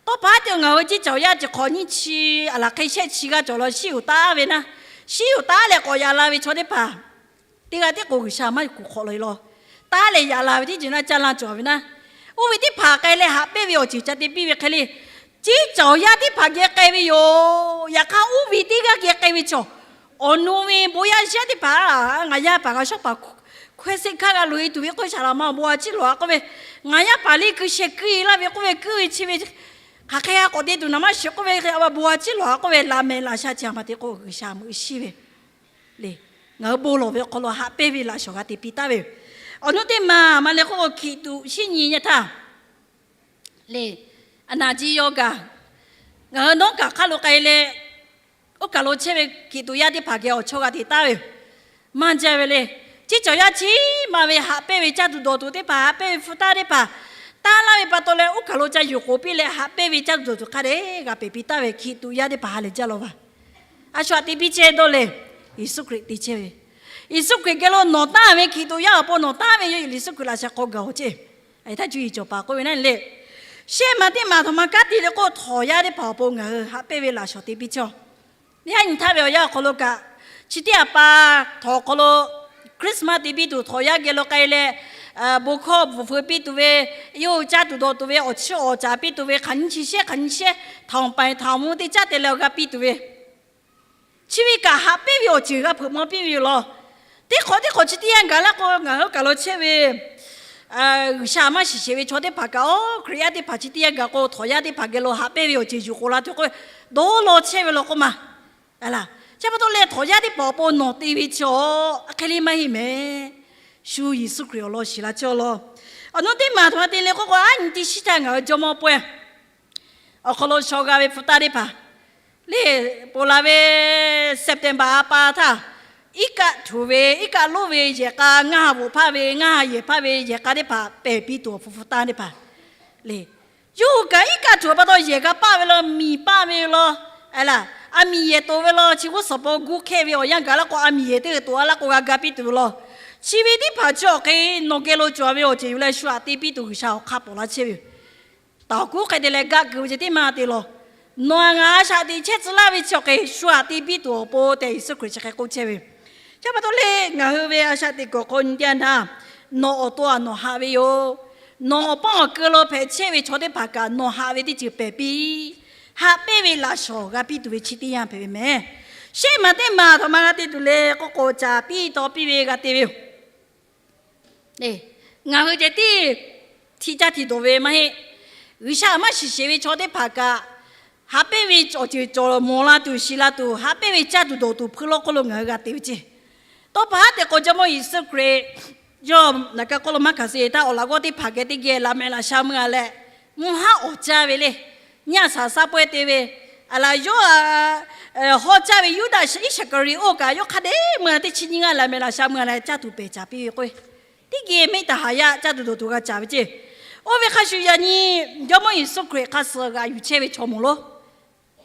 tawˇ pa haˉ te ngaˬ hui ceˇ cawˬ yaˇ ceuˬ hk'awꞈ nyiˇ chi, a laˬ hk'e shehˆ chi g'aˇ cawˬ la shiˉ yoˬ taˉ ve na, shiˉ yoˬ taˉ leh k'awꞈ yaꞈ la ve chaw teˇ hpaˍ teˇ g'aˇ tiˉ k'o G'uiˬsha maˇ kuˬ hk'awꞈ la e law, taˉ leh yaꞈ la ve teˇ ceuˬ na ca la cawˬ ve na, oˇ ve teˇ hpaˍ k'ai leh haꞈ pehnˇ ve awˬ ceuˬ ca te piˇ ve hk'e le, ceˇ cawˬ yaˇ teˇ hpaˍ geh k'ai ve yoˬ. Yaꞈ hk'aˇ oˇ ve teˇ g'aˇ geh k'ai ve cawˬ, awˬ nu ve bon yaˇ yaˇ teˇ hpaˍ, ngaˬ yaˇ paˍ g'a shawˉ paˍ hkawehˇ seˆ hkaˇ g'a loꞈ e tuˬ ve k'oˆ shaˍ laꞈ ma awˬ bon a ciˉ lawˬ a k'oˆ ve, ngaˬ yaˇ paˍ le keu sheh keu e laˇ ve k'oˆ ve, keu ve chi ve hk'aˬ hk'e g'a k'awꞈ te tuˬ naˍ maˇ shiˍ k'oˆ ve, a bon a ciˉ lawˬ a k'oˆ ve, laꞈ mehˍ laꞈ sha chi a ma te k'o G'uiˬsha meuꞈ shiˉ ve le. Ngaˬ hui bon lawˬ ve awˬ hk'aw lo haꞈ pehnˇ ve laꞈ shawnˍ g'a te piˇ taˍ ve yoˬ. Awˬ nu teˇ maˬ ma leh k'oˆ k'o hkiˬ tuꞈ shiˉ nyi nyi htaˇ le, a naˬ ji yaw gaˬ, ngaˬ hui nawˉ kaꞈ hk'aˇ lo k'ai leh, oˇ kaˬ lo chehˇ ve hkiˬ tuꞈ yaˇ teˇ hpaˍ geh awˬ chawˇ g'a te taˍ ve yoˬ. Maˇ jaˇ ve le. Ceˇ cawˬ yaˇ chi ma ve haꞈ pehnˇ ve caˇ tuˬ dawˬ tuˬ teˇ hpaˍ, haꞈ pehnˇ ve hpu taˇ teˇ hpaˍ, taˇ laˇ ve pa taw leh oˇ kaˬ lo ca yuˬ k'oˍ piˇ leh haꞈ pehnˇ ve caˇ tuˬ dawˬ tuˬ hk'a dehꞈ g'a pehˬ piˇ taˍ ve hkiˬ tuꞈ yaˇ teˇ hpaˍ ha lehˬ jaˇ law va. A shu aꞈ te piˇ chehˇ dawˇ leh, Yeˍsuˆ Hkriꞈ te chehˇ ve, Yeˍsuˆ Hkriꞈ geh lo nawˬ taˍ ve hkiˬ tuꞈ yaˇ awˬ pon nawˬ taˍ ve yoˬ. Yeˍsuˆ Hkriꞈ laꞈ sha hk'aw gaˬ awˬ ceˇ. Aˬ htaˇ cuˇ yiˍ cawˬ paˍ k'oˆ ve na le, shehˆ ma teˇ ma aˬ htoꞈ ma kanˉ te le k'o, htawnˍ yaˇ teˇ hpaˍ awˬ pon ngaˬ hui haꞈ pehnˇ ve laꞈ shawnˍ te piˇ chehˇ. Yaˇ nyi htaˇ ve awˬ yanˇ awˬ hk'aw lo kaꞈ, chi teˇ aꞈ pa htawnˍ awˬ hk'aw lo Christmas te piˇ tuˬ htawnˍ yaˇ geh lo k'ai leh, bon hkawˇ bvuhˬ feu piˇ tuˬ ve, yawˇ hui caˇ tuˬ dawˬ tuˬ ve, awˬ chiˇ awˬ caˍ piˇ tuˬ ve, hk'aˬ nyiˇ chi shehˆ hk'aˬ nyiˇ shehˆ htawnˍ paiˍ htawnˍ mvuh teˇ caˉ te leh awˬ g'a piˇ tuˬ ve, chi ve kaꞈ haꞈ pehnˇ ve awˬ ceuˬ g'a hpeuꞈ maw piˇ ve yoˬ law. Teˇ hk'awꞈ teˇ hk'awꞈ chi teˇ yanˇ gaˬ laˇ k'o, ngaˬ hui kaˬ lo chehˇ ve G'uiˬsha maˇ shiˍ sheˍ ve chaw teˇ hpaˍ kaꞈ, oˇ Hkriꞈ yaˇ teˇ hpaˍ chi teˇ yanˇ gaˬ k'o, htawnˍ yaˇ teˇ hpaˍ geh lo haꞈ pehnˇ ve awˬ ceuˬ yuˬ k'oˍ la tuˬ k'oˆ ve, dawˇ law chehˇ ve law k'oˆ ma. Chi pa taw leh htawnˍ yaˇ teˇ hpaˍ awˬ pon nawˬ te ve chi a hk'e le maˇ heˆ mehˍ. Shu Yeˍsuˆ Hkriꞈ awˬ lawn shiˍ la chehˇ law. Awˬ nu teˇ maˬ aˬ htoꞈ ma te le k'oˆ k'o, aˉ nyi teˇ shiˉ htaˇ ngaˬ hui jawˇmawˇ pawehˇ awˬ hk'aw lo shaw g'a ve hpu taˇ teˇ hpaˍ le, ponˬ laˬ ve September a pa htaˇ, iˉ kaˆ htuꞈ ve, iˉ kaˆ lonˉ ve yehˬ k'a ngaˇ ha bvuhꞈ hpaˇ ve, ngaˇ ha yehˬ hpaˇ ve yehˬ k'a teˇ hpaˍ pehˬ piˇ tuˬ awˬ hpu hpu taˇ teˇ hpaˍ le. Yawˇ hui kaꞈ iˉ kaˆ htuꞈ pa taw yehˬ k'a paˆ ve law, miˬ paˆ ve law, a laˬ, aˬ miˍ yehˬ toꞈ ve law, chi g'uˇ suhˍ paw guˇ hkehˇ ve awˬ yanˇ gaˬ laˇ k'o, aˬ miˍ yehˬ teˇ g'aˇ toꞈ a laˇ k'o g'a ga piˇ tuˬ ve law. Chi ve teˇ hpaˍ chi awˬ hk'e nawˬ geh lo cawˬ ve awˬ ceuˬ yuˬ leh shu aꞈ te piˇ tuˬ G'uiˬsha awˬ hk'aˇ pawˍ laˇ chehˇ ve yoˬ. Taoˍ kuˉ hk'e te leh gaˆ keu ve ceh teˇ maˇ te law. Nawˬ a ngaˬ a shaꞈ teꞈ chehˇ tcuh laˇ ve chi awˬ hk'e shu aꞈ te piˇ tuˬ awˬ pon tehꞈ Yeˍsuˆ Hkriꞈ chi hk'e k'oˆ chehˇ ve yoˬ. Chi pa taw leh ngaˬ hui ve a shaꞈ teꞈ kuiˬ awˬ hk'aw nyi teˇ yanˇ htaˇ, nawˬ awˬ to aˬ nawˬ haꞈ ve yoˬ. Nawˬ awˬ paˇ awˬ keu lo hpehꞈ chehˇ ve chaw teˇ hpaˍ kaꞈ nawˬ haꞈ ve teˇ ceuˬ pehˬ piˇ, haꞈ pehnˇ ve laꞈ shawnˍ g'a piˇ tuˬ ve chi teˇ yanˇ hpehꞈ ve mehˍ. Shehˆ maˬ teˇ maˬ aˬ htoꞈ ma g'a te tuˬ le k'oˆ k'o, caˍ piˇ taw piˇ ve g'a te ve yoˬ. Ngaˬ hui ceh tiˉ htiꞈ caˇ htiꞈ dawˬ ve maˇ heˆ. G'uiˬsha maˇ shiˍ sheˍ ve chaw teˇ hpaˍ kaꞈ, haꞈ pehnˇ ve awˬ ceuˬ cawˬ mawˬ la tuˬ shiˍ la tuˬ, haꞈ pehnˇ ve caˇ tuˬ dawˬ tuˬ hpui lawˇ hk'oˆ lo ngaˬ hui g'a te ve ceˇ. Tawˇ pa haˉ te k'o, Jawˇmawˇ Yeˍsuˆ Hkriꞈ yawˇ naˬ ka k'oˆ lo maˇ hkanˍ suh taˇ awˬ laꞈ g'awˇ teˇ hpaˍ geh teˇ geh laꞈ mehˍ laꞈ sha mui a leh, mvuhˇ haˉ awˬ caˇ ve le. Nyaˇ shaˍ shaˉ pawehˇ te ve, a laˬ yawˇ hawˉ caˇ ve Yuˇdaꞈ Iˉsaˍkaˍriˍoˆ kaꞈ yawˇ hk'a dehꞈ mui a teˇ chi nyiˇ g'aˇ laꞈ mehˍ laꞈ sha mui a leh caˇ tuˬ pehˬ caˍ piˇ ve k'o, teˇ geh mehˆ taˍ haˍ yaˇ caˇ tuˬ dawˬ tuˬ g'a caˍ ve ceˇ. Oˇ ve hk'a shuˍ yaꞈ nyi Jawˇmawˇ Yeˍsuˆ Hkriꞈ hk'aˇ suh g'aꞈ yuˬ chehˇ ve chaw moˍ lonˉ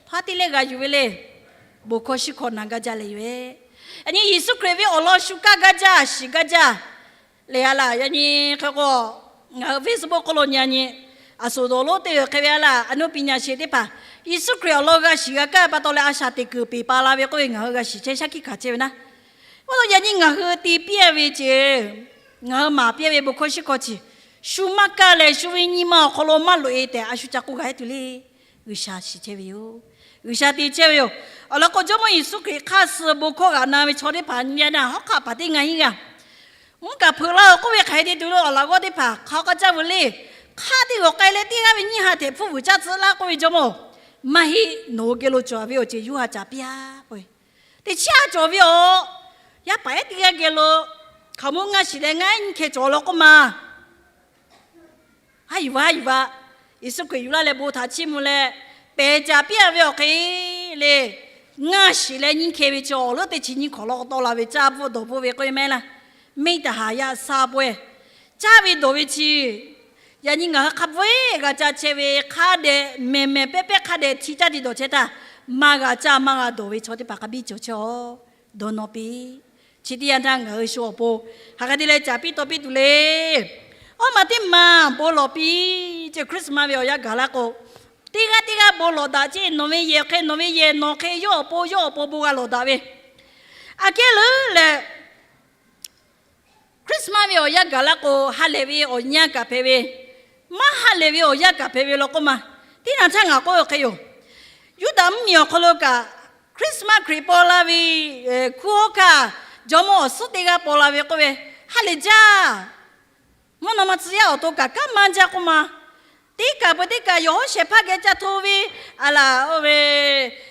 hk'a te leh g'aꞈ yuˬ ve le, bon hkawˇ shiˉ hkawˇ na gaˇ jaˇ leh yoˬ. Yaꞈ nyi Yeˍsuˆ Hkriꞈ ve awˬ lawn shu kaˇ gaˇ jaˇ, shiˍ gaˇ jaˇ leh a laˬ. Yaꞈ nyi hk'e k'o, ngaˬ hui Facebook hk'oˆ lo nyi a nyi, aˬ suˍ dawˬ lonˉ te ve hk'e ve a laˬ, a nuˇ piˇ nyi sheˍ teˇ hpaˍ Yeˍsuˆ Hkriꞈ awˬ lawn g'a shiˍ g'a kaˇ pa taw leh a shaˍ teꞈ kuiˬ peˬ pa la ve k'oˆ ve ngaˬ hui g'a shiˍ chehˇ shaˉ hkiˆ hkanˍ chehˇ ve naˉ. Oˇ ve yaꞈ nyi ngaˬ hui te piˇ ve ce, ngaˬ hui maˍ piˇ ve bon hkawˇ shiˉ hkawˇ chi shu maˇ kaˇ leh shu ve nyi ma awˬ hk'aw lo maˇ loꞈ-e tehꞈ a shu ca k'oˆ g'a heˆ tuˬ le. G'uiˬsha shiˍ chehˇ ve yoˬ. G'uiˬsha te chehˇ ve yoˬ. Awˬ lawn k'o, Jawˇmawˇ Yeˍsuˆ Hkriꞈ hk'aˇ suh bon hkawˇ g'aꞈ na ve chaw teˇ hpaˍ nyi a naˇ, hawˉ hk'aˆ paˍ teˇ ngaˇ hinˉ g'aˇ mvuhˇ kaˍ hpeuꞈ laˇ-o k'oˆ ve hk'aˬ hk'e te tuˬ lo awˬ laꞈ g'awˇ teˇ hpaˍ hk'a k'aw caˇ veuˬ le. Hk'aˆ teˇ g'awˬ k'ai leh teˇ g'aˇ ve nyiˇ ha hteꞈ hpfuhˇ vuiˬ caˇ tcuh laˇ k'oˆ ve, Jawˇmawˇ-oˬ, maˇ heˆ, nawˬ hui geh lo cawˬ ve awˬ ceuˬ yawˇ ha caˍ piˇ-a k'oˆ ve. Teˇ chiˉ a cawˬ ve awˬ, yaˇ paˍ ehˉ teˇ g'aˇ geh lo hkaoˍmonˇ ngaˇ shiˍ leh ngaˇ ehˉ nyiˇ hkeh cawˬ law k'oˆ ma Haˉ yuˬ vaˇ haˉ yuˬ vaˇ, Yeˍsuˆ Hkriꞈ yuˬ laˇ leh bon htaꞈ chiˇ mvuh leh, pehˬ caˍ piˇ-a ve awˬ hk'e le, ngaˇ shiˍ leh nyiˇ hkeh ve chi awˬ leuˉ teˇ chi nyiˇ hkawꞈ law k'o tawˆ la ve caˇ bvuhˆ dawˬ bvuhˆ ve k'oˆ ve mehˉ laˇ. Meˇ taˍ haˍ yaꞈ sa pawehˇ caˇ ve dawˬ ve chi, yaꞈ nyi ngaˬ hui hk'a bvuhˆ-e g'a ca chehˇ ve hk'a dehꞈ mehˬ mehˬ pehˇ pehˇ hk'a dehꞈ hti caˇ te dawˬ chehˇ htaˇ, maˇ g'a caˇ maˇ g'a dawˬ ve chaw teˇ hpaˍ hk'a biˇ cawˬ chehˇ-aˬ. Dawˇ nawˇ piˇ. Chi teˇ yanˇ htaˇ ngaˬ hui shu awˬ pon hk'aˬ hk'e te leh caˍ piˇ taw piˇ tuˬ le. Awˇ maˬ teˇ maˬ bon lawˬ piˇ. Chi Christmas ve awˬ yanˇ gaˬ laˇ k'o, teˇ g'aˇ teˇ g'aˇ bon lawˬ daꞈ ceˇ. Nawˬ ve yehˬ hk'e nawˬ ve yehˬ, nawˬ hk'e yawˇ awˬ pon yawˇ awˬ pon bon g'a lawˬ daꞈ ve. Aꞈ kehˉ leuˉ leh, Christmas ve awˬ yanˇ gaˬ laˇ k'o, ha lehˬ ve awˬ yanˇ kaꞈ hpehꞈ ve, maˇ ha lehˬ ve awˬ yanˇ kaꞈ hpehꞈ ve law k'oˆ ma. Teˇ naˬ htaˇ ngaˬ k'oˆ ve hk'e yoˬ. Yuˇdaꞈ mvuhˇmiˬ awˬ hk'aw lo kaꞈ, Christmas Hkriꞈ paw la ve hkunˉ hawˉ hkanˇ, jawˇmawˇ awˬ suhˉ teˇ g'aˇ paw la ve k'oˆ ve, ha lehˬ jaˇ. Mvuhˇ naw ma tcuh yaˇ awˬ to kaꞈ kanˉ maˇ jaˇ k'oˆ ma. Teˇ kaˬ peuˬ teˇ kaˬ yawˬ hawˉ shehˍ hpaˇ geh caˇ hto ve, aˬ laˬ oˇ ve,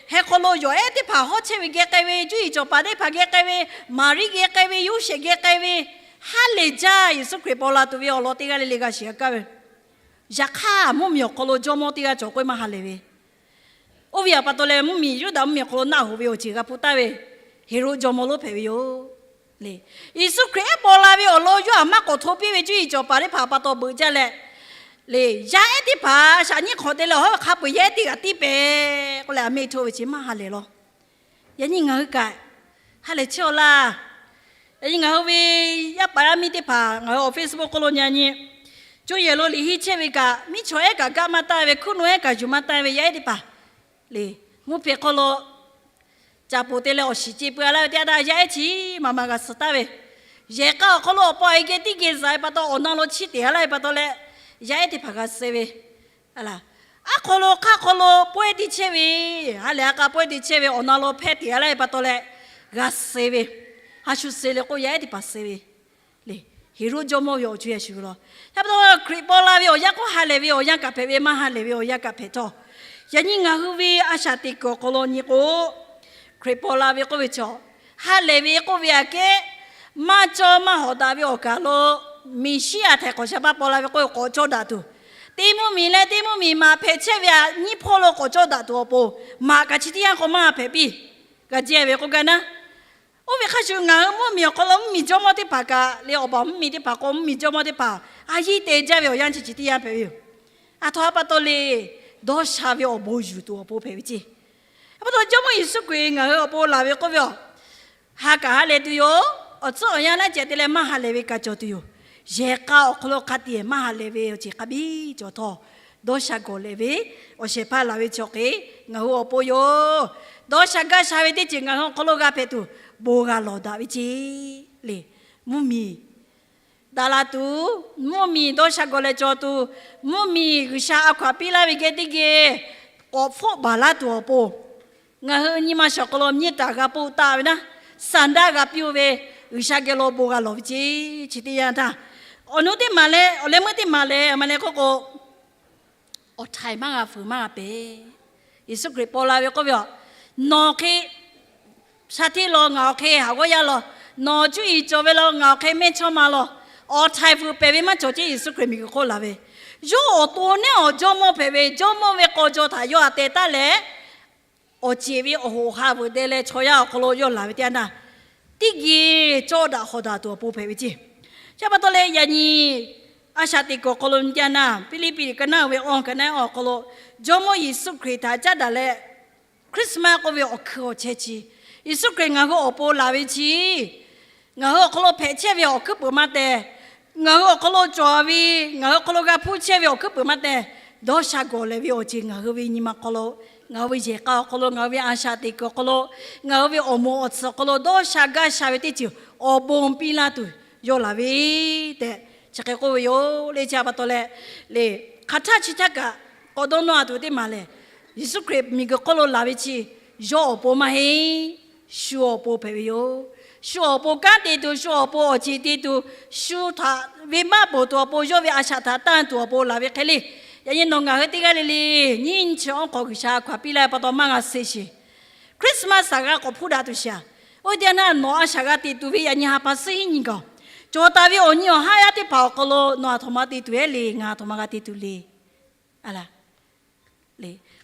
heh hk'aw lo yawˬ ehˉ teˇ hpaˍ hawˉ chehˇ ve geh k'ai ve, cuˇ yiˍ cawˬ paˍ teˇ hpaˍ geh k'ai ve, Maˍriˆ geh k'ai ve, Yoˇsehꞈ geh k'ai ve, ha lehˬ jaˇ. Yeˍsuˆ Hkriꞈ paw la tuˬ ve awˬ lawn teˇ g'aˇ le le g'a shiˍ g'a kaˇ ve, yaꞈ hk'aˇ mvuhˇmiˬ awˬ hk'aw lo jawˇmawˇ teˇ g'aˇ cawˬ k'oˆ maˇ ha lehˬ ve. Oˇ ve awˬ pa taw leh mvuhˇmiˬ, Yuˇdaꞈ mvuhˇmiˬ awˬ hk'aw lo naˆ hoꞈ ve awˬ ceuˬ g'a hpu taˍ ve Heˍroˆ jawˇmawˇ lonˉ hpehꞈ ve yoˬ. Yeˍsuˆ Hkriꞈ ehˉ paw la ve awˬ lawn yawˇ htaꞈ maˇ k'awꞈ hto piˇ ve cuˇ yiˍ cawˬ paˍ teˇ hpaˍ pa taw beuꞈ jaˇ leh, le, yaˇ ehˉ teˇ hpaˍ shaꞈ nyiˇ hk'awꞈ te leh awˬ hawˉ hk'a peu-eˬ yaˇ ehˉ teˇ g'aˇ tiˉ pehˍ k'oˆ leh, a mehˆ htoˇ ve chi maˇ ha lehˬ law. Yaꞈ nyi ngaˬ hui kaꞈ ha lehˬ chehˇ-aw laˇ. Yaꞈ nyi ngaˬ hui ve yaˇ paˍ yaˇ miˇ teˇ hpaˍ ngaˬ hui awˬ Facebook hk'oˆ lo nyi a nyi, co yehˬ lo liꞈ henˇ chehˇ ve kaꞈ, miˉ chaw ehˉ kaꞈ gaˆ maˇ taˇ ve, hkuiˉ nu ehˉ kaꞈ yuˬ maˇ taˇ ve yaˇ ehˉ teˇ hpaˍ le, mvuhˇ hpehꞈ hk'aw lo caˍ poˬ te leh awˬ shiˍ ce peu-a laˇ ve teˇ yanˇ htaˇ, yaˇ ehˉ chi maˇ maˇ g'a suh taˍ ve, yehˬ k'a awˬ hk'aw lo awˬ pa awˬ e geh teˇ geh zaꞈ ve pa taw, awˬ na lo chiˇ teꞈ-a laˇ ve pa taw leh, yaˇ ehˉ teˇ hpaˍ g'a suh ve, aˬ laˬ, aˉ hk'aw lo hk'aˇ hk'aw lo pawehˇ te chehˇ ve, ha lehˬ ha k'a pawehˇ te chehˇ ve awˬ na lo hpehˇ teꞈ-a laˇ ve pa taw leh, g'a suh ve, ha shu suh le k'o yaˇ ehˉ teˇ hpaˍ suh ve le. Heˍroˆ jawˇmawˇ ve awˬ co yaˇ shu ve law. Yaꞈ pa taw Hkriꞈ paw la ve awˬ yanˇ k'o ha lehˬ ve awˬ yanˇ kaꞈ hpehꞈ ve, maˇ ha lehˬ ve awˬ yanˇ kaꞈ hpehꞈ htawˇ, yaꞈ nyi ngaˬ hui ve a shaˍ teꞈ kuiˬ awˬ hk'aw lo nyi k'o, Hkriꞈ paw la ve k'oˆ ve chaw, ha lehˬ ve k'oˆ ve aꞈ kehˉ, maˇ cawˇ maˇ hawꞈ daꞈ ve awˬ kaˬ lo Meˍsiˉyaꞈ htaiˍ hk'awꞈ shaˍ paˇ paw la ve k'oˆ ve k'awꞈ cawˇ daꞈ tuˬ, teˇ mvuhˇmiˬ leh teˇ mvuhˇmiˬ maꞈ hpehꞈ chehˇ ve aꞈ nyiˇ hpawˇ lo k'awꞈ cawˇ daꞈ tuˬ awˬ pon, maꞈ kaꞈ chi teˇ yanˇ k'o maˇ hpehꞈ piˇ, g'a jehˇ ve k'oˆ gaˇ naˉ. Oˇ ve hk'a shuˍ ngaˬ hui mvuhˇmiˬ awˬ hk'aw lo mvuhˇmiˬ jawˇmawˇ teˇ hpaˍ kaꞈ le, awˬ baˬ mvuhˇmiˬ teˇ hpaˍ k'o mvuhˇmiˬ jawˇmawˇ teˇ hpaˍ a yiˇ te jaˇ ve awˬ yanˇ chi chi teˇ yanˇ hpehꞈ ve yoˬ. Aˬ htoꞈ ma pa taw le, dawˇ sha ve awˬ bon yuˬ tuˬ awˬ pon hpehꞈ ve ceˇ. Aˬ pa taw Jawˇmawˇ Yeˍsuˆ Hkriꞈ ngaˬ hui awˬ pon laˬ ve k'oˆ ve aˬ, ha kaꞈ ha lehˬ tuˬ yoˬ. Awˬ tcuhˉ awˬ yanˇ laˇ ceh te leh maˇ ha lehˬ ve kaꞈ cawˬ tuˬ yoˬ. Yehˬ k'a awˬ hk'aw lo hk'a te maˇ ha lehˬ ve awˬ ceuˬ hk'a biˇ cawˬ htawˇ, dawˇ sha gawˬ lehˬ ve awˬ shehˍ hpaˇ laˬ ve chaw hk'e ngaˬ hui awˬ pon yoˬ. Dawˇ sha gaˇ sha ve teˇ ceuˬ ngaˬ hui awˬ hk'aw lo g'a hpehꞈ tuˬ, bon g'a lawˬ daꞈ ve ceˇ le. Mvuhˇmiˬ daꞈ la tuˬ, mvuhˇmiˬ dawˇ sha gawˬ leh cawˬ tuˬ, mvuhˇmiˬ G'uiˬsha a hkaw-anˬ piˇ laˇ ve geh teˇ geh k'awꞈ hpfuhˆ baˬ laˇ tuˬ awˬ pon, ngaˬ hui nyi ma shawˍ hk'aw lo nyiˇ taˍ g'a poˆ taˆ ve naˉ, saˍ daˇ g'a piˇ-oˆ ve, G'uiˬsha geh lo bon g'a lawˬ ve ceˇ. Chi teˇ yanˇ htaˇ, awˬ nu teˇ maˬ leh awˬ leh meuˇ teˇ maˬ lehˬ, maˇ leh k'oˆ k'o, awˬ htaiˍ maˇ g'a fuiˍ maˇ g'a pehˍ. Yeˍsuˆ Hkriꞈ paw la ve k'oˆ ve aˬ, nawˬ hk'e sha hteˇ law, ngaˬ awˬ hk'e haˍ g'awˇ yaˇ law, nawˬ cuˇ yiˍ cawˬ ve law, ngaˬ awˬ hk'e mehˇchawˇma law, awˬ htaiˍ fuiˍ pehˍ ve maˇ cawˬ ceˇ. Yeˍsuˆ Hkriꞈ miˬguiˬ hk'oˆ laˬ ve, yawˇ awˬ to neˉ awˬ jawˇmawˇ hpehꞈ ve, jawˇmawˇ ve k'aw jaw htaꞈ yawˇ htaꞈ teh taˉ leh, awˬ ceˬ ve awˬ hoꞈ ha veuꞈ deh leh chaw yaˇ awˬ hk'aw lo yawˇ laˬ ve teˇ yanˇ htaˇ, teˇ geh cawˇ daꞈ hawꞈ daꞈ tuˬ awˬ pon hpehꞈ ve ceˇ. Chi pa taw leh yaꞈ nyi A shaꞈ teꞈ kuiˬ awˬ hk'aw lo nyi jaˇ na, Hpiˇliˇpiˆ liꞈ ka naˉ ve awˬ hk'aw naˉ awˬ hk'aw lo, Jawˇmawˇ Yeˍsuˆ Hkriꞈ htaꞈ caˉ daꞈ leh, Christmas k'oˆ ve awˬ hkui awˬ chehˇ chi, Yeˍsuˆ Hkriꞈ ngaˬ hui awˬ pon laˬ ve chi, ngaˬ hui awˬ hk'aw lo hpehꞈ chehˇ ve awˬ hkuiˉ puiˍ maˇ tehˬ, ngaˬ hui awˬ hk'aw lo cawˬ ve, ngaˬ hui awˬ hk'aw lo g'a hpuˇ chehˇ ve awˬ hkuiˉ puiˍ maˇ tehˬ, dawˇ sha gawˬ lehˬ ve awˬ ceuˬ ngaˬ hui ve nyi ma hk'aw lo, ngaˬ hui ve yehˬ k'a awˬ hk'aw lo, ngaˬ hui ve a shaꞈ teꞈ kuiˬ awˬ hk'aw lo, ngaˬ hui ve awˬ moˍ awˬ tsuhꞈ awˬ hk'aw lo dawˇ sha gaˇ sha ve teˇ ceuˬ awˬ bon piˇ laˇ tuˬ yawˇ laˬ ve tehꞈ chi hk'e k'oˆ ve yoˬ. Le chi pa taw leh, le, hk'aˬ htaˇ chi htaˇ kaꞈ k'awꞈ dawˇ nawˇ a tuˬ teˇ maˬ lehˬ, Yeˍsuˆ Hkriꞈ miˬguiˬ hk'oˆ lo laˬ ve chi yawˇ awˬ pon maˇ heˆ. Shu awˬ pon hpehꞈ ve yoˬ. Shu awˬ pon kanˉ te tuˬ, shu awˬ pon awˬ ceˬ te tuˬ, shu htaꞈ venˇbaˆ ponˬ tuˬ awˬ pon, yawˇ ve a shaꞈ htaꞈ tanˇ tuˬ awˬ pon laˬ ve hk'e le. Yaꞈ nyi nawˬ ngaˬ hui teˇ g'aˇ le le nyiˇ nyi chi awˉ hk'aw G'uiˬsha hk'aˬ piˇ laˇ ve pa taw maˇ g'a suh sheˍ. Christmas a g'a k'awꞈ hpuˇ daꞈ tuˬ sheˍ. Oˇ teˇ yanˇ htaˇ nawˬ a shaꞈ g'a te tuˬ ve yaꞈ nyi ha pa suhˉ hiˉ nyi gaˬ, cawˬ taˍ ve awˬ nyi awˬ haˉ yaˇ teˇ hpaˍ awˬ hk'aw lo nawˬ a htoꞈ ma te tuˬ ehˉ le, ngaˬ a htoꞈ ma g'a te tuˬ le.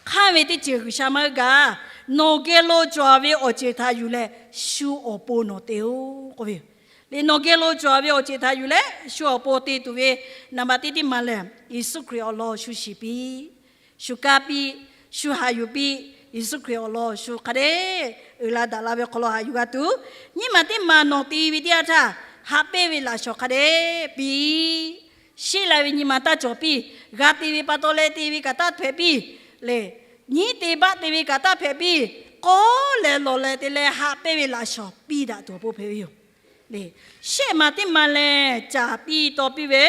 Hk'aˇ ve teˇ ceuˬ G'uiˬsha maˇ g'a. Nawˬ geh lo cawˬ ve awˬ ceuˬ htaꞈ yuˬ leh shu awˬ pon nawˬ te-o k'oˆ ve yoˬ. Le nawˬ geh lo cawˬ ve awˬ ceuˬ htaꞈ yuˬ leh shu awˬ pon te tuˬ ve naˍ baꞈ teˇ teˇ maˬ lehˬ, Yeˍsuˆ Hkriꞈ awˬ lawn shu shiˍ piˇ, shu kaˇ piˇ, shu haꞈ yuˬ piˇ. Yeˍsuˆ Hkriꞈ awˬ lawn shu hk'a dehꞈ uiˍ la daꞈ la ve awˬ hk'aw lo haꞈ yuˬ g'a tuˬ, nyiˇ maˬ teˇ maˬ nawˬ te ve teˇ yanˇ htaˇ haꞈ pehnˇ ve laꞈ shawnˍ hk'a dehꞈ piˇ. Sheˆ la ve nyi ma taˇ cawˬ piˇ. G'a te ve pa taw leh te ve kaꞈ taˇ hpehꞈ piˇ. Le, nyiˉ te baˆ te ve kaꞈ taˇ hpehꞈ piˇ. K'awˉ leh lawˬ leh te leh haꞈ pehnˇ ve laꞈ shawnˍ piˇ daꞈ tuˬ awˬ pon hpehꞈ ve yoˬ. Shehˆ maˬ teˇ maˬ lehˬ, caˍ piˇ taw piˇ ve,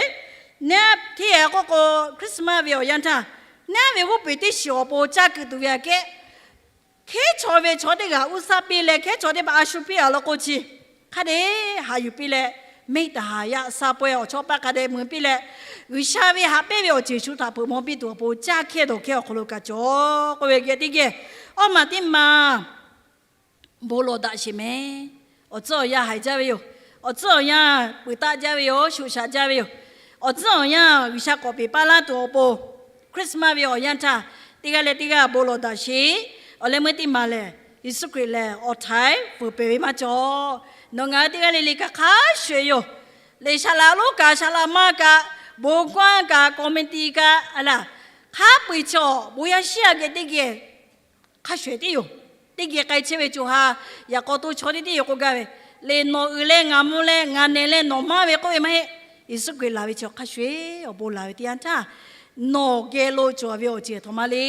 neˉ hteˇ k'oˆ k'o, Christmas ve awˬ yanˇ htaˇ, neˉ ve g'oˇ peˬ teˇ shiˍ awˬ pon caˇ kuiˬ tuˬ ve aꞈ kehˉ, hkehˉ chaw ve chaw teˇ g'aˇ uˉ saˉ piˇ leh, hkehˉ chaw teˇ hpaˍ a shu piˇ a law k'o chi, hk'a dehꞈ haꞈ yuˬ piˇ leh, meˆ taˍ haˍ yaˇ sa pawehˇ awˬ chawˇ paˆ hk'a dehꞈ mui piˇ leh, G'uiˬsha ve haꞈ pehnˇ ve awˬ ceuˬ shu htaꞈ peuˬ maw piˇ tuˬ awˬ pon caˇ hkehˇ dawˬ hkehˇ awˬ hk'aw lo kaꞈ cawˬ k'oˆ ve geh teˇ geh, awˇ maˬ teˇ maˬ bon lawˬ daꞈ sheˍ mehˍ. Awˬ tcuhˉ awˬ yanˇ haiˬ jaˇ ve yoˬ. Awˬ tcuhˉ awˬ yanˇ peuˬ taˆ jaˇ ve yoˬ. Shoꞈ shaꞈ jaˇ ve yoˬ. Awˬ tcuhˉ awˬ yanˇ G'uiˬsha k'awꞈ peˬ paˇ laˇ tuˬ awˬ pon, Christmas ve awˬ yanˇ htaˇ teˇ g'aˇ leh teˇ g'aˇ bon lawˬ daꞈ sheˍ. Awˬ leh meuˇ teˇ maˬ lehˬ, Yeˍsuˆ Hkriꞈ lehˬ awˬ htaiˍ peuˬ pehˬ ve maˇ cawˬ. Nawˬ ngaˬ hui teˇ g'aˇ le le kaꞈ hk'a shuˍ yoˬ. Lehˬ, saˍ laꞈ lonˉ kaꞈ, saˍ laꞈ ma kaꞈ, bon g'aˇ kaꞈ, committee kaꞈ, a laˬ, hk'a peu-eˬ chaw bon yaˇ shiˉ a geh teˇ geh hk'a shuˍ ehˍ tiˉ yoˬ. Teˇ geh k'ai chehˇ ve co ha, yaꞈ k'aw to chaw teˇ tiˉ yoˬ k'oˆ gaˇ ve. Lehˬ, nawˬ uiˍ leh ngaˬ mvuh leh ngaˬ nehˬ leh nawˬ maˇ ve k'oˆ ve maˇ heˆ. Yeˍsuˆ Hkriꞈ laˬ ve chi hk'a shuˍ ehˍ awˬ bon laˬ ve teˇ yanˇ htaˇ, nawˬ geh lo cawˬ ve awˬ ceuˬ htaꞈ ma le.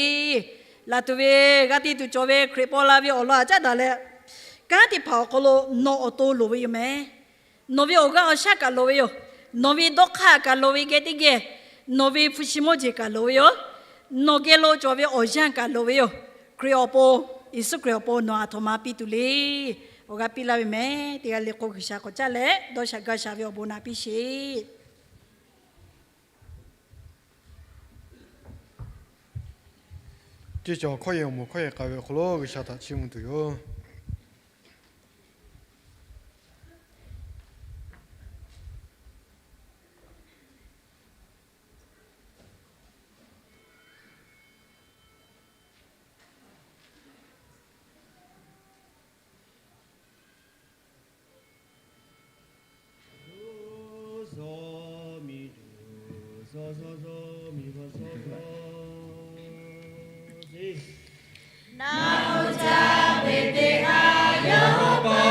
Laˬ tuˬ ve, g'a te tuˬ cawˬ ve Hkriꞈ paw la ve awˬ lawn htaꞈ caˉ daꞈ leh, kanˉ teˇ hpaˍ awˬ hk'aw lo nawˬ awˬ to loˍ ve yoˬ mehˍ. Nawˬ ve awˬ g'aˇ awˬ shaˉ kaꞈ loˍ ve yoˬ. Nawˬ ve dawˇ hk'aˇ kaꞈ loˍ ve geh teˇ geh, nawˬ ve hpu shi mawˇ jeˬ kaꞈ loˍ ve yoˬ. Nawˬ geh lo cawˬ ve awˬ yanˇ kaꞈ loˍ ve yoˬ. Hkriꞈ awˬ pon, Yeˍsuˆ Hkriꞈ awˬ pon nawˬ a htoꞈ ma piˇ tuˬ le. Awˬ g'aˇ piˇ laˇ ve mehˍ. Teˇ g'aˇ le k'o G'uiˬsha k'awꞈ caˇ leh dawˇ sha gaˇ sha ve awˬ bon naꞈ piˇ sheˍ. Ceˇ cawˬ hkawˇ yehˬ awˬ moˍ hkawˇ yehˬ k'ai ve awˬ hk'aw lo G'uiˬsha htaꞈ chiˇ mvuh tuˬ yoˬ. Naˍ uiˍ jaˇ ve teˇ g'aˇ yawˇ pa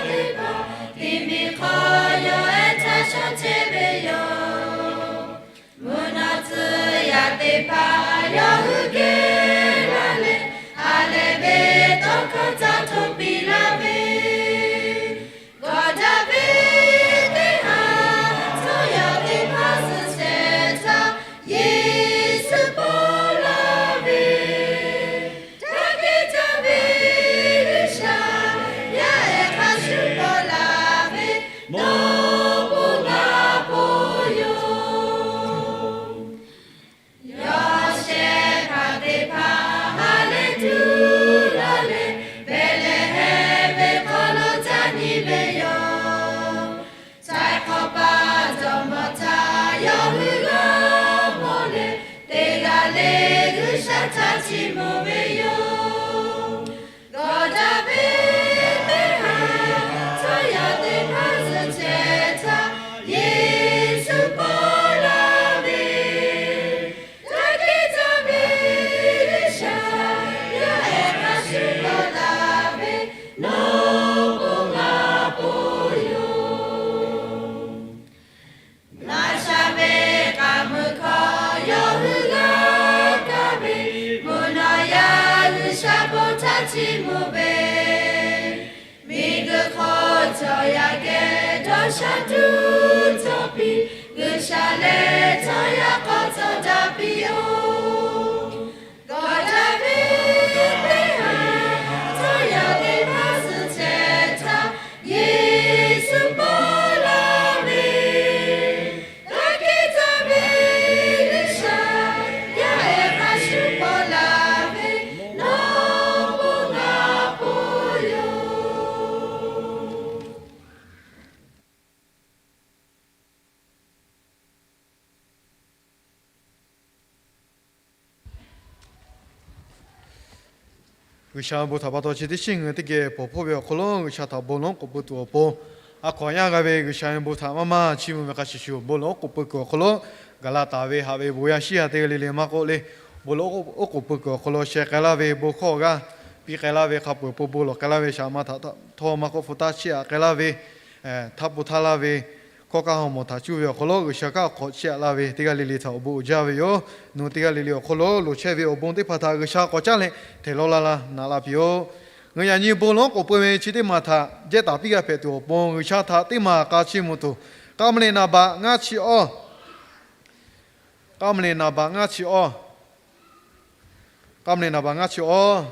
teˇ hpaˍ, tiꞈ miˬ hk'aw yawˇ ehˉ htaˇ shawˉ chehˇ ve yoˬ. Mvuhˇ naw tcuh yaˇ teˇ hpaˍ yawˇ hui geh la leh, ha lehˬ ve tawˇ hkawˇ caˇ hto piˇ laˇ ve, gawˬ daꞈ ve teˇ ha, chaw yaˇ teˇ hpaˍ suh shehˍ htaˇ, Yeˍsuˆ paw la ve, htaˇ kehˉ jaˇ ve G'uiˬsha, yaˇ ehˉ hk'a shuˍ paw la ve, nawˬ bon g'a paw yoˬ. Yawˇ shehˍ hpaˇ teˇ hpaˍ ha lehˬ tuˬ la leh, Behˍlehˍhehnˍ ve hk'aw lo caˇ nyi ve yoˬ. Htaiˍ hk'awꞈ paˆ jawˇmawˇ htaꞈ yawˇ hui g'a mawˬ leh, teˇ g'aˇ le G'uiˬsha htaꞈ chiˇ mvuh ve yoˬ. Gawˬ daꞈ ve teˇ ha, chaw yaˇ teˇ hpaˍ suh shehˍ htaˇ, Yeˍsuˆ paw la Cawˬ yaˇ geh dawˇ sha tuˬ cawˬ piˇ, G'uiˬsha lehˬ chaw yaˇ hk'aw cawˬ daꞈ piˇ-oˬ. Gawˬ daꞈ ve teˇ haiˬ, chaw yaˇ teˇ hpaˍ suhˍ chehˇ htaˇ, Yeˍsuˆ paw laˇ ve, daꞈ kehˬ taˍ ve G'uiˬsha, yaˇ ehˉ hk'a shuˍ paw laˇ ve, nawˬ bon g'a pon yoˬ. G'uiˬsha bon htaꞈ pa taw chi teˇ shinˉ ngaˬ hui teˇ geh pawˬ hpoˆ ve awˬ hk'aw lo G'uiˬsha htaꞈ bon lawˉ k'oˍ pui tuˬ awˬ pon, a hk'awꞈ yaˇ g'a ve G'uiˬsha ve bon htaꞈ maˇ maˇ chiˇ mvuh ve hk'a shuˍ shuˍ, bon lawˉ k'oˍ pui kuiˬ awˬ hk'aw lo gaˬ la taˍ ve haꞈ ve bon yaˇ shiˉ yaˇ teˇ g'aˇ le le maˇ k'oˆ le, bon lawˉ oˉ k'oˍ pui kuiˬ awˬ hk'aw lo sheh k'ai laˇ ve, bon hkawˇ g'aˇ piˇ k'ai laˇ ve, hk'a peuˬ pon bon lawˬ k'ai laˇ ve, shaˍ ma htaꞈ htawˇ maˇ k'oˆ hpu taˇ chiˇ aꞈ k'ai laˇ ve, htaˇ pun htaˇ laˇ ve, hkawˇ kaˇ haw mawˬ htaꞈ cuˇ ve awˬ hk'aw lo G'uiˬsha kaꞈ hk'awꞈ chiˇ aꞈ laˇ ve teˇ g'aˇ le le htaꞈ awˬ bon uiˍ jaˇ ve yoˬ. Nawˬ hui teˇ g'aˇ le le awˬ hk'aw lo loˍ chehˇ ve awˬ bon teˇ hpaˍ htaꞈ G'uiˬsha k'awꞈ caˉ leh htehˍ lawˇ laˇ laˇ naꞈ laˇ piˇ-oˆ. Ngaˬ hui yaꞈ nyi bon lawˉ k'oˍ pui ve chi teˇ maˬ htaꞈ jehˇ taˍ piˇ g'a hpehꞈ tuˬ awˬ pon G'uiˬsha htaꞈ teˇ maˬ k'a chiˇ mvuh tuˬ, k'aˉ mvuh leh naˍ baꞈ ngaˇ chi awˇ, k'aˉ mvuh leh naˍ baꞈ ngaˇ chi awˇ, k'aˉ mvuh leh naˍ baꞈ ngaˇ chi awˇ,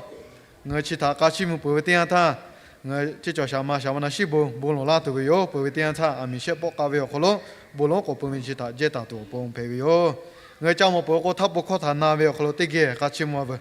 ngaˬ hui chi htaꞈ k'a chiˇ mvuh peuˬ ve teˇ yanˇ htaˇ, ngaˬ hui ceˇ cawˬ shaˍ ma shaˍ ma na shiˉ bon bon lawˬ laˇ tuˬ ve yoˬ. Peuˬ ve teˇ yanˇ htaˇ aˬ miˍ shehˆ pawˆ k'aˆ ve awˬ hk'aw lo bon lawˉ k'oˍ pui ve chi htaꞈ jehˇ taˍ tuˬ awˬ pon hpehꞈ ve yoˬ. Ngaˬ hui ca mawˬ peuˬ awˬ hk'aw lo htaˇ pun hkawˇ htaꞈ na ve awˬ hk'aw lo teˇ geh k'a chiˇ mvuh a veuˬ.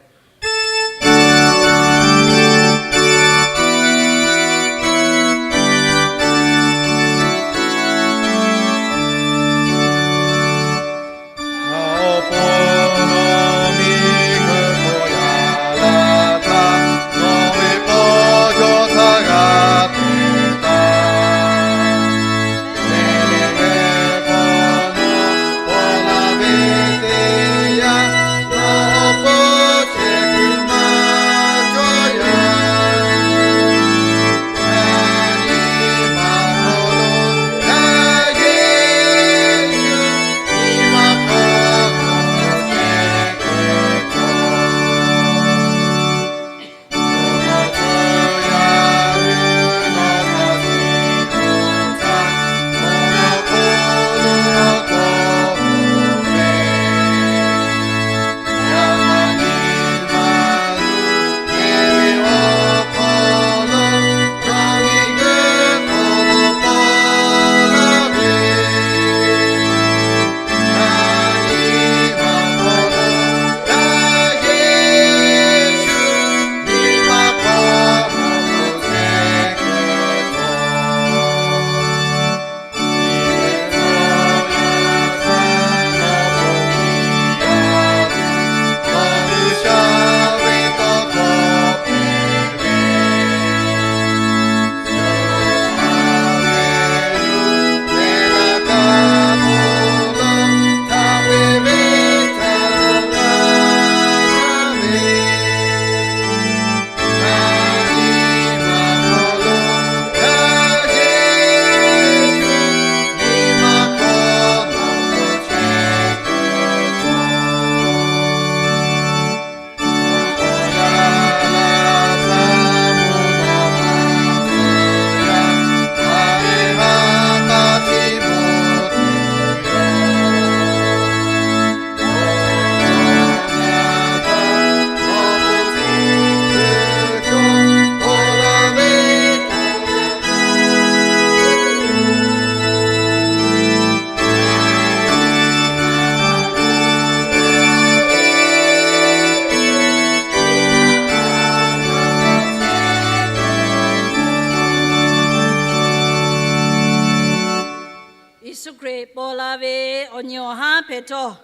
Yeˍsuˆ Hkriꞈ paw la ve awˬ nyi awˬ haˉ hpehꞈ htawˇ,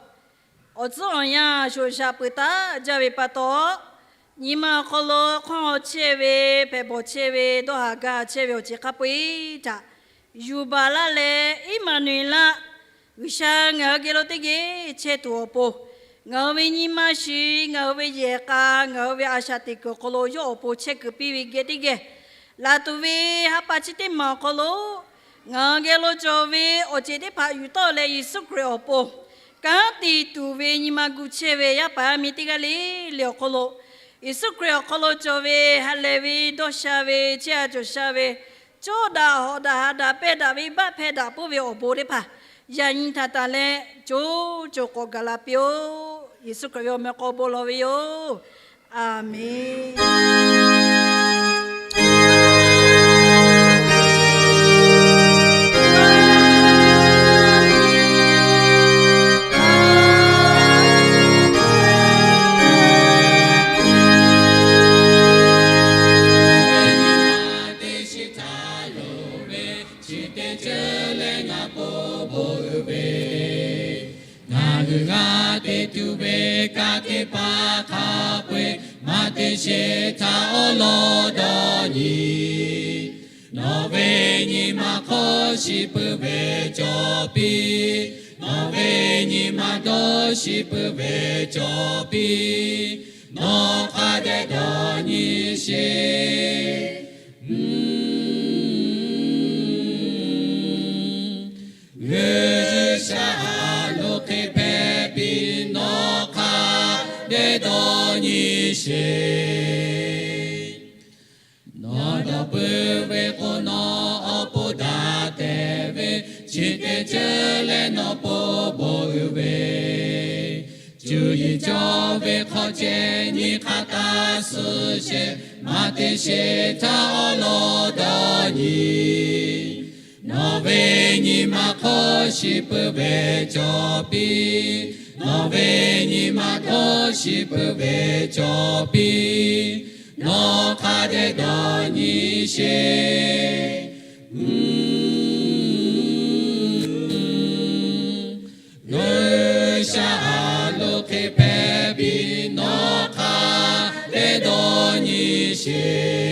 awˬ tcuhˉ awˬ yanˇ shoˍ shaꞈ peuˬ taˉ jaˇ ve pa taw, nyi ma awˬ hk'aw lo hk'awˇ chehˇ ve, hpehꞈ bawˬ chehˇ ve, dawˇ haˍ gaˇ chehˇ ve awˬ ceuˬ hk'a peu-eˬ htaꞈ yuˬ baˬ laˇ leh, Eˇmaˍnuˍeˍlaˆ, G'uiˬsha ngaˬ hui geh lo teˇ geh chehˇ tuˬ awˬ pon, ngaˬ hui ve nyi ma shiˍ, ngaˬ hui ve yehˬ k'a, ngaˬ hui ve a shaꞈ teꞈ kuiˬ awˬ hk'aw lo yawˇ awˬ pon chehˇ kuiˬ piˇ ve geh teˇ geh laˬ tuˬ ve ha pa chi teˇ maˬ awˬ hk'aw lo, ngaˬ hui geh lo cawˬ ve awˬ ceuˬ teˇ hpaˍ yuˬ tawˆ leh Yeˍsuˆ Hkriꞈ awˬ pon kanˉ te tuˬ ve nyi ma gu chehˇ ve yaˇ paˍ yaˇ miˇ teˇ g'aˇ le le awˬ hk'aw lo, Yeˍsuˆ Hkriꞈ awˬ hk'aw lo cawˬ ve ha lehˬ ve, dawˇ sha ve, chehˇ sha cawˬ sha ve, cawˇ daꞈ hawꞈ daꞈ haꞈ daꞈ pehˇ daꞈ ve baˆ hpehˇ daꞈ puiˉ ve awˬ bon teˇ hpaˍ yaꞈ nyi htaꞈ tanˬ leh co co k'awꞈ gaˬ la piˇ-oˆ. Yeˍsuˆ Hkriꞈ ve awˬ meh k'aw bon lawˬ ve yoˬ. A menˬ. Chi teˇ ceuˬ leh ngaˬ k'oˆ bon uiˍ ve, ngaˬ hui g'a te tuˬ ve kanˉ teˇ hpaˍ hk'a peu-eˬ maˇ te sheˍ htaˇ awˉ lawˉ dawˇ nyi. Nawˬ ve nyi ma hk'aw shiˍ peuˬ ve cawˬ piˇ. Nawˬ ve nyi ma dawˇ shiˍ peuˬ ve cawˬ piˇ. Nawˬ hk'a dehꞈ dawˇ nyi sheˍ. G'uiˬsha lo hk'e hpehꞈ piˇ, nawˬ hk'a dehꞈ dawˇ nyi sheˍ. Nawˬ dawˬ peuˬ ve k'o, nawˬ awˬ pon daꞈ tehˬ ve, chi teˇ ceuˬ leh nawˬ pon bon uiˍ ve, cuˇ yiˍ cawˬ ve hk'aw ceh nyi hk'a taˇ suh sheˍ. Maˇ te sheˍ htaˇ awˉ lawˉ dawˇ nyi. Nawˬ ve nyi ma hk'aw shiˍ peuˬ ve cawˬ piˇ. Nawˬ ve nyi ma hk'aw shiˍ peuˬ ve cawˬ piˇ. Nawˬ hk'a dehꞈ dawˇ nyi sheˍ. G'uiˬsha lo hk'e hpehꞈ piˇ, nawˬ hk'a dehꞈ dawˇ nyi sheˍ.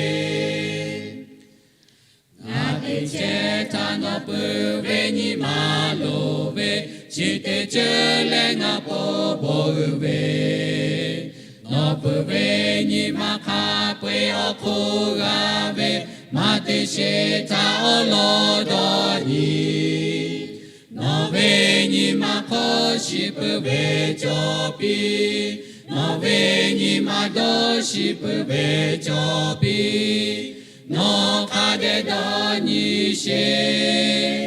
Ngaˬ te chehˇ htaˇ nawˬ peuˬ ve nyi ma loˍ ve, chi teˇ ceuˬ leh ngaˬ k'oˆ bon uiˍ ve, nawˬ peuˬ ve nyi ma hk'a peu-eˬ awˬ hk'oˆ g'a ve, maˇ te sheˍ htaˇ awˉ lawˉ dawˇ nyi. Nawˬ ve nyi ma hk'aw shiˍ peuˬ ve cawˬ piˇ. Nawˬ ve nyi ma dawˇ shiˍ peuˬ ve cawˬ piˇ. Nawˬ hk'a dehꞈ dawˇ nyi sheˍ.